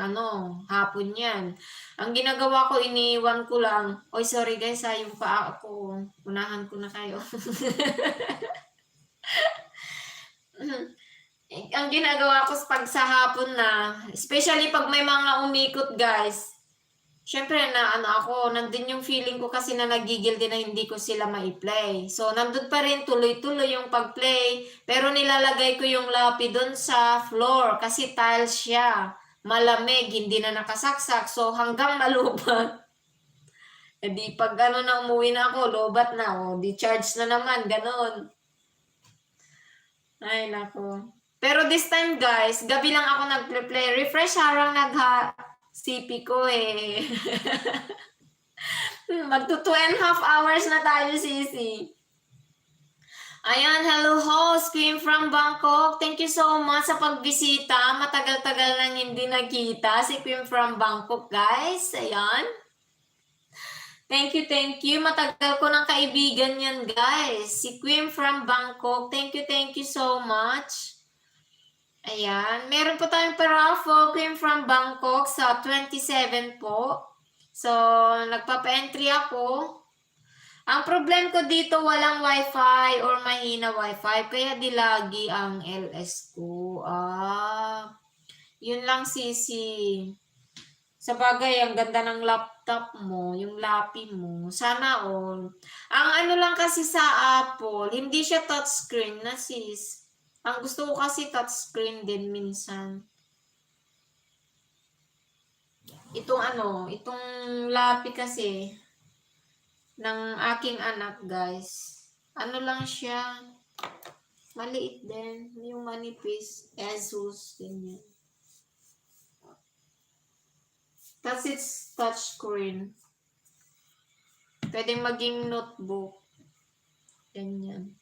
hapon yan. Ang ginagawa ko, iniwan ko lang. Oy, sorry guys, yung paa ko. Unahan ko na kayo. Ang ginagawa ko pag sa hapon na, especially pag may mga umikot, guys, syempre nandun yung feeling ko kasi na nagigil din na hindi ko sila ma-play. So, nandun pa rin tuloy-tuloy yung pag-play. Pero nilalagay ko yung lapi dun sa floor kasi tiles siya. Malamig, hindi na nakasaksak. So, hanggang malubat. E di pag na umuwi na ako, lobat na. Di charge na naman, ganon. Ay, nako. Pero this time, guys, gabi lang ako nag-play. Refresh harang CP ko eh. Magto 2.5 hours na tayo, Sisi. Ayan, hello host, Queen from Bangkok. Thank you so much sa pagbisita. Matagal-tagal nang hindi nakita si Queen from Bangkok, guys. Ayan. Thank you. Matagal ko ng kaibigan yan, guys. Si Queen from Bangkok. Thank you so much. Ayan. Meron po tayong paraffle, Queen from Bangkok sa 27 po. So, nagpapa-entry ako. Ang problem ko dito, walang wifi or mahina wifi. Kaya di lagi ang LS ko. Yun lang, Sisi. Sa bagay, ang ganda ng laptop mo, yung lapi mo. Sana all. Ang lang kasi sa Apple, hindi siya touchscreen na, sis. Ang gusto ko kasi touchscreen din minsan. Itong lapi kasi ng aking anak, guys. Lang siya. Maliit din. Yung manipis. Asus. Ganyan. Tapos it's touchscreen. Pwedeng maging notebook. Ganyan.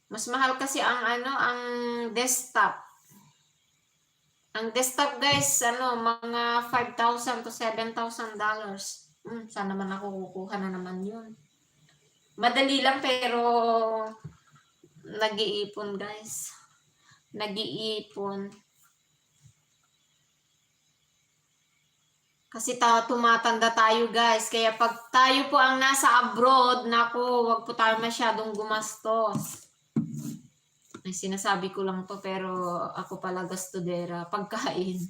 Mas mahal kasi ang desktop. Ang desktop, guys, mga $5,000 to $7,000. Sana naman ako kukuha na naman yun. Madali lang pero nag-iipon, guys. Nag-iipon. Kasi tumatanda tayo, guys. Kaya pag tayo po ang nasa abroad, naku, wag po tayo masyadong gumastos. Ay, sinasabi ko lang to pero ako pala gastudera. Pagkain.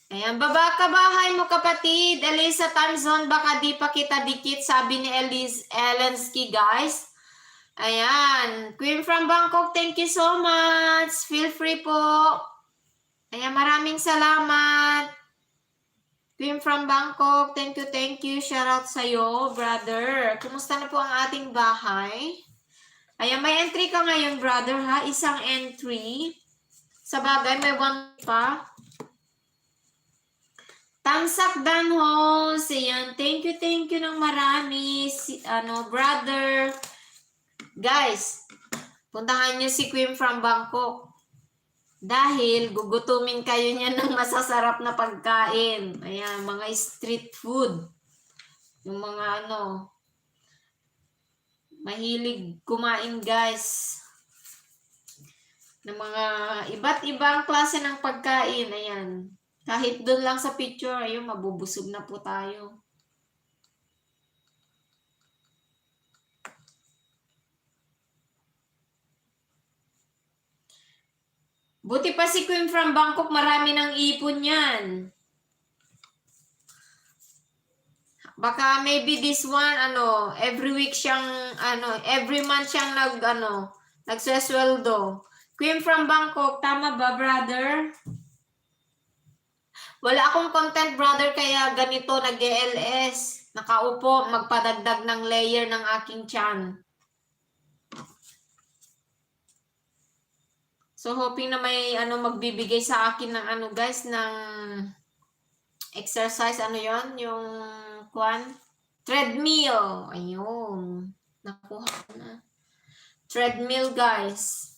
Ayan, baba ka bahay mo, kapatid. Elisa, time zone, baka di pa kita dikit, sabi ni Elensky, guys. Ayan, Queen from Bangkok, thank you so much. Feel free po. Ayan, maraming salamat. Queen from Bangkok, thank you. Shout out sa'yo, brother. Kumusta na po ang ating bahay? Ayan, may entry ka ngayon, brother, ha? Isang entry. Sa bagay, may 1 pa. Tamsak Danhos. Ayan, thank you ng marami. Brother. Guys, puntahan niyo si Queen from Bangkok. Dahil gugutumin kayo niya ng masasarap na pagkain. Ayan, mga street food. Yung mga mahilig kumain guys. Ng mga iba't ibang klase ng pagkain. Ayan. Kahit doon lang sa picture, ayun, mabubusog na po tayo. Buti pa si Queen from Bangkok, marami ng ipon yan. Baka maybe this one, every week siyang, every month siyang nagsweldo. Queen from Bangkok, tama ba, brother? Wala akong content, brother, kaya ganito, nag-LS. Nakaupo, magpadagdag ng layer ng aking tiyan. So, hoping na may magbibigay sa akin ng guys, ng exercise, yon yung treadmill. Ayun. Nakuha ko na. Treadmill, guys.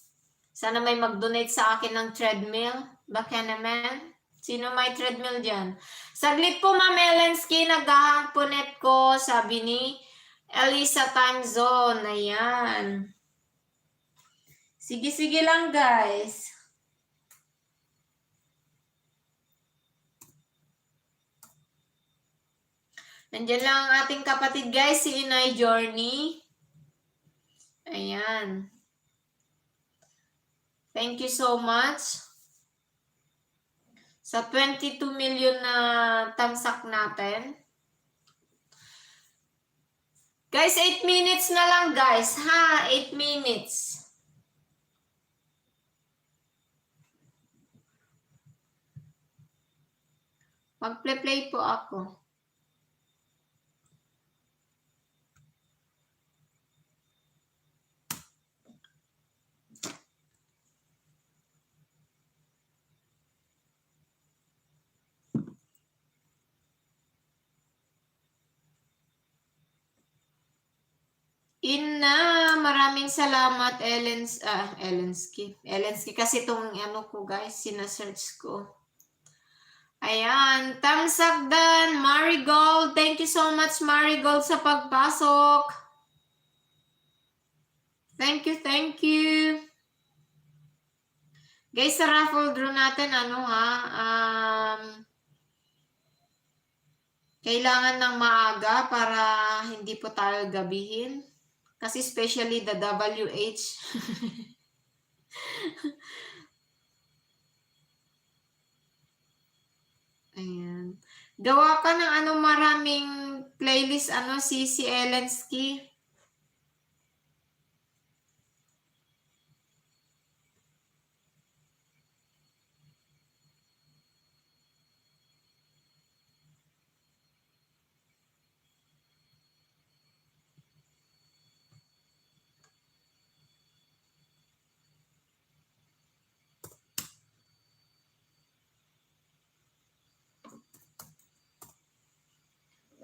Sana may mag-donate sa akin ng treadmill. Baka naman. Sino may treadmill dyan? Saglit po, Ma'am Elensky. Naghahamponet ko. Sabi ni Elisa Time Zone. Ayan. Sige lang, guys. Nandiyan lang ang ating kapatid, guys. Si Inay Journey. Ayan. Thank you so much. Sa 22 million na tamsak natin. Guys, 8 minutes na lang, guys. Ha? 8 minutes. Mag-play po ako. Maraming salamat, Elensky. Elensky kasi itong ko, guys, sinasearch ko. Ayan, Tamsakdan, Marigold. Thank you so much, Marigold, sa pagpasok. Thank you. Guys, sa raffle draw natin, kailangan ng maaga para hindi po tayo gabihin. Kasi especially the WH. Ayan. Gawa ka ng maraming playlist, si Elensky.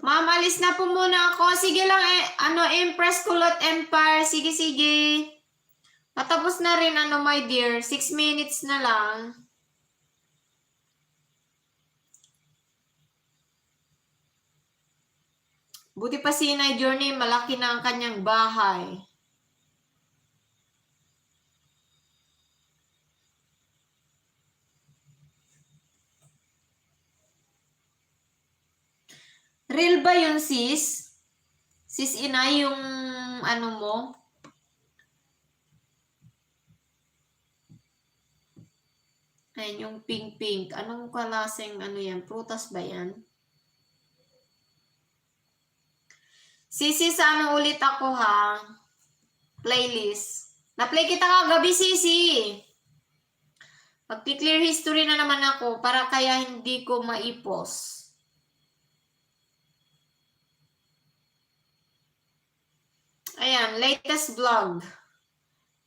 Ma'am, alis na po muna ako. Sige lang, Empress Kulot Empire. Sige. Patapos na rin, my dear. 6 minutes na lang. Buti pa si Inay Journey, malaki na ang kanyang bahay. Real ba yun, sis? Sis Inay, yung mo? Ayan, yung pink. Anong kalaseng yan? Prutas ba yan? Sisi, sa ulit ako, ha? Playlist. Na-play kita kagabi, Sisi. Magki-clear history na naman ako para kaya hindi ko maipos. Ayan, latest vlog.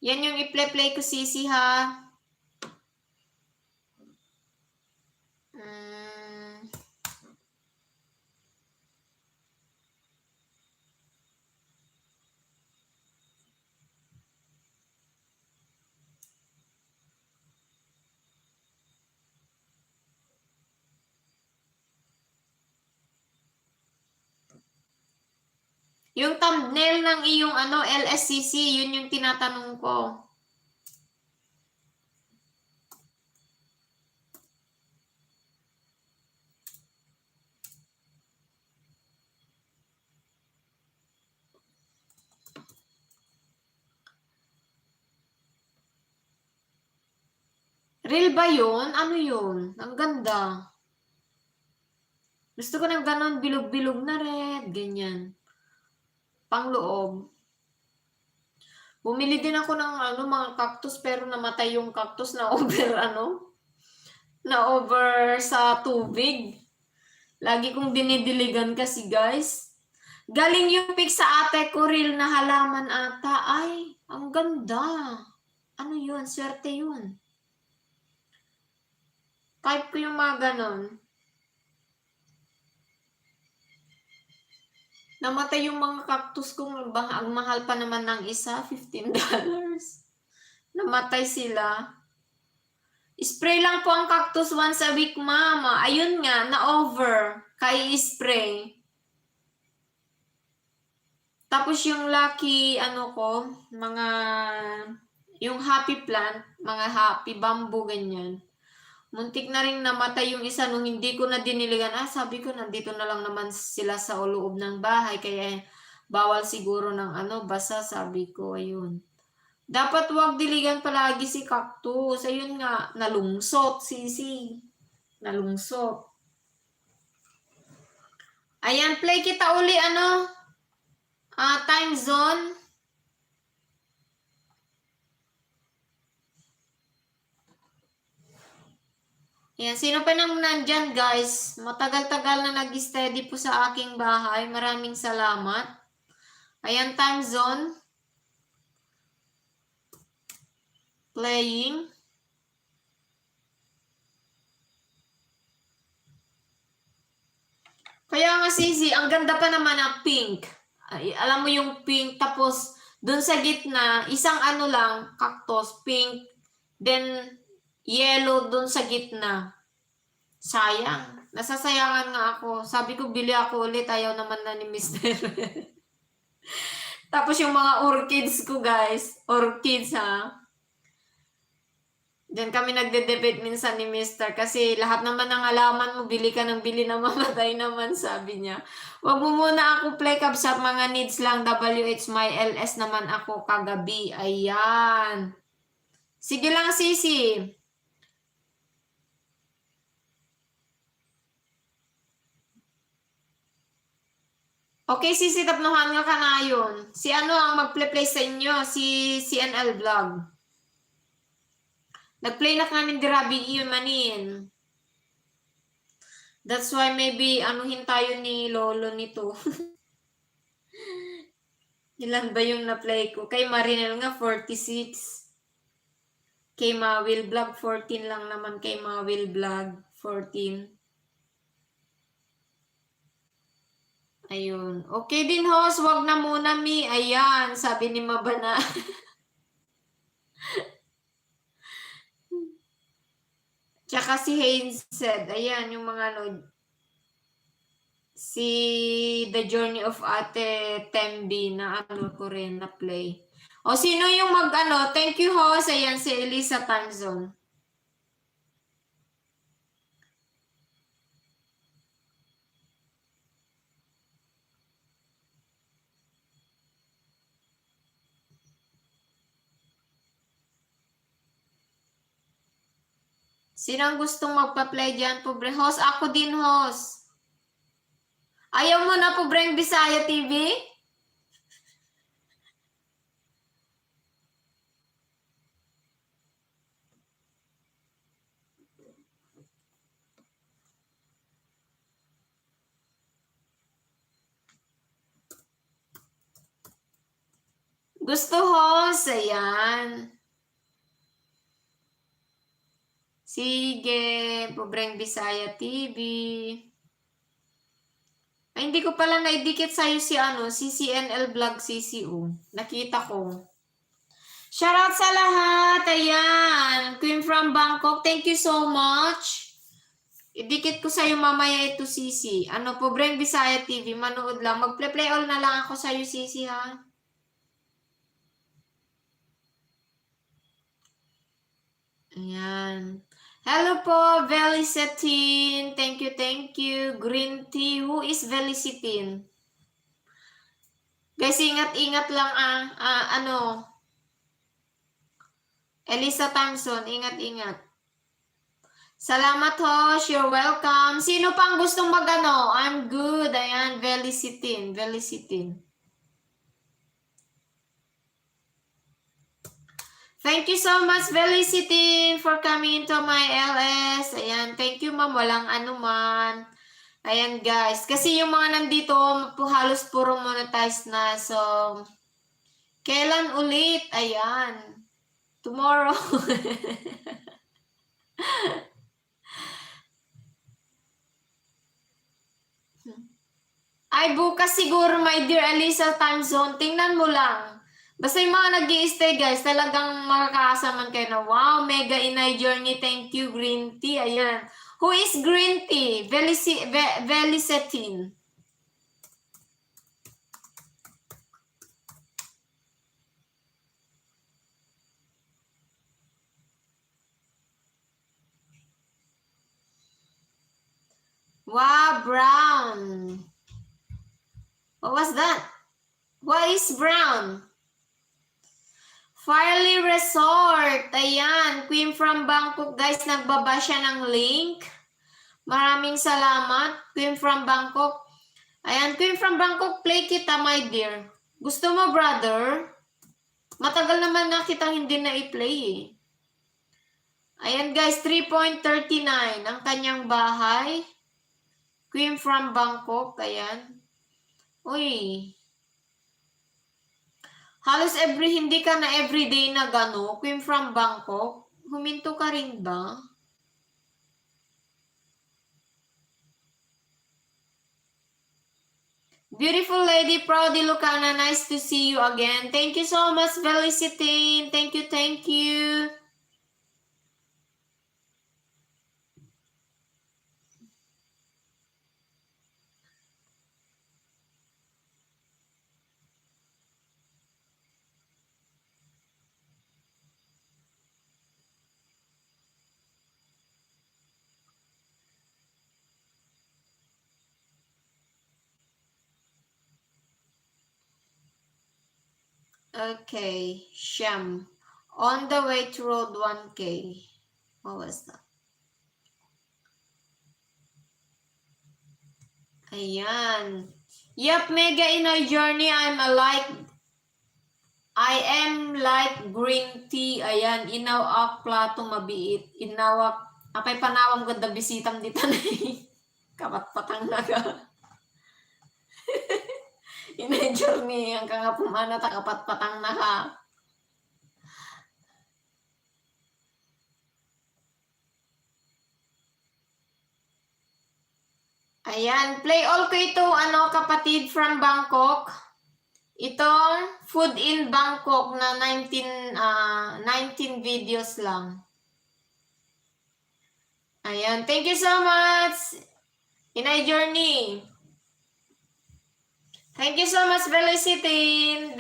Yan yung i-play ko, Sisi, ha? Yung thumbnail ng iyong LSCC, yun yung tinatanong ko. Real ba yun? Ano yun? Ang ganda. Gusto ko ng ganon, bilog-bilog na red, ganyan. Pangloob. Bumili din ako ng mga cactus pero namatay yung cactus na over na over sa tubig. Lagi kong dinidiligan kasi, guys. Galing yung pic sa ate ko, real na halaman ata. Ay, ang ganda. Ano yun? Swerte yun. Type ko yung mga ganon. Namatay yung mga cactus kong, ang mahal pa naman ng isa, $15. Namatay sila. Spray lang po ang cactus once a week, mama. Ayun nga, na-over. Kaya spray. Tapos yung lucky, yung happy plant, mga happy bamboo, ganyan. Muntik na rin namatay yung isa nung hindi ko na diniligan. Sabi ko, nandito na lang naman sila sa loob ng bahay. Kaya bawal siguro ng basa, sabi ko, ayun. Dapat wag diligan palagi si cactus. Ayun nga, nalungsot, Sisi. Nalungsot. Ayan, play kita uli, time zone. Ayan, sino pa nang nandyan, guys? Matagal-tagal na nag-steady po sa aking bahay. Maraming salamat. Ayan, time zone. Playing. Kaya nga, Sisi, ang ganda pa naman ng pink. Ay, alam mo yung pink, tapos dun sa gitna, isang lang, cactus, pink, then yellow dun sa gitna. Sayang. Nasasayangan nga ako. Sabi ko, bili ako ulit. Ayaw naman na ni Mr. Tapos yung mga orchids ko, guys. Orchids, ha? Diyan kami nagde-debate minsan ni Mr. Kasi lahat naman ng halaman mo, bili ka ng bili na mamatay naman, sabi niya. Wag mo muna ako play up sa mga needs lang. WH my LS naman ako kagabi. Ayan. Sige lang, Sisi. Okay, Sisi, tapnuhan nga ka na yun. Si ang mag-play sa inyo? Si CNL Vlog. Nag-play na kami dirabi iyon manin. That's why maybe anuhin tayo ni Lolo nito. Ilan ba yung na-play ko? Kay Marinel nga 46. Kay Mawil Vlog 14 lang naman. Kay Mawil Vlog 14. Ayun. Okay din, host. Wag na muna, Mi. Ayan. Sabi ni Mabana. Tsaka si Haynes said, ayan, yung mga si The Journey of Ate Tembi na ko rin na play. O sino yung thank you, host. Ayan, si Elisa Tanzon. Sino ang gustong magpa-play dyan, pobre host? Ako din, host. Ayaw mo na, pobreng Bisaya TV? Gusto host, ayan. Sige, Pobreng Bisaya TV. Ay, hindi ko pala naidikit sa'yo si CCNL Vlog CCO. Nakita ko. Shoutout sa lahat. Ayan. Queen from Bangkok. Thank you so much. Idikit ko sa'yo mamaya ito, Sisi. Pobreng Bisaya TV. Manood lang. Mag-play all na lang ako sa'yo, Sisi, ha? Ayan. Hello po, Velicitin. Thank you, thank you. Green tea. Who is Velicitin? Guys, ingat-ingat lang Elisa Thompson, ingat-ingat. Salamat host, you're welcome. Sino pang gustong I'm good. Ayan, Velicitin. Thank you so much, Velicitin, for coming to my LS. Ayan, thank you ma'am, walang anuman. Ayan guys, kasi yung mga nandito, halos puro monetize na. So, kailan ulit? Ayan. Tomorrow. Ay, bukas siguro, my dear Elisa time zone. Tingnan mo lang. Basta yung mga nag-i-stay guys, talagang makakasaman kayo na, wow, mega inay journey. Thank you, green tea. Ayan. Who is green tea? Velicitin. Wow, brown. What was that? What is brown? Farley Resort. Ayan, Queen from Bangkok. Guys, nagbaba siya ng link. Maraming salamat, Queen from Bangkok. Ayan, Queen from Bangkok, play kita, my dear. Gusto mo, brother? Matagal naman na kita hindi na i-play eh. Ayan guys, 3.39 ang kanyang bahay. Queen from Bangkok, ayan. Uy. Halos hindi ka na everyday na Queen from Bangkok. Huminto ka rin ba? Beautiful lady, Proudy Lucana, nice to see you again. Thank you so much, Velicitin. Thank you, thank you. Okay, Shyam. On the way to road 1K. What was that? Ayan. Yep, mega in our journey, I am like green tea. Ayan, inawak plato mabiit. Inawak, apay panawam ganda bisitam dito na kapatpatang naga. In a journey, ang kangapumana takapatpatang naka. Ayan, play all ko ito, kapatid from Bangkok. Itong Food in Bangkok na 19 videos lang. Ayan, thank you so much. Inay Journey. Thank you so much, Velicitin.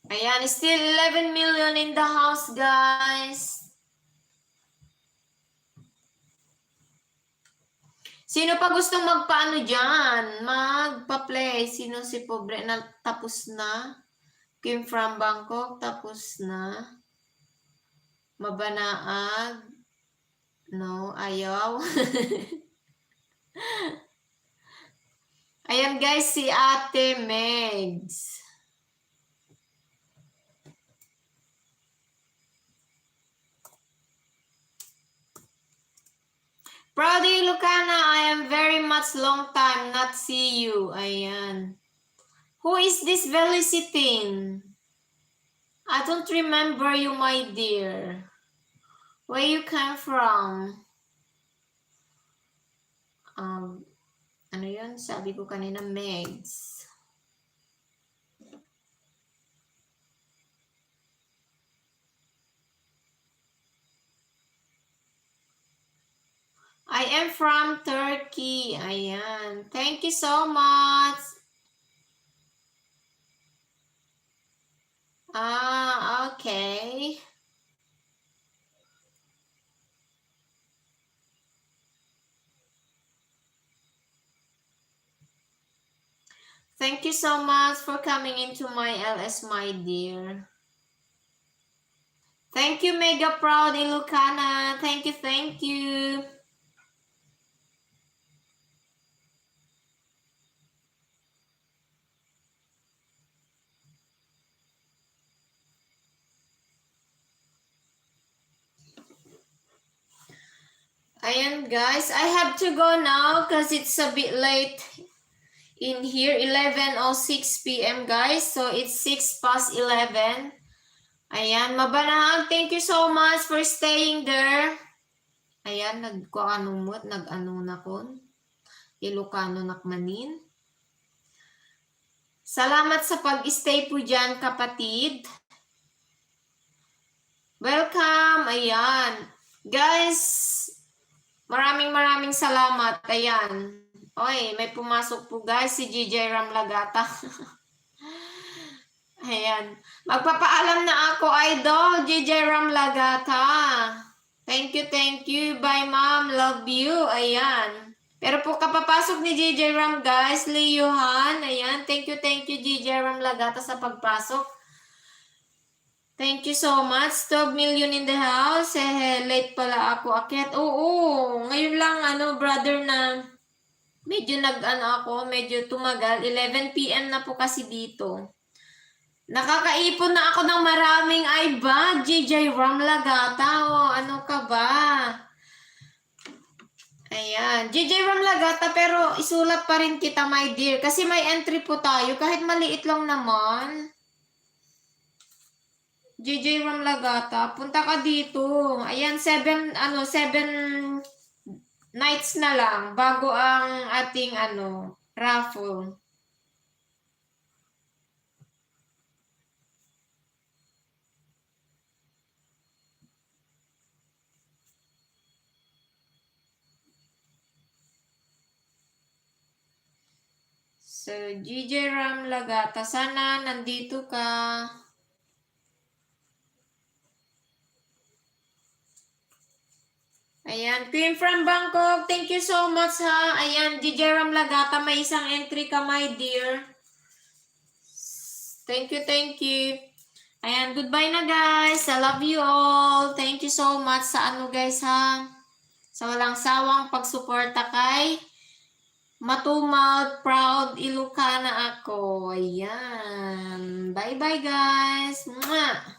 Ayan, still 11 million in the house, guys. Sino pa gustong magpaano dyan? Magpa-play. Sino si pobre na tapos na? Kim from Bangkok, tapos na. Mabanaag. No, ayaw. Ayan guys, si Ate Megs. Proudy Lucana, I am very much long time not see you. Ayan. Who is this Velicitin? I don't remember you, my dear. Where you came from? Ano yun? Sabi ko kanina, Megs. I am from Turkey. Ayan. Thank you so much. Okay. Thank you so much for coming into my LS, my dear. Thank you, Mega Proud Ilocana. Thank you, thank you. Ayan, guys. I have to go now because it's a bit late in here. 11:06 p.m. guys. So, it's 6 past 11. Ayan, mabanahag. Thank you so much for staying there. Ayan, nag-ano na kon. Ilocano nakmanin. Salamat sa pag-stay po dyan, kapatid. Welcome. Ayan. Guys, maraming salamat. Ayan. Oy, may pumasok po guys, si GJ Ram Lagata. Ayan. Magpapaalam na ako, idol, GJ Ram Lagata. Thank you. Bye, ma'am. Love you. Ayan. Pero po kapapasok ni GJ Ram, guys, Leohan. Ayan. Thank you, GJ Ram Lagata sa pagpasok. Thank you so much. 12 million in the house. Late pala ako akyat. Oo. Ngayon lang, brother, na medyo medyo tumagal. 11 p.m. na po kasi dito. Nakakaipon na ako ng maraming iBag. GJ Ram Lagata. O, ano ka ba? Ayan. GJ Ram Lagata, pero isulat pa rin kita, my dear. Kasi may entry po tayo. Kahit maliit lang naman. GJ Ram Lagata, punta ka dito. Ayan, 7 nights na lang bago ang ating raffle. So, GJ Ram Lagata, sana nandito ka. Ayan, Queen from Bangkok, thank you so much ha. Ayan, GJ Ram Lagata, may isang entry ka, my dear. Thank you. Ayan, goodbye na guys. I love you all. Thank you so much sa guys ha. Sa walang sawang pagsuporta kay Matumal, Proud Ilocana ako. Ayan. Bye guys. Mwah!